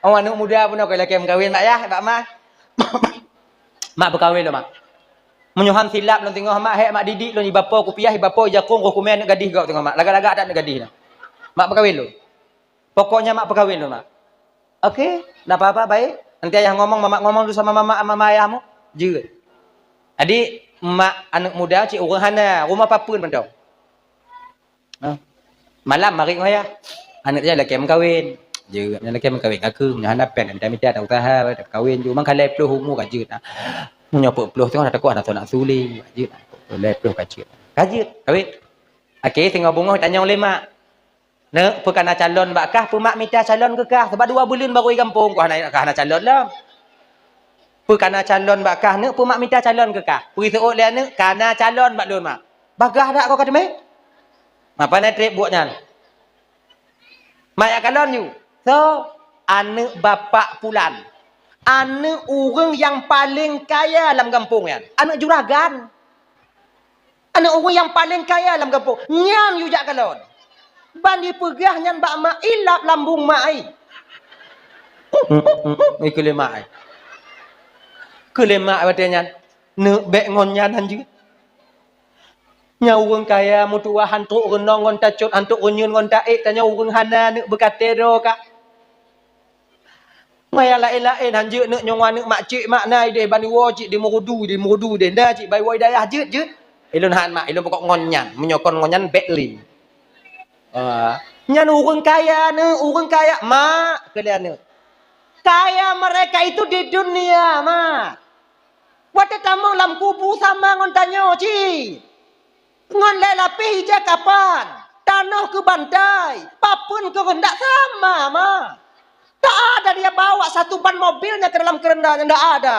Oh, aneuk muda pun noh, lakée meukawen, Mak, yah, bak ma. Mak, peukawen lôn, Mak. Meunyoe han silap lôn teungoh, Mak, hék, Mak, didik lôn, ibapo kupiah, ibapo ijakong, roh kumé aneuk gadih gob teungoh, Mak. Lagak-lagak that aneuk gadih nyoe. Mak, peukawen lôn. Pokoknya, Mak, peukawen lôn, Mak. Oke, ndak apa-apa, baik. Nanti ayah ngomong, mamak ngomong dulu sama mamak, sama ayahmu. Jeuet. Jadi, mak aneuk muda cit ureueng hana, rumoh papeuen mantong. Ha. Malam marit ngon ayah. Aneuk nyan lakée meukawen. Jeuet, nyan lakée meukawen. Aku nyoe hana péng, mita-mita dah usaha, dah kawen ju. Mang ka lhèe ploh umu ka jeuet. Nyoe peuet ploh teungoh dah teukuah dah teunak suli. Ka jeuet. Lhèe ploh ka jeuet. Ka jeuet, kawen. Akhé singoh beungoh tanyong lé mak. Neuk, peu kana calon bak kah, peu mak mita calon keu kah. Sabab dua buleuen baru i gampông, kah hana, kah hana calon lom. Peu kana calon bak kah, neuk, peu mak mita calon keu kah. Peu iseuôt lé aneuk, kana calon bak lôn, mak. Bagah dak kau ka teumé? Mapa na trép buet nyan? Mak jak kalon ju. So, aneuk bapak pulan. Aneuk ureueng nyang paleng kaya lam gampông nyan. Aneuk juragan. Aneuk ureueng nyang paleng kaya lam gampông. Nyan ju jak kalon. Ban jipeugah nyan bak mak ilap lambông mak ai. Ikeu lé mak ai. Keu lé mak watèe nyan. Neuk bèk ngon nyan hanjeuet. Nyan ureueng kaya meutuwah han trok reunong ngon tacot, han trok reunyeun ngon taék, tanyoe ureueng hana neuk beukaté droe ka. Maya laén-laén han jeuet neuk nyoe aneuk mak cik mak na idéh bani woe cit di Meurudu, di Meurudu idéh. Nda cit bai woe i dayah jeuet, jeuet. Ilôn han mak, ilôn pokok ngon nyan. Meunyoe kon ngon nyan bèk lé. Ah, nyan ureueng kaya neuk, ureueng kaya mak, keu lé aneuk. Kaya mereka itu di dunia, mak. Watèe tamong lam kubu sama ngon tanyoe cit. Ngon lhèe lapéh ija kapan, tanoh keu bantai, papeuen keu reundak sama, ma. Tak ada dia bawa satu ban mobilnya ke dalam kerendanya, ndak ada.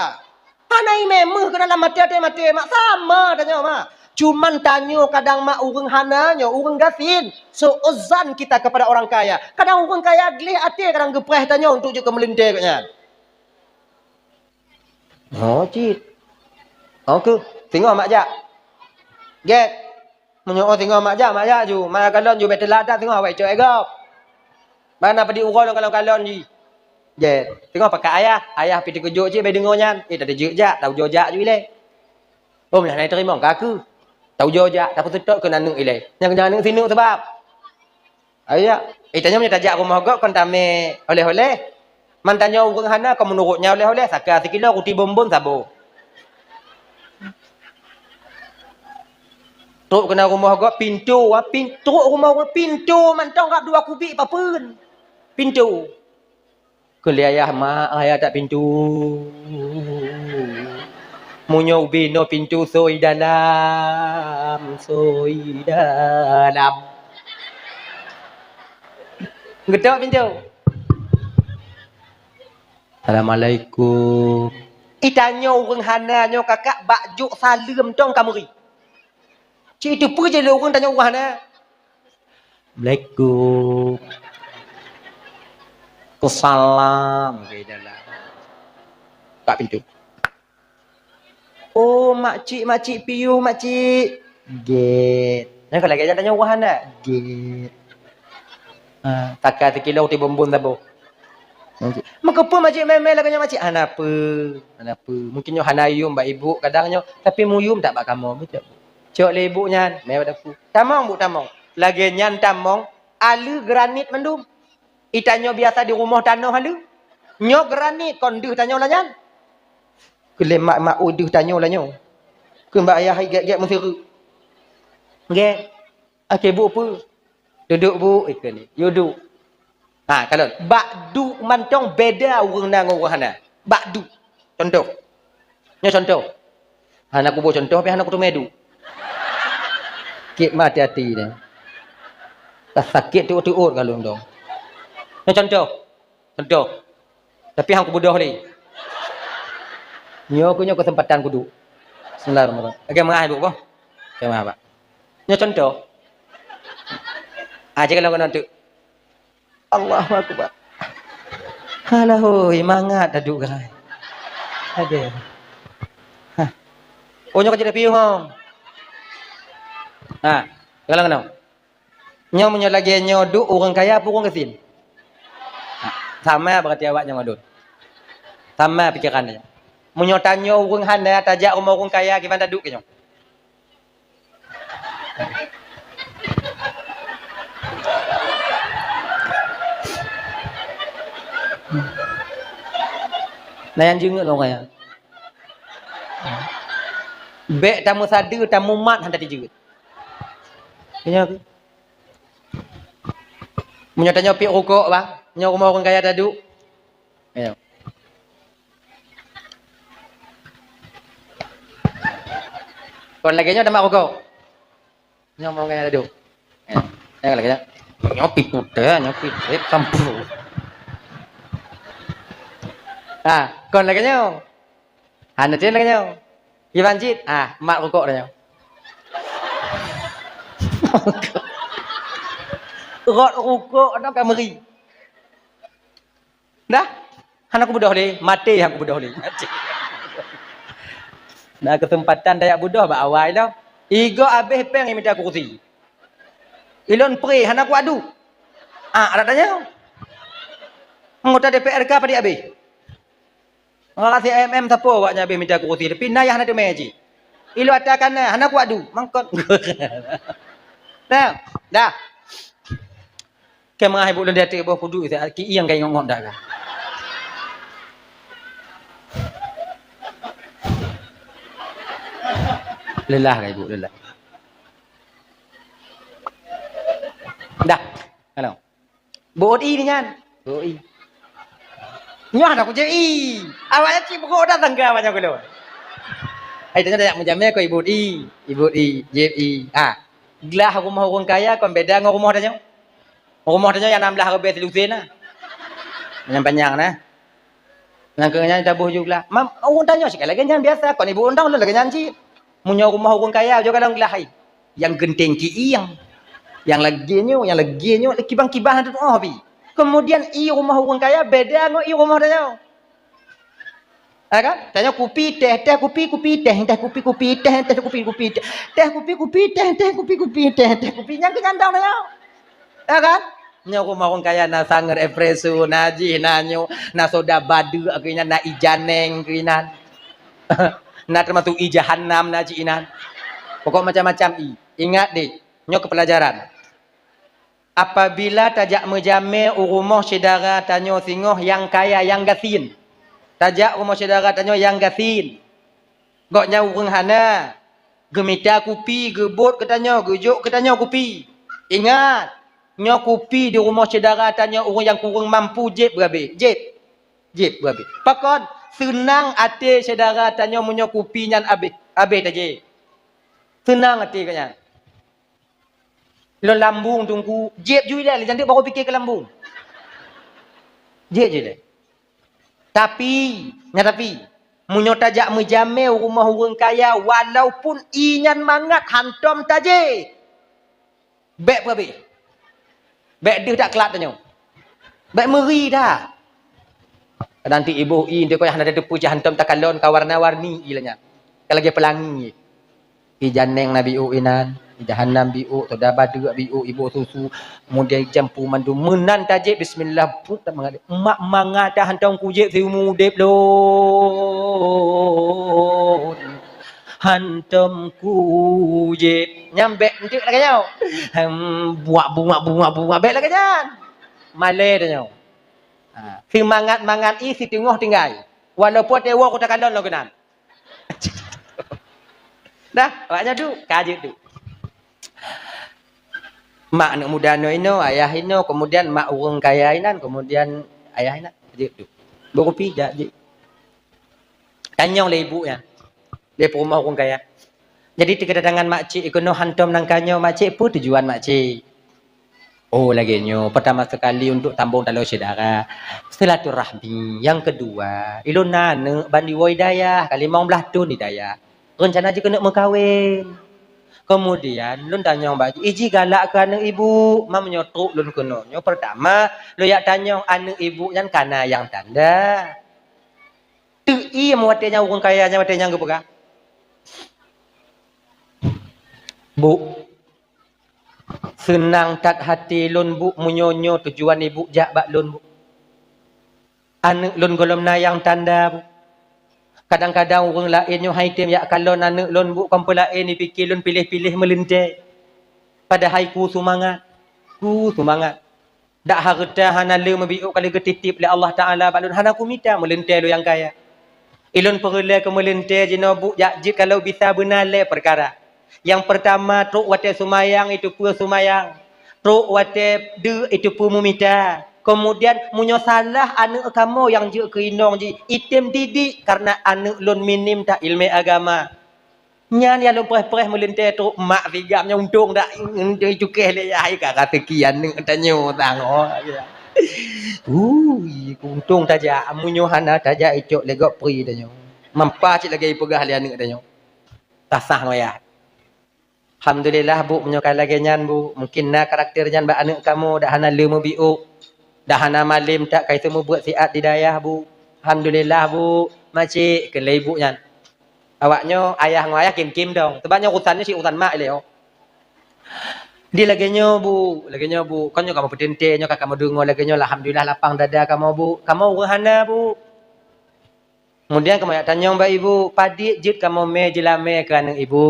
Hana imé meuh keunan lam maté-maté, mak, sama tanyoe, mak. Cuman tanyoe kadang, mak, ureueng hana nyoe, ureueng gasien. Su'uzan kita kepada orang kaya. Kadang ureueng kaya gleh até kadang geupreh tanyoe untuk jeuet keu meulintèe gobnyan. Oh, cit. Oh, keuh. Singoh mak jak. Gét. Meunyoe oh singoh mak jak, mak jak ju. Mak kalon ju, bèk teulat that singoh awai cok e gob. Mana padi uroe lôn kalon-kalon ji. Gét. Singoh pakat ayah. Ayah pi teukeujot cit bai deungoe nyan. Eh, tadi jeuet jak, tau jo jak ju ilèe. Oh, meunyoe hana teurimong ka keuh. Tau jo jak, tapeuseutôt keu aneuk ilèe. Nyang, nyang aneuk sineuk sabab. Ayo, eh, tanyoe meunyoe tajak rumoh gob kon tamé oleh-oleh. Man tanyoe ureueng hana kon meunurot nyan oleh-oleh, saka sikilo, ruti bonbon, sabo. Trok keunan rumoh gob, pintoe, ah, pin-, trok rumoh gob, pintoe mantong rab dua kubik papeuen. Pintoe. Keu lé ayah mak, ayah that pintoe. Meunyoe ubé noe pintoe soi dalam, soi dalam. Geutok pintoe. Assalamualaikum. Itanyoe ureueng hana nyoe kakak bak jok saleuem tong ka meuri. Cit teupeue jih lé ureueng tanyoe ureueng hana. Assalamualaikum. Salam. Oke, dalam. Buka pintu. Oh, makcik, makcik piôh, makcik. Gét. Nyan ka lagèe nyan tanyoe ureueng hana. Gét. Ha, saka sikilo ruti bonbon sabo. Makeupeue makcik mé-mé lagèe nyan makcik? Hana peue, hana peue. Mungkin nyoe hana yum bak ibu kadang nyoe, tapi meuyum that bak kamoe, beutôi. Cok lé ibu nyan, mé bak dapu. Tamong, bu, tamong. Lagèe nyan tamong, aleue granit mandum. Itanyoe biasa di rumoh tanoh aleue. Nyoe granit kon deuh tanyoe lagèe nyan. Keu lé mak-mak, oh, deuh tanyoe lagèe nyoe. Keu bak ayah gét-gét meusireuk. Gét. Akhé bu peue? Duduek bu, ikeu ni. Yue duek. Ha, kalon. Bak duek mantong beda ureueng na ngon ureueng hana. Bak duek. Contoh. Nyoe contoh. Hana kuboh contoh, tapi hana kuteumé duek. Kit ma hati-hati deh. Ka sakét teuôt-teuôt ka lôn dong. Nyoe contoh. Contoh. Tapi han kubeudôh lé. Nyoe keuh nyoe keuseumpatan kuduek. Bismillahirrahmanirrahim. Oke, meu'ah ibu boh. Oke, meu'ah, Pak. Nyoe contoh. Ah, cit kalon keunoe teuk. Allahu Akbar. Alah hôi, mangat taduek geurai. Aduh. Hah. Oh, nyoe ka jeuet piôh, ho. Ha, kalon keunoe. Nyoe meunyoe lagèe nyoe duek ureueng kaya peue ureueng gasien? Ha, sama berarti awak nyoe ngon lôn. Sama pikeran nyoe. Meunyoe tanyoe ureueng hana tajak rumoh ureueng kaya, kiban taduek keu nyoe? Na nyang jeungeut lôn kaya. Bèk tameusadeue, tamumat hana tijeuet. Meunyoe, meunyoe tanyoe piep rukok, bah, nyoe rumoh ureueng kaya taduek. Nyoe. Kon lagèe nyoe tamat rukok. Nyoe rumoh ureueng kaya taduek. Nyoe lagèe nyoe. Nyoe pi putéh, nyoe pi trép sampeu. Ah, kon lagèe nyoe. Hana cen lagèe nyoe. Iban cit, ah, mat rukok dah nyoe. Rot rukok dah ka meuri. Dah. Hana kubeudôh lé, maté hana kubeudôh lé. Maté. Na keuseumpatan tajak beudôh bak awai lom. Igoe abéh péng imita kurusi. Ilôn pré hana kuadu. Ah, adak tanyong. Anggota D P R ka padit abéh. Ngon C M M sapo awaknyan habéh mita kurusi, tapi na nyang hana teumé cit. Ilôn ata kana, hana kuadu, mangkot. Dah, dah. Keu meungaih buet lôn di ateueh boh kudu, ki ieng ka ingot-ngot dak ka. Lelah ka ibu, lelah. Dah. Halo. Buet ie nyan. Buet ie. Nyoe hana kujép ie. Awaknyan cit beugok dah tangga awaknyan keu lôn. Hai, tanyoe tajak meujamé kon ibuet ie. Ibuet ie, jép ie. Ha. Glah rumoh ureueng kaya kon beda ngon rumoh tanyoe. Rumoh tanyoe nyang nam blah ribèe silusén na. Panyang-panyang na. Nyang keu nyan taboh ju glah. Mam, ureueng tanyoe cit ka lagèe nyan biasa, kon ibu undang lôn lagèe nyan cit. Meunyoe rumoh ureueng kaya, jok kalon glah hai. Nyang geunteng ki ieng. Nyang lagèe nyoe, nyang lagèe nyoe, kibang-kibang tu oh bi. Kemudian ie rumoh ureueng kaya beda ngon ie rumoh tanyoe. Ya kan? Tanyoe kupi, teh, teh kupi, kupi, teh, teh kupi, kupi, teh, teh kupi, kupi, teh, teh kupi, kupi, teh, teh kupi, kupi, teh, teh kupi. Nyang keu nyan dong tanyoe. Ya kan? Nyoe rumoh ureueng kaya na sangeut espresso, na jih, na nyoe, na soda badeuk keu inan, na ie janeng keu inan. Na teumasok ie jahannam na cit inan. Pokok macam-macam ie. Ingat deh, nyoe keu pelajaran. Apabila tajak meujamé u rumoh syedara tanyoe singoh nyang kaya, nyang gasien. Tajak rumoh syedara tanyoe nyang gasien. Gobnyan ureueng hana, geumita kupi, geubot keu tanyoe, geujok keu tanyoe kupi. Ingat, nyoe kupi di rumoh syedara tanyoe ureueng nyang kureueng mampu jép beurabé. Jép. Jép beurabé. Pakon? Seunang até syedara tanyoe meunyoe kupi nyan abéh, abéh tajép. Seunang até gobnyan. Lôn lambung teungku, jép ju ilèe, lé janteuk barô pike keu lambung. Jép ju ilèe. Tapi, nyan tapi, meunyoe tajak meujamé u rumoh ureueng kaya, walaupun ie nyan mangat hantom tajép. Bèk peurabéh. Bèk deuh that klat tanyoe. Bèk meuri that. Kadang ti iboh ie, nteuk hana tateupeue cit hantom takalon ka warna-warni ie lagèe nyan. Ka lagèe peulangi. Ie janeng na biôk inan, ie jahannam biôk, soda badeuk biôk, iboh susu, kemudian jampu mandum. Meunan tajép bismillah, put that mangat. Mak mangat that hantom kujép siumu udép lôn. Hantom kujép. Nyan bèk nteuk lagèe nyoe. Hem, buak, buak, buak, buak, bèk lagèe nyan. Malèe tanyoe. Ha, seumangat-mangat ie siteungoh tinggai. Walaupun watèe woe ku takalon lom keunan. Dah, awaknyan duek, ka jeuet duek. Mak aneuk muda nyoe inoe, ayah inoe, kemudian mak ureueng kaya inan, kemudian ayah inan, jeuet duek. Beukupi jak jeuet. Tanyong lé ibu nyan, lé peurumoh ureueng kaya. Jadi, teukedatangan makcik keunoe hantom nangka nyoe, makcik, peue tujuan makcik? Oh, lagèe nyoe, peurtama seukali untuk tambong taloe syedara, silaturahmi. Nyang keudua, ilôn na aneuk ban jiwoe i dayah, ka limong blaih thon i dayah. Reuncana jih keuneuk meukawen. Keumudian, lôn tanyong bak jih, iji galak keu aneuk ibu, ma meunyoe trok lôn keunoe nyoe, peurtama, lôn jak tanyong aneuk ibu nyan kana nyang tanda. Teuiem watèe nyan ureueng kaya nyan watèe nyan geupeugah. Bu, seunang that hati lôn, Bu, meunyoe nyoe tujuan ibu jak bak lôn, Bu. Aneuëk lôn gohlom na nyang tanda, Bu. Kadang-kadang ureuëng laén nyoe hai tem jak kalon aneuëk lôn, Bu, kon peulaén, jipike lôn piléh-piléh meuleuntée. Padahai ku seumangat, ku seumangat. Dak hareuta hana le meubiôk ka lheueh geutitip lé Allah Taala bak lôn, hana kumita meuleuntée lôn nyang kaya. Ilôn peureulée keu meuleuntée jinoe, Bu, jak jeuet kalau bisa beuna lé peukara. Nyang peurtama, trok watée seumayang iteupeue seumayang, trok watée deuk iteupeue meumita. Keumudian, meunyoe salah aneuëk kamoe nyang jeuet keu inong jih, item didik, kareuna aneuëk lôn minim that iéleumé agama. Nyan nyang lôn preh-preh meuleuntée trok mak sigam nyoe, untông dak cukéh lé yah, ka raseuki aneuëk tanyoe tangoh. Ui, untông tajak, meunyoe hana tajak icok lé gob pri tanyoe. Mampa cit lagée ipeugah lé aneuëk tanyoe. Tasah ngon yah. Alhamdulillah, Bu, meunyoe ka lagée nyan, Bu, mungkin na karakter nyan bak aneuëk kamoe, dak hana le meubiôk, dak hana malem that ka iseumeubuet siat di dayah, Bu. Alhamdulillah, Bu, macik keu lé ibu nyan. Awak nyoe ayah ngon ayah kim-kim dong. Sebab nyoe urusan nyoe cit urusan mak ilée, oh. Di lagée nyoe, Bu, lagée nyoe, Bu, kon nyoe kamoe peuteuntée, nyoe ka kamoe deungoe lagée nyoe, alhamdulillah lapang dada kamoe, Bu. Kamoe ureuëng hana, Bu. Keumudian kamoe jak tanyong bak ibu, padit jeuet kamoe mé jeulamé keu aneuëk ibu?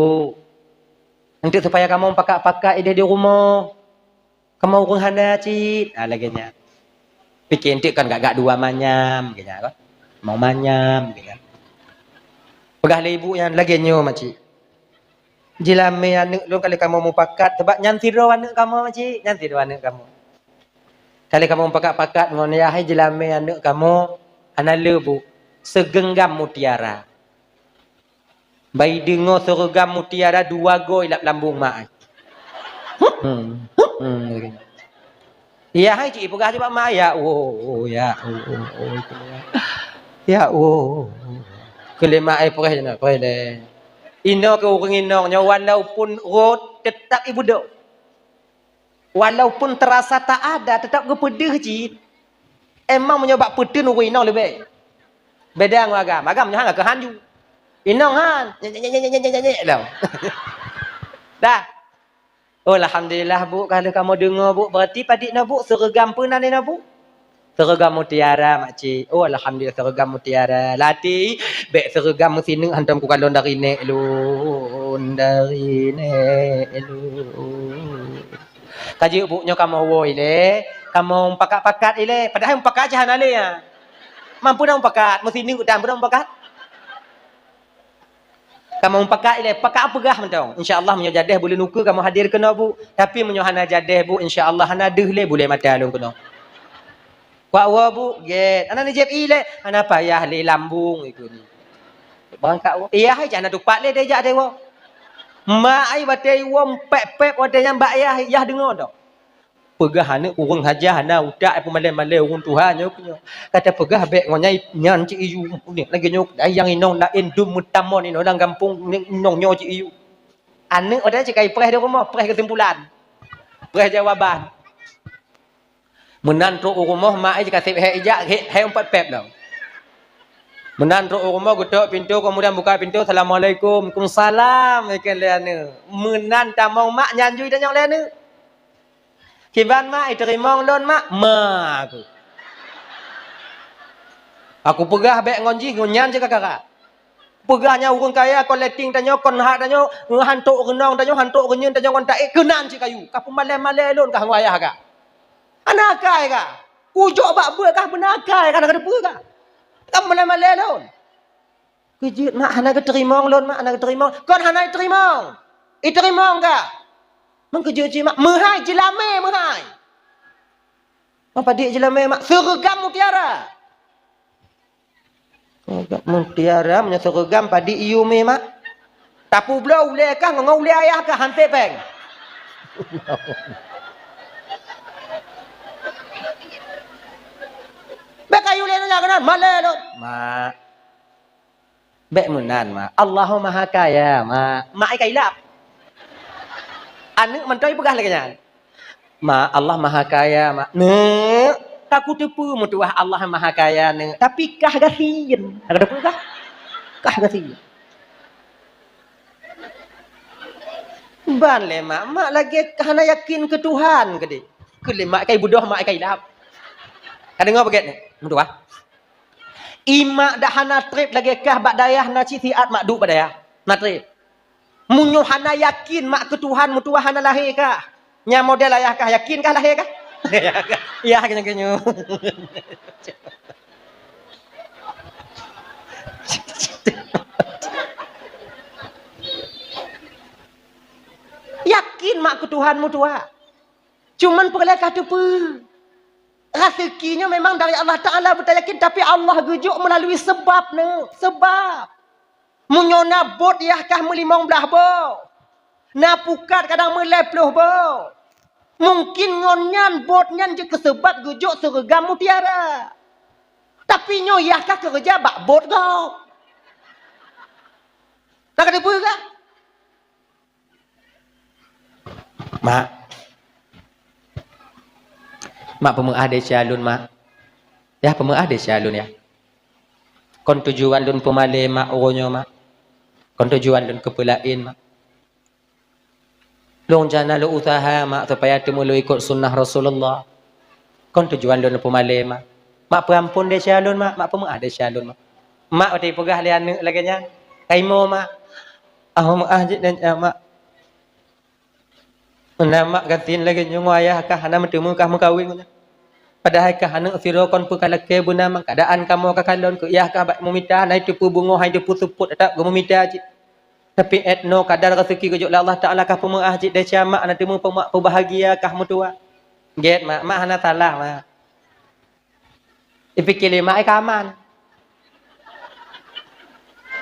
Eunteuk supaya kamoe pakat-pakat ideh di rumoh. Kamoe ureuëng hana cit, ah, lagée nyan. Pike eunteuk kan gak-gak dua manyam, geuh nyan, kan? Mau manyam, geuh nyan. Peugah lé ibu nyan, lagée nyoe, macik. Jeulamé aneuëk lôn ka lheueh kamoe mupakat, sabab nyan sidroe aneuëk kamoe, macik, nyan sidroe aneuëk kamoe. Ka lheueh kamoe mupakat-pakat ngon yah, hai jeulamé aneuëk kamoe, hana le, Bu, seugeunggam mutiara. Bai deungoe seugeunggam mutiara dua goe ilab lambong mak. Hmm, hmm, hmm. Yah hai cit ipeugah cit bak mak, "Ya Allah, ya Allah, ya Allah." Keu lé mak ai preh jinoe, preh lé. Inoe keu ureuëng inong nyoe walaupun rot teutap ibeudôh. Walaupun teurasa tak ada, teutap geupeudeuh cit. Emang meunyoe bak peuteun ureuëng inong leubeh. Beda ngon agam. Agam nyoe han keu han ju. Inong han. Nyek, nyek, nyek, nyek, nyek, nyek, nyek, nyek, dong. Dah. Oh, alhamdulillah, Bu, ka lheueh kamoe deungoe, Bu. Berarti padit nyoe, Bu, seureugam peue nan inoe, Bu? Seureugam mutiara, makcik. Oh, alhamdulillah, seureugam mutiara. Lati, bék seureugam meusineuk hantom kukalon dari nèk lôn, dari nèk lôn. Ka jeuet, Bu, nyoe kamoe woe ilée, kamoe pakat-pakat ilée. Padahai pakat cit hana lé, ya. Mampu dah pakat, meusineuk dan peue dah pakat. Kamoe mupakat ilée, pakat peugah mantong. Insya Allah, meunyoe jadeh buleuen ukeue kamoe hadir keunoe, Bu. Tapi meunyoe hana jadeh, Bu, insya Allah hana deuh lé bulée mata lôn keunoe. Kuak woe, Bu, gét. Hana neujieb ilée, hana payah lé lambung ikeu ni. Beurangkat woe. Yah hai hana tupat lé dijak teuwoe. Mak ai watée iwoe pép-pép watée nyan bak yah, yah deungoe dong. Peugah aneuëk ureuëng hajah hana utak, eh, peumalée-malée ureuëng tuha nyoe keu nyoe. Ka tapeugah bék ngon nyang nyan cit iyue, lagée nyoe, ai nyang inong laén dum meutamong inoe lam gampông, inong nyoe cit iyue. Aneuëk watée cit ka ipreh di rumoh, preh keusimpulan. Preh jawaban. Meunan trok u rumoh, mak ai jikaseb hék ijak, hék, hék umpat pép lom. Meunan trok u rumoh, geutok pintoe, keumudian buka pintoe, "Assalamualaikum." "Waalaikumsalam," ikheun lé aneuëk. Meunan tamong mak nyan ju itanyong lé aneuëk. "Kiban, Mak, iteurimong lôn, Mak?" "Ma aku. Aku peugah bék ngon jih, ngon nyan jih kakara. Peugah nyan ureuëng kaya, kon leteng tanyoe, kon hak tanyoe, hantok reunong tanyoe, hantok reunyeun tanyoe ngon taék, keunan cit kayu. Ka peumalée-malée lôn kah ngon ayah kah. Hana akai kah. Kujok bak beuet kah beuna akai kah, hana kateupeue kah. Ka peumalée-malée lôn." "Keujeuet, Mak, hana geuteurimong lôn, Mak, hana geuteurimong." "Kon hana iteurimong. Iteurimong kah. Meukeujeuet cit, Mak. Meuhai jeulamé, meuhai. Mak, padit jeulamé, Mak. Seureugam mutiara." "Seureugam mutiara, meunyoe seureugam padit iyue mé, Mak. Tapubloe ulée kah ngon ulée ayah kah, han sép péng." "Bék kayu lé nyan keunan, malée lôn." "Mak." "Bék meunan, Mak. Allahu Maha Kaya, Mak." Mak ai ka ilab. Aneuëk mantong ipeugah lagée nyan. "Mak, Allah Maha Kaya, Mak." "Neuk, ka kuteupeue meutuwah Allah Maha Kaya, Neuk. Tapi kah gasien." Ka teupeue kah? Kah gasien. Ban lé mak, mak lagèe hana yakin keu Tuhan keudéh. Keu lé mak kai budoh, mak kai lap. Ka deungö beugét nyoe? Meutuah. Imak dak hana trép lagèe kah bak dayah na cit siat mak duek bak dayah. Na trép. Meunyoe hana yakin mak keu Tuhan, meutuah hana lahé kah. Nyang model ayah kah yakin kah lahé kah? Yah keu nyoe, keu nyoe. Yakin mak keu Tuhan meutuah. Cuman peureulèe ka teupeue. Raseuki nyoe memang dari Allah Taala beutayakin, tapi Allah geujok meulalui seubab nyoe, seubab. Meunyoe na bot yah kah meulimong blaih boh, na pukat kadang meulhèe ploh boh. Mungkin ngon nyan bot nyan jeuet keu seubab geujok seureugam mutiara. Tapi nyoe yah kah keureuja bak bot gob. Na ka teupeue kah? Mak. Mak peumeu'ah desya lôn, Mak. Yah, peumeu'ah desya lôn, yah. Kon tujuan lôn peumalèe, Mak, uroe nyoe, Mak. Kon tujuan lôn keu peulaén, Mak. Lôn jana lôn useuha, Mak, supaya teumèe lôn ikot sunnah Rasulullah. Kon tujuan lôn peumalèe, Mak. Mak, peuampôn desya lôn, Mak. Mak, peumeu'ah desya lôn, Mak. Mak, watèe peugah lé aneuk lagèe nyan, kaimoe, Mak. Ah, meu'ah jih nyan, Mak. Meunan mak gasien lagèe nyoe ngon ayah kah hana meuteumé kah meukawen ngon nyan. Padahai kah aneuk sidroe kon peue ka lakèe beuna, meukeadaan kamoe ka kalon keu yah kah bak meumita, hana teupeu beungoh, hana teupeu seupôt, teutap geumeumita cit. Tapi 'et noe kadar raseuki geujok lé Allah Taala kah peumeu'ah cit desya mak, hana teumé peubahagia kah meutuah. Gèt mak, mak hana salah mak. Ipike lé mak ai ka aman.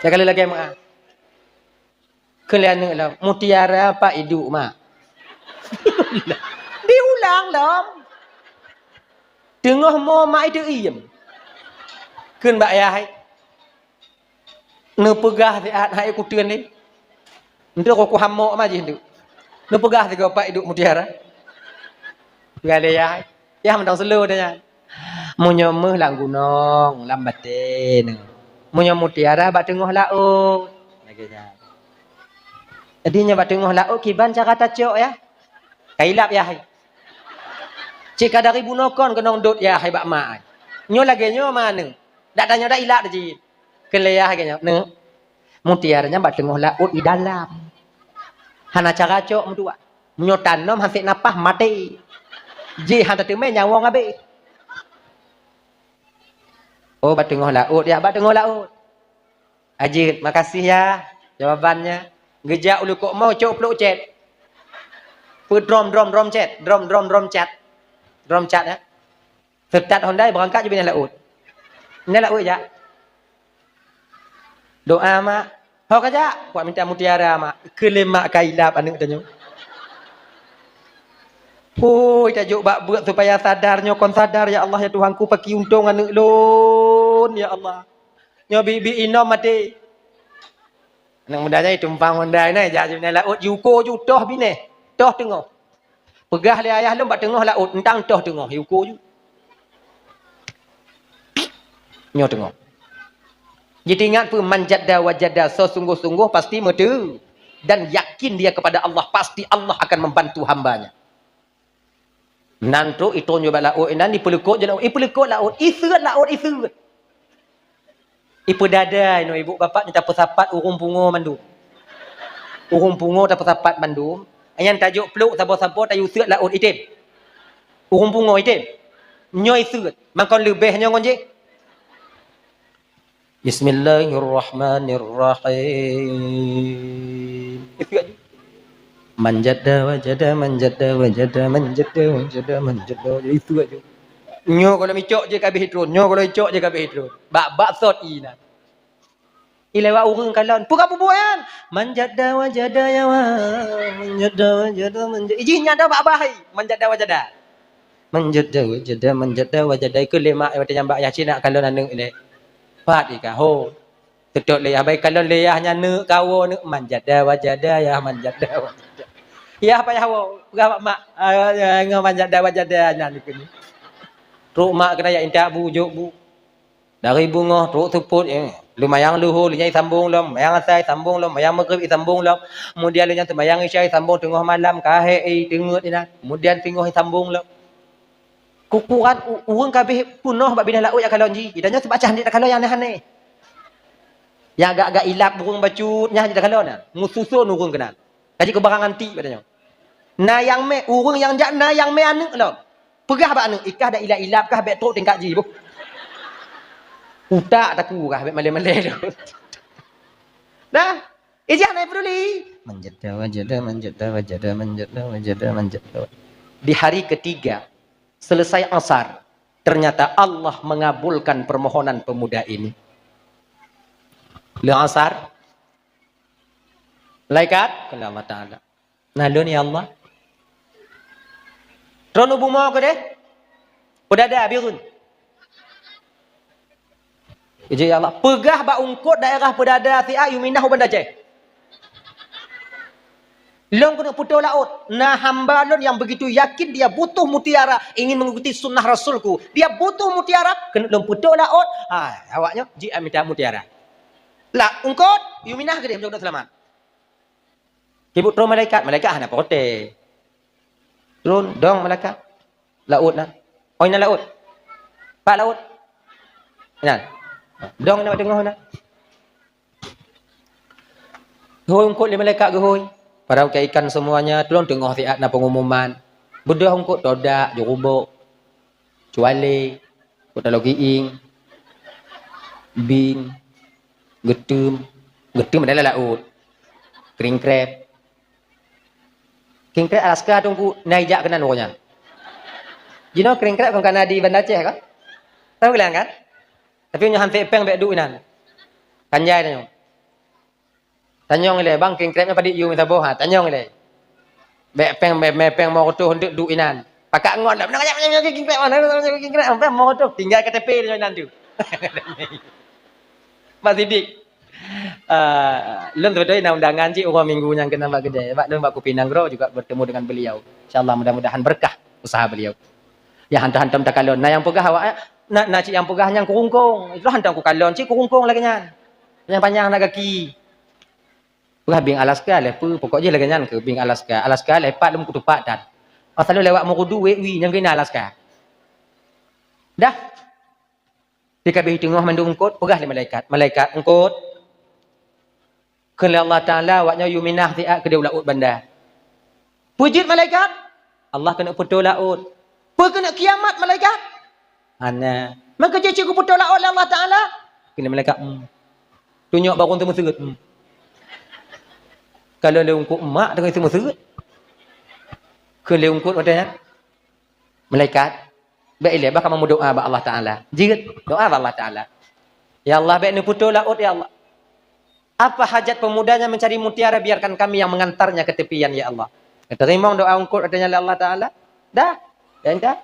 Nyang ka lheueh lagèe mak. Kheun lé aneuk lom, mutiara pat iduek mak? Diulang lom. Teungoh mo mak iteuiem. Kheun bak yah hai, neupeugah siat hai kuteun lé. Nteuk ku hamok ma jih nteuk. Neupeugah sigoe pat iduek mutiara. Peugah lé yah hai. Yah mantong slow dia nyan. Meunyoe méuh lam gunong, lam batèe neuh. Meunyoe mutiara bak teungoh laôt. Lagèe nyan. Jadi nyoe bak teungoh laôt kiban cara tacok yah. Ka ilap yah hai. Cit ka dari bunoe kon keunong dot yah hai bak mak hai. Nyoe lagèe nyoe ma neuh. Dak tanyoe dak ilap cit. Kheun lé yah hai nyoe, neuh. Mutiara nyan bak teungoh laôt i dalam. Hana cara cok meutuah. Meunyoe tanom hasé nafah maté. Jih hana teumé nyawöng abéh. Oh, bak teungoh laôt, ya, bak teungoh laôt. Ajeuet, makasih ya jawabannya. Geujak u likot mo cok plôk cét. Peue drom, drom, drom cét. Drom, drom, drom cat. Drom cat ya. Seutat Honda beurangkat jih binéh laôt. Binéh laôt jak. Doa mak. Ho ka jak, kuat minta mutiara mak. Keu lé mak ka ilap aneuk tanyoe. Pui tajok bak beuet supaya sadar, nyoe kon sadar ya Allah ya Tuhanku, pakri untông aneuk lôn ya Allah. Nyoe biet-biet inom maté. Aneuk muda nyan tumpang Honda nyan jak jih binéh laôt, jiuko ju toh binéh, toh teungoh. Peugah lé ayah lôn bak teungoh laôt, eunteuk toh teungoh, iuko ju. Nyoe teungoh. Jiteuingat peue, man jadda wajada, sesungguh-sungguh pasti meuteu. Dan yakin dia kepada Allah, pasti Allah akan membantu hamba-Nya. Nan trok itron ju bak laôt, nan ipeuleukot ju laôt, ipeuleukot laôt, iseuet laôt, iseuet. Ipeudada inoe ibu bapak nyoe tapeusapat ureueng pungo mandum. Ureueng pungo tapeusapat mandum. Nyan tajok plôk saboh-saboh tayue seuet laôt item. Ureueng pungo item. Nyoe iseuet. Mangkon leubeh nyoe ngon jih. Bismillahirrahmanirrahim. Iseuet ju. Manjada wajada, manjada wajada, manjada wajada, manjada wajada. Iseuet ju. Nyoe kalau micok je kabeh itron, nyoe kalau icok je kabeh itron. Bak bak sot inan. Ilewat ureueng kalon. Peue ka peubuet nyan? Manjada wajada ya wa. Manjada wajada, manjada. Ijih nyan dah bak bahai. Manjada wajada. Manjada wajada, manjada wajada. Ikeu lé mak watèe nyang bak Yasin nak kalon aneuk ilèe. Pat ika ho. Teutôt lé yah bai kalon lé yah nyan neuk kawo neuk manjada wajada yah manjada wajada. Yah payah wo peugah bak mak, ah, ngon manjada wajada nyan keu ni. Trok mak keunan jak intat bu jok bu. Dari beungoh trok seupôt, eh. Lheuh seumayang luhô, lheuh nyan sambông lom, seumayang asai sambông lom, seumayang maghrib sambông lom. Kemudian lheuh nyan seumayang isya sambông teungoh malam, ka hèk, eh, teungeut inan. Kemudian singoh sambông lom. Ukuran u-, ureueng ka abéh peunoh bak binéh laôt jak kalon jih. Geutanyoe seubaca han jeuet takalon nyang aneh-aneh. Nyang agak-agak ilab ureueng bacut, nyan han jeuet takalon na. Meususon ureueng keunan. Ka jeuet keu barang antik bak tanyoe. Na nyang mè, ureueng nyang jak na nyang mè aneuk lom. Peugah bak aneuk, "Ikah dak ilab-ilab kah, bèk trok tingkat jih, boh." Utak takue kah, bèk malèe-malèe tu. Dah, ijih hana peduli. Manjada wajada, manjada wajada, manjada wajada, manjada. Di hari ketiga, selesai asar, ternyata Allah mengabulkan permohonan pemuda ini. Lheuh asar, malaikat, kheun lé Allah Taala, "Na lôn, ya Allah." "Droeneuh bumoe keudeh, Peudada, Bireuen." Ijih, "Ya Allah, peugah bak eungkôt daerah Peudada siat yue minah u Banda Aceh. Lôn keuneuk peutoe laôt, na hamba lôn nyang begitu yakin dia butuh mutiara, ingin mengikuti sunnah Rasulku. Dia butuh mutiara, keuneuk lôn peutoe laôt." Ha, awaknyoe jimita mutiara. "Lah, eungkôt, yue minah keudeh, mudah-mudahan seulamat." Kibuet troh malaikat, malaikat hana protes. Turun, dong malaikat. Laôt na. "Oi, na laôt. Pat laôt?" "Nyan. Dong na teungoh na." Geuhôi eungkôt lé malaikat geuhôi. Padahai ikan semuanya, tulông teungoh siat na pengumuman. Beudôh eungkôt todak, jurubok, cuale, kota logiing, bing, geuteum, geuteum adalah laôt, kring kreb. Kring kreb Alaska tu Teungku, na ijak keunan uroe nyan. Jinoe kring kreb kon ka na di Banda Aceh kan? Tahu bilang kan? Tapi nyoe han sép péng bèk duek inan. Kan jai tanyoe. Tanyong ilèe, "Bang, kring kreb nyoe padit yue meusaboh?" Ha, tanyong ilèe. Bèk péng, bèk mè péng mo reutôh eunteuk duek inan. Pakak ngon dak, "Meunan kajak, kajak, kajak, kring kreb, kring kreb, péng mo reutôh." Tinggai K T P nyoe inan tu. Mak Sidik. Ah, lôn teubeutôi na undangan cit uroe Minggu nyang keunan bak keudè. Bak lôn bak Kupi Nanggroe juga bertemu dengan beliau. Insya Allah mudah-mudahan berkah usaha beliau. Ya, hantom-hantom takalon. Na nyang peugah awak, na, na cit nyang peugah nyang kurungkong. Itu hantom kukalon cit kurungkong lagèe nyan. Nyang panyang na gaki. Peugah bing Alaska lé peue, pokok jih lagèe nyan keuh bing Alaska. Alaska lé pat lom kutupat that. Asai lôn lewat Meurudu, wék wie nyang keunan Alaska. Dah. Di ka abéh teungoh mandum eungkôt, peugah lé malaikat, "Malaikat, eungkôt." Kheun lé Allah Taala, "Awaknyoe yue minah siat keudeh u laôt Banda." Peue jeuet malaikat? "Allah keuneuk peutoe laôt." "Peue keuneuk kiamat malaikat?" "Hana." "Meukeujeuet cit geupeutoe laôt lé Allah Taala?" Kheun lé malaikat, "Hmm." Tunyok barô teumeuseut. Hmm. Ka lôn lé eungkôt mak teungoh teumeuseut. Kheun lé eungkôt watèe nyan, "Malaikat, bèk ilèe, bah kamoe meudoa bak Allah Taala." Jeuet, doa bak Allah Taala. "Ya Allah, bèk neupeutoe laôt, ya Allah. Apa hajat pemudanya mencari mutiara, biarkan kami yang mengantarnya ke tepian, ya Allah." Geuteurimong doa eungkôt watèe nyan lé Allah Taala. Dah, dan dah.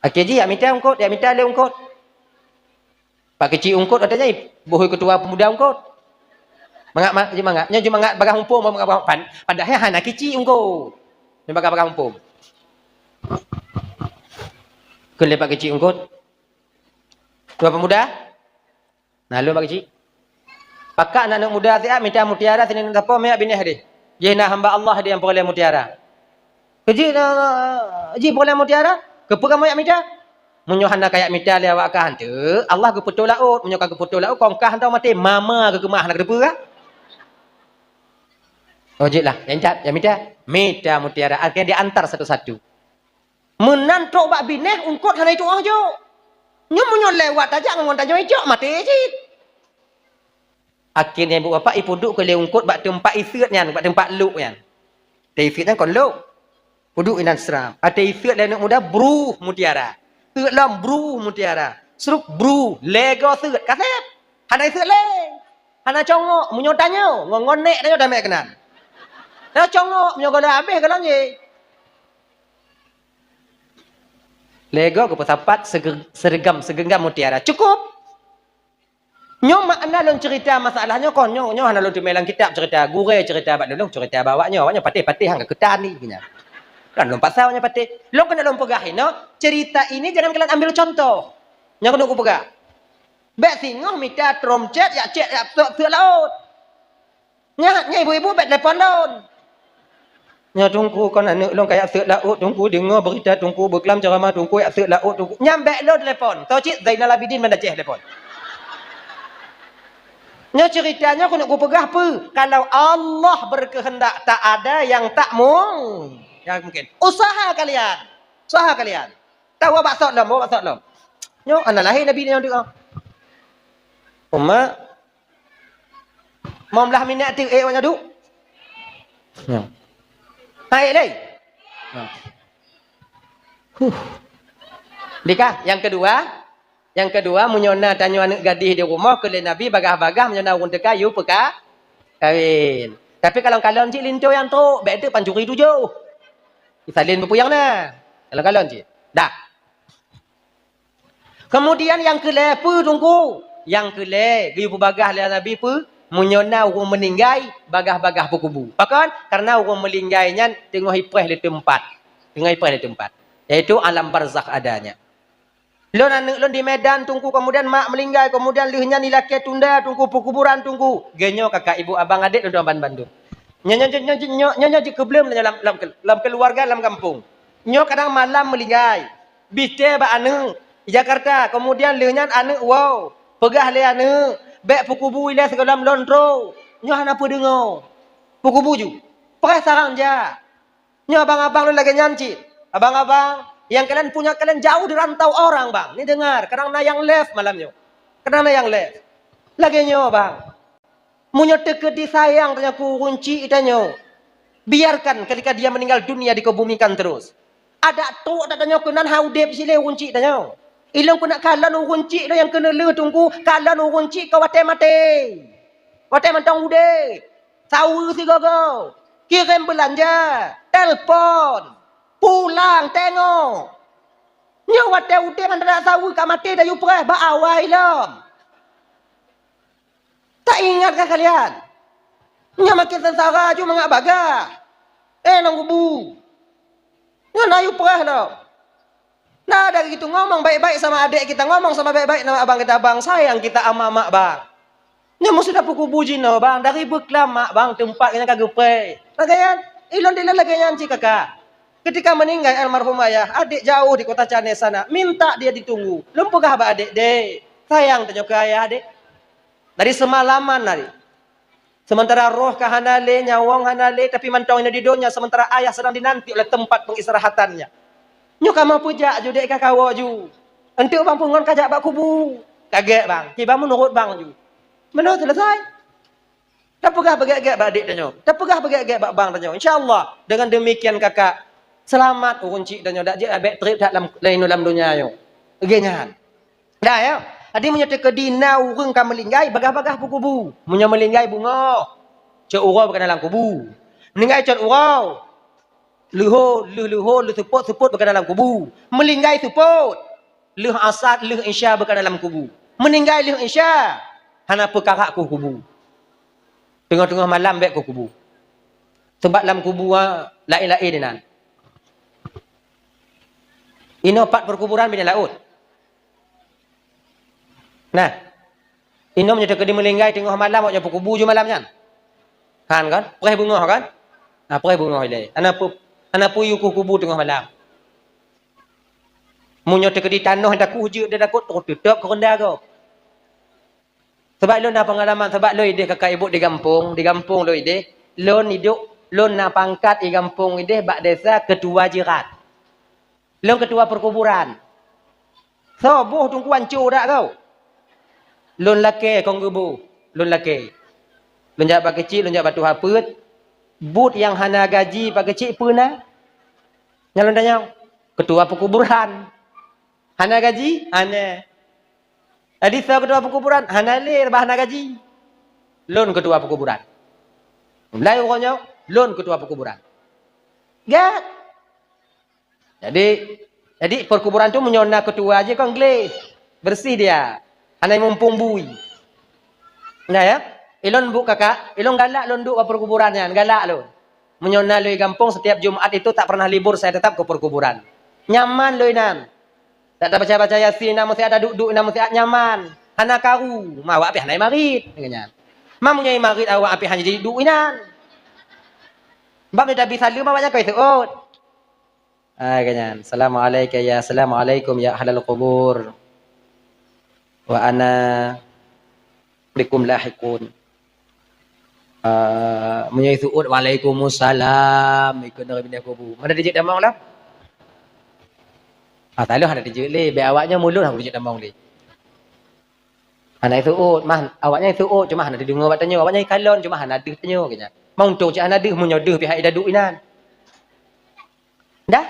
Akhé jih, jak mita eungkôt, jak mita lé eungkôt. Pak Keuchik eungkôt watèe nyan, beuhôi keutua pemuda eungkôt. Mangat, ma-, jeumangat. Nyoe jeumangat bagah muphom, mangat bagah pan-, padahai hana keuchik eungkôt. Nyoe bagah-bagah muphom. Kheun lé Pak Keuchik eungkôt, "Tuan pemuda, na lôn Pak Keuchik. Pakak na aneuk muda siat mita mutiara sinan sapo meuyak binéh deh. Jih na hamba Allah deh nyang peureulèe mutiara." "Keuji, eh, jih peureulèe mutiara, keupeue kamoe jak mita?" "Meunyoe hana kayak mita lé awak kah eunteuk, Allah geupeutoe laôt. Meunyoe ka geupeutoe laôt, kong kah hantom maté, mama keukeumah hana geuteupeue kah?" "Oh, jeuet lah, nyang cat, nyang mita." Mita mutiara, akhirnya diantar satu-satu. Meunan trok bak binéh, eungkôt hana jitu'oh jok. Nyoe meunyoe lewat tajak ngon tanyoe ijok, maté cit. Akhirnya ibu bapak ipeuduek keu lé eungkôt bak teumpat iseuet nyan, bak teumpat lok nyan. Teiseuet nyan kon lok. Peuduek inan seram. Até iseuet lé aneuk muda, bruh mutiara. Seuet lom, bruh mutiara. Sruk, bruh, lego seuet. Ka sép. Hana iseuet lé. Hana congok. Meunyoe tanyoe, ngon, ngon nèk tanyoe tamè keunan. Hana congok, meunyoe gohlom habéh gohlom jih. Lego geupeusapat sege-, seregam, segenggam mutiara. Cukup. Nyoe makna lôn cerita masalah nyoe kon, nyoe, nyoe hana lôn teumé lam kitab cerita, gurèe cerita bak lôn, cerita bak awaknyoe, awaknyoe patéh-patéh han ka keutan ni, nyan. Kan lôn paksa awaknyoe patéh. Lôn keuneuk lôn peugah inoe, cerita ini jangan kalian ambil contoh. Nyang keuneuk kupeugah. Bèk singoh mita tromcet jak cek jak seuek-seuek laôt. Nyan, nyan ibu-ibu bèk telepon lôn. Nyoe Teungku, kon aneuk lôn ka jak seuek laôt, Teungku, deungoe beurita Teungku, beuklam ceuramah Teungku, jak seuek laôt Teungku. Nyan bèk lôn telepon. Soe cit? Zainal Abidin Banda Aceh telepon. Nyoe ceurita nyoe keuneuk kupeugah peue? Kalau Allah berkehendak, tak ada yang tak mung-, yang mungkin. Usaha kalian. Usaha kalian. Tawoe bak sot lom, woe bak sot lom. Nyoe hana lahé Nabi nyoe teuka. Umat. Lima belas minit teuk ék awak nyan duek. Nyoe. Hai lé. Nyoe. Huh. Dikah, yang kedua, yang kedua, meunyoe na tanyoe aneuk gadih di rumoh, keu lé Nabi bagah-bagah, meunyoe na ureueng teuka, yue peuka-, kawin. Tapi kalon-kalon cit linto nyang trok, bèk teuk pancuri tujoh. Salin peue nyang na. Kalon-kalon cit. Dah. Kemudian nyang keu lhèe peue, Teungku? Nyang keu lhèe, geuyue peubagah lé Nabi peue? Meunyoe na ureueng meuninggai, bagah-bagah peukubu. Pakon? Karena ureueng meuninggai nyan teungoh ipreh lé teumpat. Teungoh ipreh lé teumpat. Yaitu alam barzakh adanya. Lôn aneuk lôn di Medan, Teungku, kemudian mak meuninggai, kemudian lheueh nyan ilakèe tunda, Teungku, peukuburan, Teungku. Geunyoe kakak, ibu, abang, adék lôn tuan bandum. Nyoe, nyoe, nyoe, nyoe, nyoe, nyoe jeuet keu bleuem lam, lam, lam keuluwarga, lam gampông. Nyoe kadang malam meuninggai. Bistée bak aneuk di Jakarta, kemudian lheueh nyan aneuk woe. Peugah lé aneuk, "Bèk peukubu ilèe sigohlom lôn trok." Nyoe hana peudeungoe. Peukubu ju. Preh sarang jak. Nyoe abang-abang lôn lagèe nyan cit. Abang-abang, nyang kalian punya kalian jauh di rantau orang, bang. Ni dengar, kadang na nyang lèe malam nyoe. Kadang na nyang lèe. Lagèe nyoe, bang. Meunyoe teukeudi sayang tanyoe keu ureueng chik tanyoe, biarkan ketika dia meninggal dunia dikebumikan terus. Adak trok adak tanyoe keunan han udép cit lé ureueng chik tanyoe. Ilôn keuneuk kalon ureueng chik lôn nyang keuneuk lheueh, Teungku, kalon ureueng chik ka watèe maté. Watèe mantong udép. Saweue sigoe-goe. Kirém beulanja, telpon, pulang, tengok. Nyoe watèe udép hana saweue, ka maté, dayue preh bak awai lom. Taingat kah kalian? Nyoe makin sengsara ju mangat bagah. Eh, lam kubu. Nyoe na yue preh lom. Nah, dari itu ngomong baik-baik sama adik kita, ngomong sama baik-baik sama abang kita, "Bang, sayang kita ama mak, Bang." Nyoe meusudah peukubu jinoe, Bang, dari beuklam mak, Bang, teumpat nyang ka geupreh. Lagèe nyan, ilôn dilèe lagèe nyan cit kakak. Ketika meninggal almarhum ayah, adik jauh di kota Caneh sana, minta dia ditunggu. Lôn peugah bak adik, "Dek, sayang tanyoe keu ayah, Dek." Dari semalaman tadi. Sementara roh ka hana lé, nyawöng hana lé, tapi mantong inong di donya, sementara ayah sedang dinanti oleh tempat pengistirahatannya. Nyoe kamoe peujak ju, dek ka kawoe ju. Enteuk bang peue ngon ka jak bak kubu. Kagèt bang, kiban meunurot bang ju. Meunoe selesai. Tapeugah beugèt-gèt bak adik tanyoe. Tapeugah beugèt-gèt bak bang tanyoe. Insya Allah, dengan demikian kakak selamat ureueng chik tanyoe dak jeuet abek trép that lam, laén lam donya nyoe. Lagèe nyan. Dah, ya. Jadi, meunyoe teukeudi na ureueng ka meulinggai, bagah-bagah peukubu. Meunyoe meulinggai beungoh, cot uroe beuka na lam kubu. Meulinggai cot uroe, leuhô, leuh leuhô, leuh seupôt, seupôt beuka na lam kubu. Meulinggai seupôt, leuh asar, leuh isya beuka na lam kubu. Meulinggai leuh isya, hana peukarak keu kubu. Teungoh-teungoh malam bèk keu kubu. Sabab lam kubu, ah, laén-laén inan. Inoe pat perkuburan binéh laôt. Nah, inoe meunyoe teukeudi meulinggai teungoh malam, awak nyan peukubu ju malam nyan. Han kan? Preh beungoh kan? Nah, preh beungoh ilèe. Hana peu-, hana peue yue kubu teungoh malam. Meunyoe teukeudi tanoh nyang taku jeuet di dakot, teutap keu reunda gob. Sabab lôn na peungalaman, sabab lôn idéh kakak ibu di gampông, di gampông lôn idéh, lôn idup, lôn na pangkat di gampông idéh bak desa ketua jiran. Lôn ketua perkuburan. Soe boh teungku anco dak kau? Lôn lakèe kong geuboh, lôn lakèe. Lôn jak bak keuchik, lôn jak bak tuha peuet. Buet nyang hana gaji bak keuchik peue na? Nyan lôn tanyong, ketua perkuburan. Hana gaji? Hana. Jadi soe ketua perkuburan? Hana lé, bah hana gaji. Lôn ketua perkuburan. Mulai uroe nyoe, lôn ketua perkuburan. Gèt. Jadi, jadi perkuburan tu meunyoe na ketua jih kon gleh. Bersih dia. Hana mumpung bui. Nah ya, ilôn bu kakak, ilôn galak lôn duek bak perkuburan nyan, galak lôn. Meunyoe na lôn di gampông, setiap Jumat itu tak pernah libur, saya tetap ke perkuburan. Nyaman lôn inan. Dak tabaca-baca Yasin, na meusiat, taduek-duek, na meusiat, nyaman. Hana karu, ma awak pih hana marit, kata nyan. Ma meunyoe marit awak pih hana jiduek inan. Bak meunyoe tabi saleuem awak nyan ka iseuôt. Ah, kata nyan. Assalamualaikum ya, assalamualaikum ya ahlal qubur. Wa ana bikum lahiqun. Ah, meunyoe iseuôt, "Waalaikumsalam," ikot ngon binéh kubu. Mana dijeuet tamong lah? Ah, taloh hana dijeuet lé. Bèk awak nyoe mulod hana dijeuet tamong lé. Hana iseuôt, mah awak nyan iseuôt, cuma hana dideungoe bak tanyoe. Awak nyan ikalon, cuma hana deuh tanyoe, kata nyan. Meuntông cit hana deuh, meunyoe deuh pih hai taduek inan. Dah?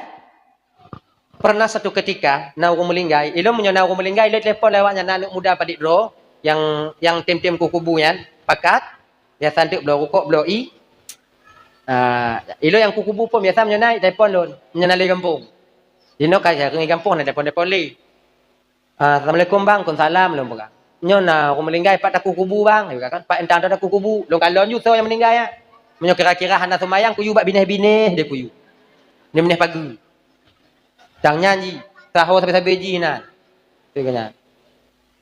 Pernah satu ketika, na ureueng meuninggai, ilôn meunyoe na ureueng meuninggai, ilôn telepon lé awak nyan, na aneuk muda padit droe, nyang, nyang tem-tem kuh kubu nyan, pakat, biasa enteuk bloe rukok, bloe ie. Ah, ilôn nyang kuh kubu pun biasa meunyoe na telepon lôn, meunyoe na lé gampông. Jinoe ka jareueng gampông na telepon-telepon lé. Ah, "Assalamualaikum bang." "Waalaikumsalam," lôn peugah. "Nyoe na ureueng meuninggai pat takuh kubu bang," lôn peugah kan. "Pat intan takuh kubu." Lôn kalon ju soe nyang meuninggai nyan. Meunyoe kira-kira hana seumayang, kuyue bak binéh-binéh deh kuyue. Binéh-binéh pageue. Tang nyan jih, saho sabe-sabe jih nan. Tu keuh nyan.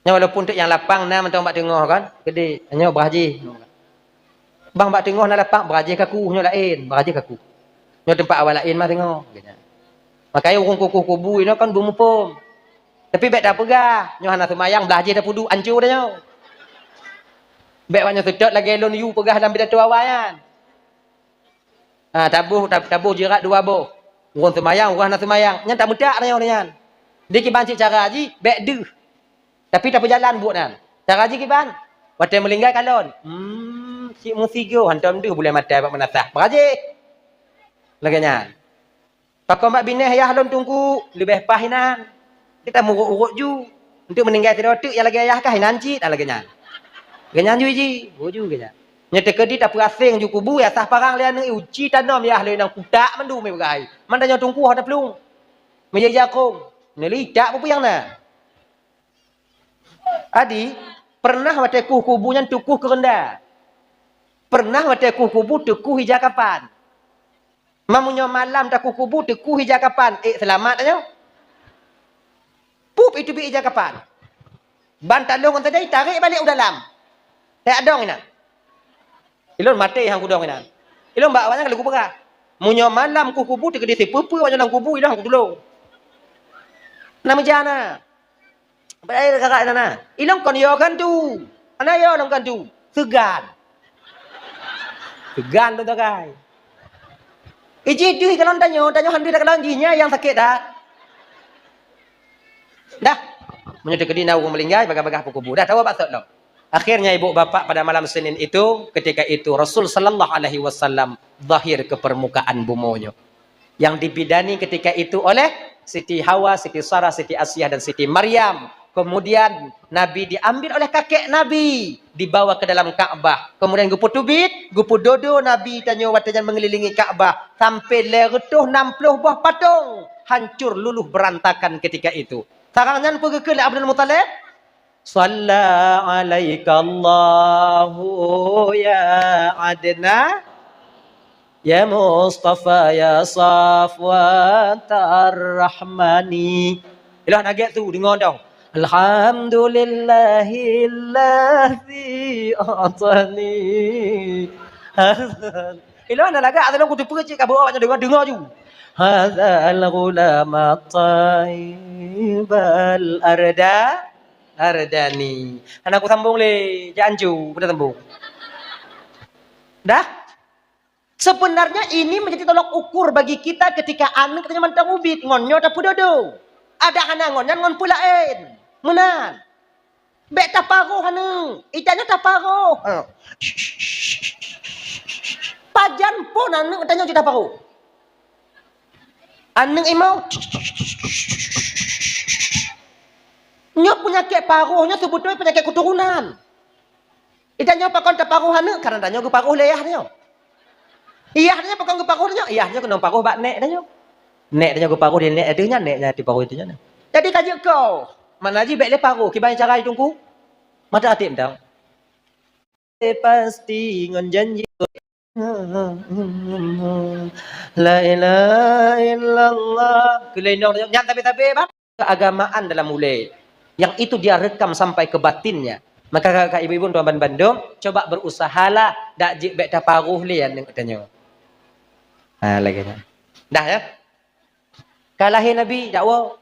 Nyoe walaupun teuk nyang lapang na mantong bak teungoh kan, keudéh, nyoe brah jih. Bang, bak teungoh na lapang, brah jih kaku, nyoe laén, brah jih kaku. Nyoe teumpat awak laén mah teungoh. Makanya ureueng kuh-kuh kubu inoe kan beumuphom. Tapi bèk tapeugah, nyoe hana seumayang, brah jih tapeuduek, ancô dah nyoe. Bèk awak nyoe seutôt lagèe lôn yue peugah lam pidato awai nyan. Ha, taboh, tab-, taboh jirat dua boh. Ureueng seumayang, ureueng hana seumayang. Nyan tameutak tanyoe nyan. Di kiban cit cara jih, bèk deuh. Tapi tapeujalan buet nyan. Cara jih kiban? Watèe meuninggai kalon. Hmm, cit meusigoe, hantom deuh buleuen maté bak meunasah. Brah jih. Lagèe nyan. Pakon bak binéh yah lôn teungku, leubeh paih inan. Kita murot-urot ju. Untuk meuninggai sidroe teuk nyang lagèe yah kah inan cit, ah, lagèe nyan. Lagèe nyan ju jih, oh, ju lagèe nyan. Nyoe teukeudi tapeuaseng ju kubu, yah sah parang lé aneuk, uji tanom yah lé inong kutak mandum, eh, peugah hai. Man tanyoe teungku hana taplueng. Meujak jakong. Nyoe lé itak peue-peue nyang na. Adi, pernah watèe kuh kubu nyan tukuh keureunda. Pernah watèe kuh kubu tukuh ija kapan. Meunyoe malam takuh kubu, tukuh ija kapan, ék seulamat tanyoe. Pup iteubiet ija kapan. Ban talong ngon teudai, tarek balek u dalam. Tajak dong inan. Ilôn maté han kudong inan. Ilôn bak awaknyan ka lôn kupeugah. Meunyoe malam kuh kubu, teukeudi sipeue-peue awaknyan lam kubu, ilôn han kutulông. Na meujan na. Padahai kakak na, na. Ilôn kon yo gantu. Hana yo lôn gantu. Seugan. Seugan lôn sagai. Iji deuh kalon tanyoe, tanyoe han deuh takalon jih nyan nyang sakét that. Dah. Meunyoe teukeudi na ureueng meuninggai, bagah-bagah peukubu. Dah, tawoe bak sot lom. Akhirnya, ibu bapak, pada malam Senin itu, ketika itu Rasul sallallahu alaihi wasallam zahir ke permukaan bumoe nyoe. Yang dibidani ketika itu oleh Siti Hawa, Siti Sarah, Siti Asiah, dan Siti Maryam. Kemudian Nabi diambil oleh kakek Nabi, dibawa ke dalam Ka'bah. Kemudian geupeuteubiet, geupeudodo Nabi tanyoe watèe nyan meungelilingi Ka'bah sampai lhèe reutôh nam ploh boh patong hancur luluh berantakan ketika itu. Sarang nyan peue geukheun lé Abdul Muthalib? Shalla alaikallahu ya Adnan, ya Mustafa, ya Safwat Ar-Rahmani. Ilôn hana gèt su, deungö dong. Alhamdulillahilladzi a'tani. Ilôn hana lagak, asai lôn kuteupeue cit ka beuôt awaknyan deungö, deungö ju. Hadzal ghulama thayyibal arda Ardani. Hana kusambong lé, jak ancu, peue sambong. Dah? Sebenarnya ini menjadi tolok ukur bagi kita ketika aneuk tanyoe mantong ubit, ngon nyoe tapeudodo. Adak hana ngon nyan ngon peue laén. Meunan. Bèk taparoh aneuk. Ita nyoe taparoh. Ha. Pajan phon aneuk tanyoe jeuet taparoh. Aneuk imoe. Nyoe peunyakét paroh nyoe seubeutôi peunyakét keuturonan. Ita nyoe pakon taparoh aneuk, karena tanyoe geuparoh lé yah tanyoe. Yah tanyoe pakon geuparoh tanyoe, yah tanyoe keunong paroh bak nèk tanyoe. Nèk tanyoe geuparoh lé nèk ateueh nyan, nèk nyan taparoh ateueh nyan. Jadi ka jeuet keu, mana jih bèk lé paroh, kiban cara jih teungku? Mata até mantong. Pasti ngon janji. La ilaha illallah. Keuleunong nyan tabe-tabe, bang. Keagamaan dalam ulèe. Yang itu dia rekam sampai ke batinnya. Maka kakak ibu-ibu tuan bandum, coba berusahalah dak jeuet bèk taparoh lé aneuk tanyoe. Ha, lagèe nyan. Dah ya? Ka lahé Nabi, dakwa,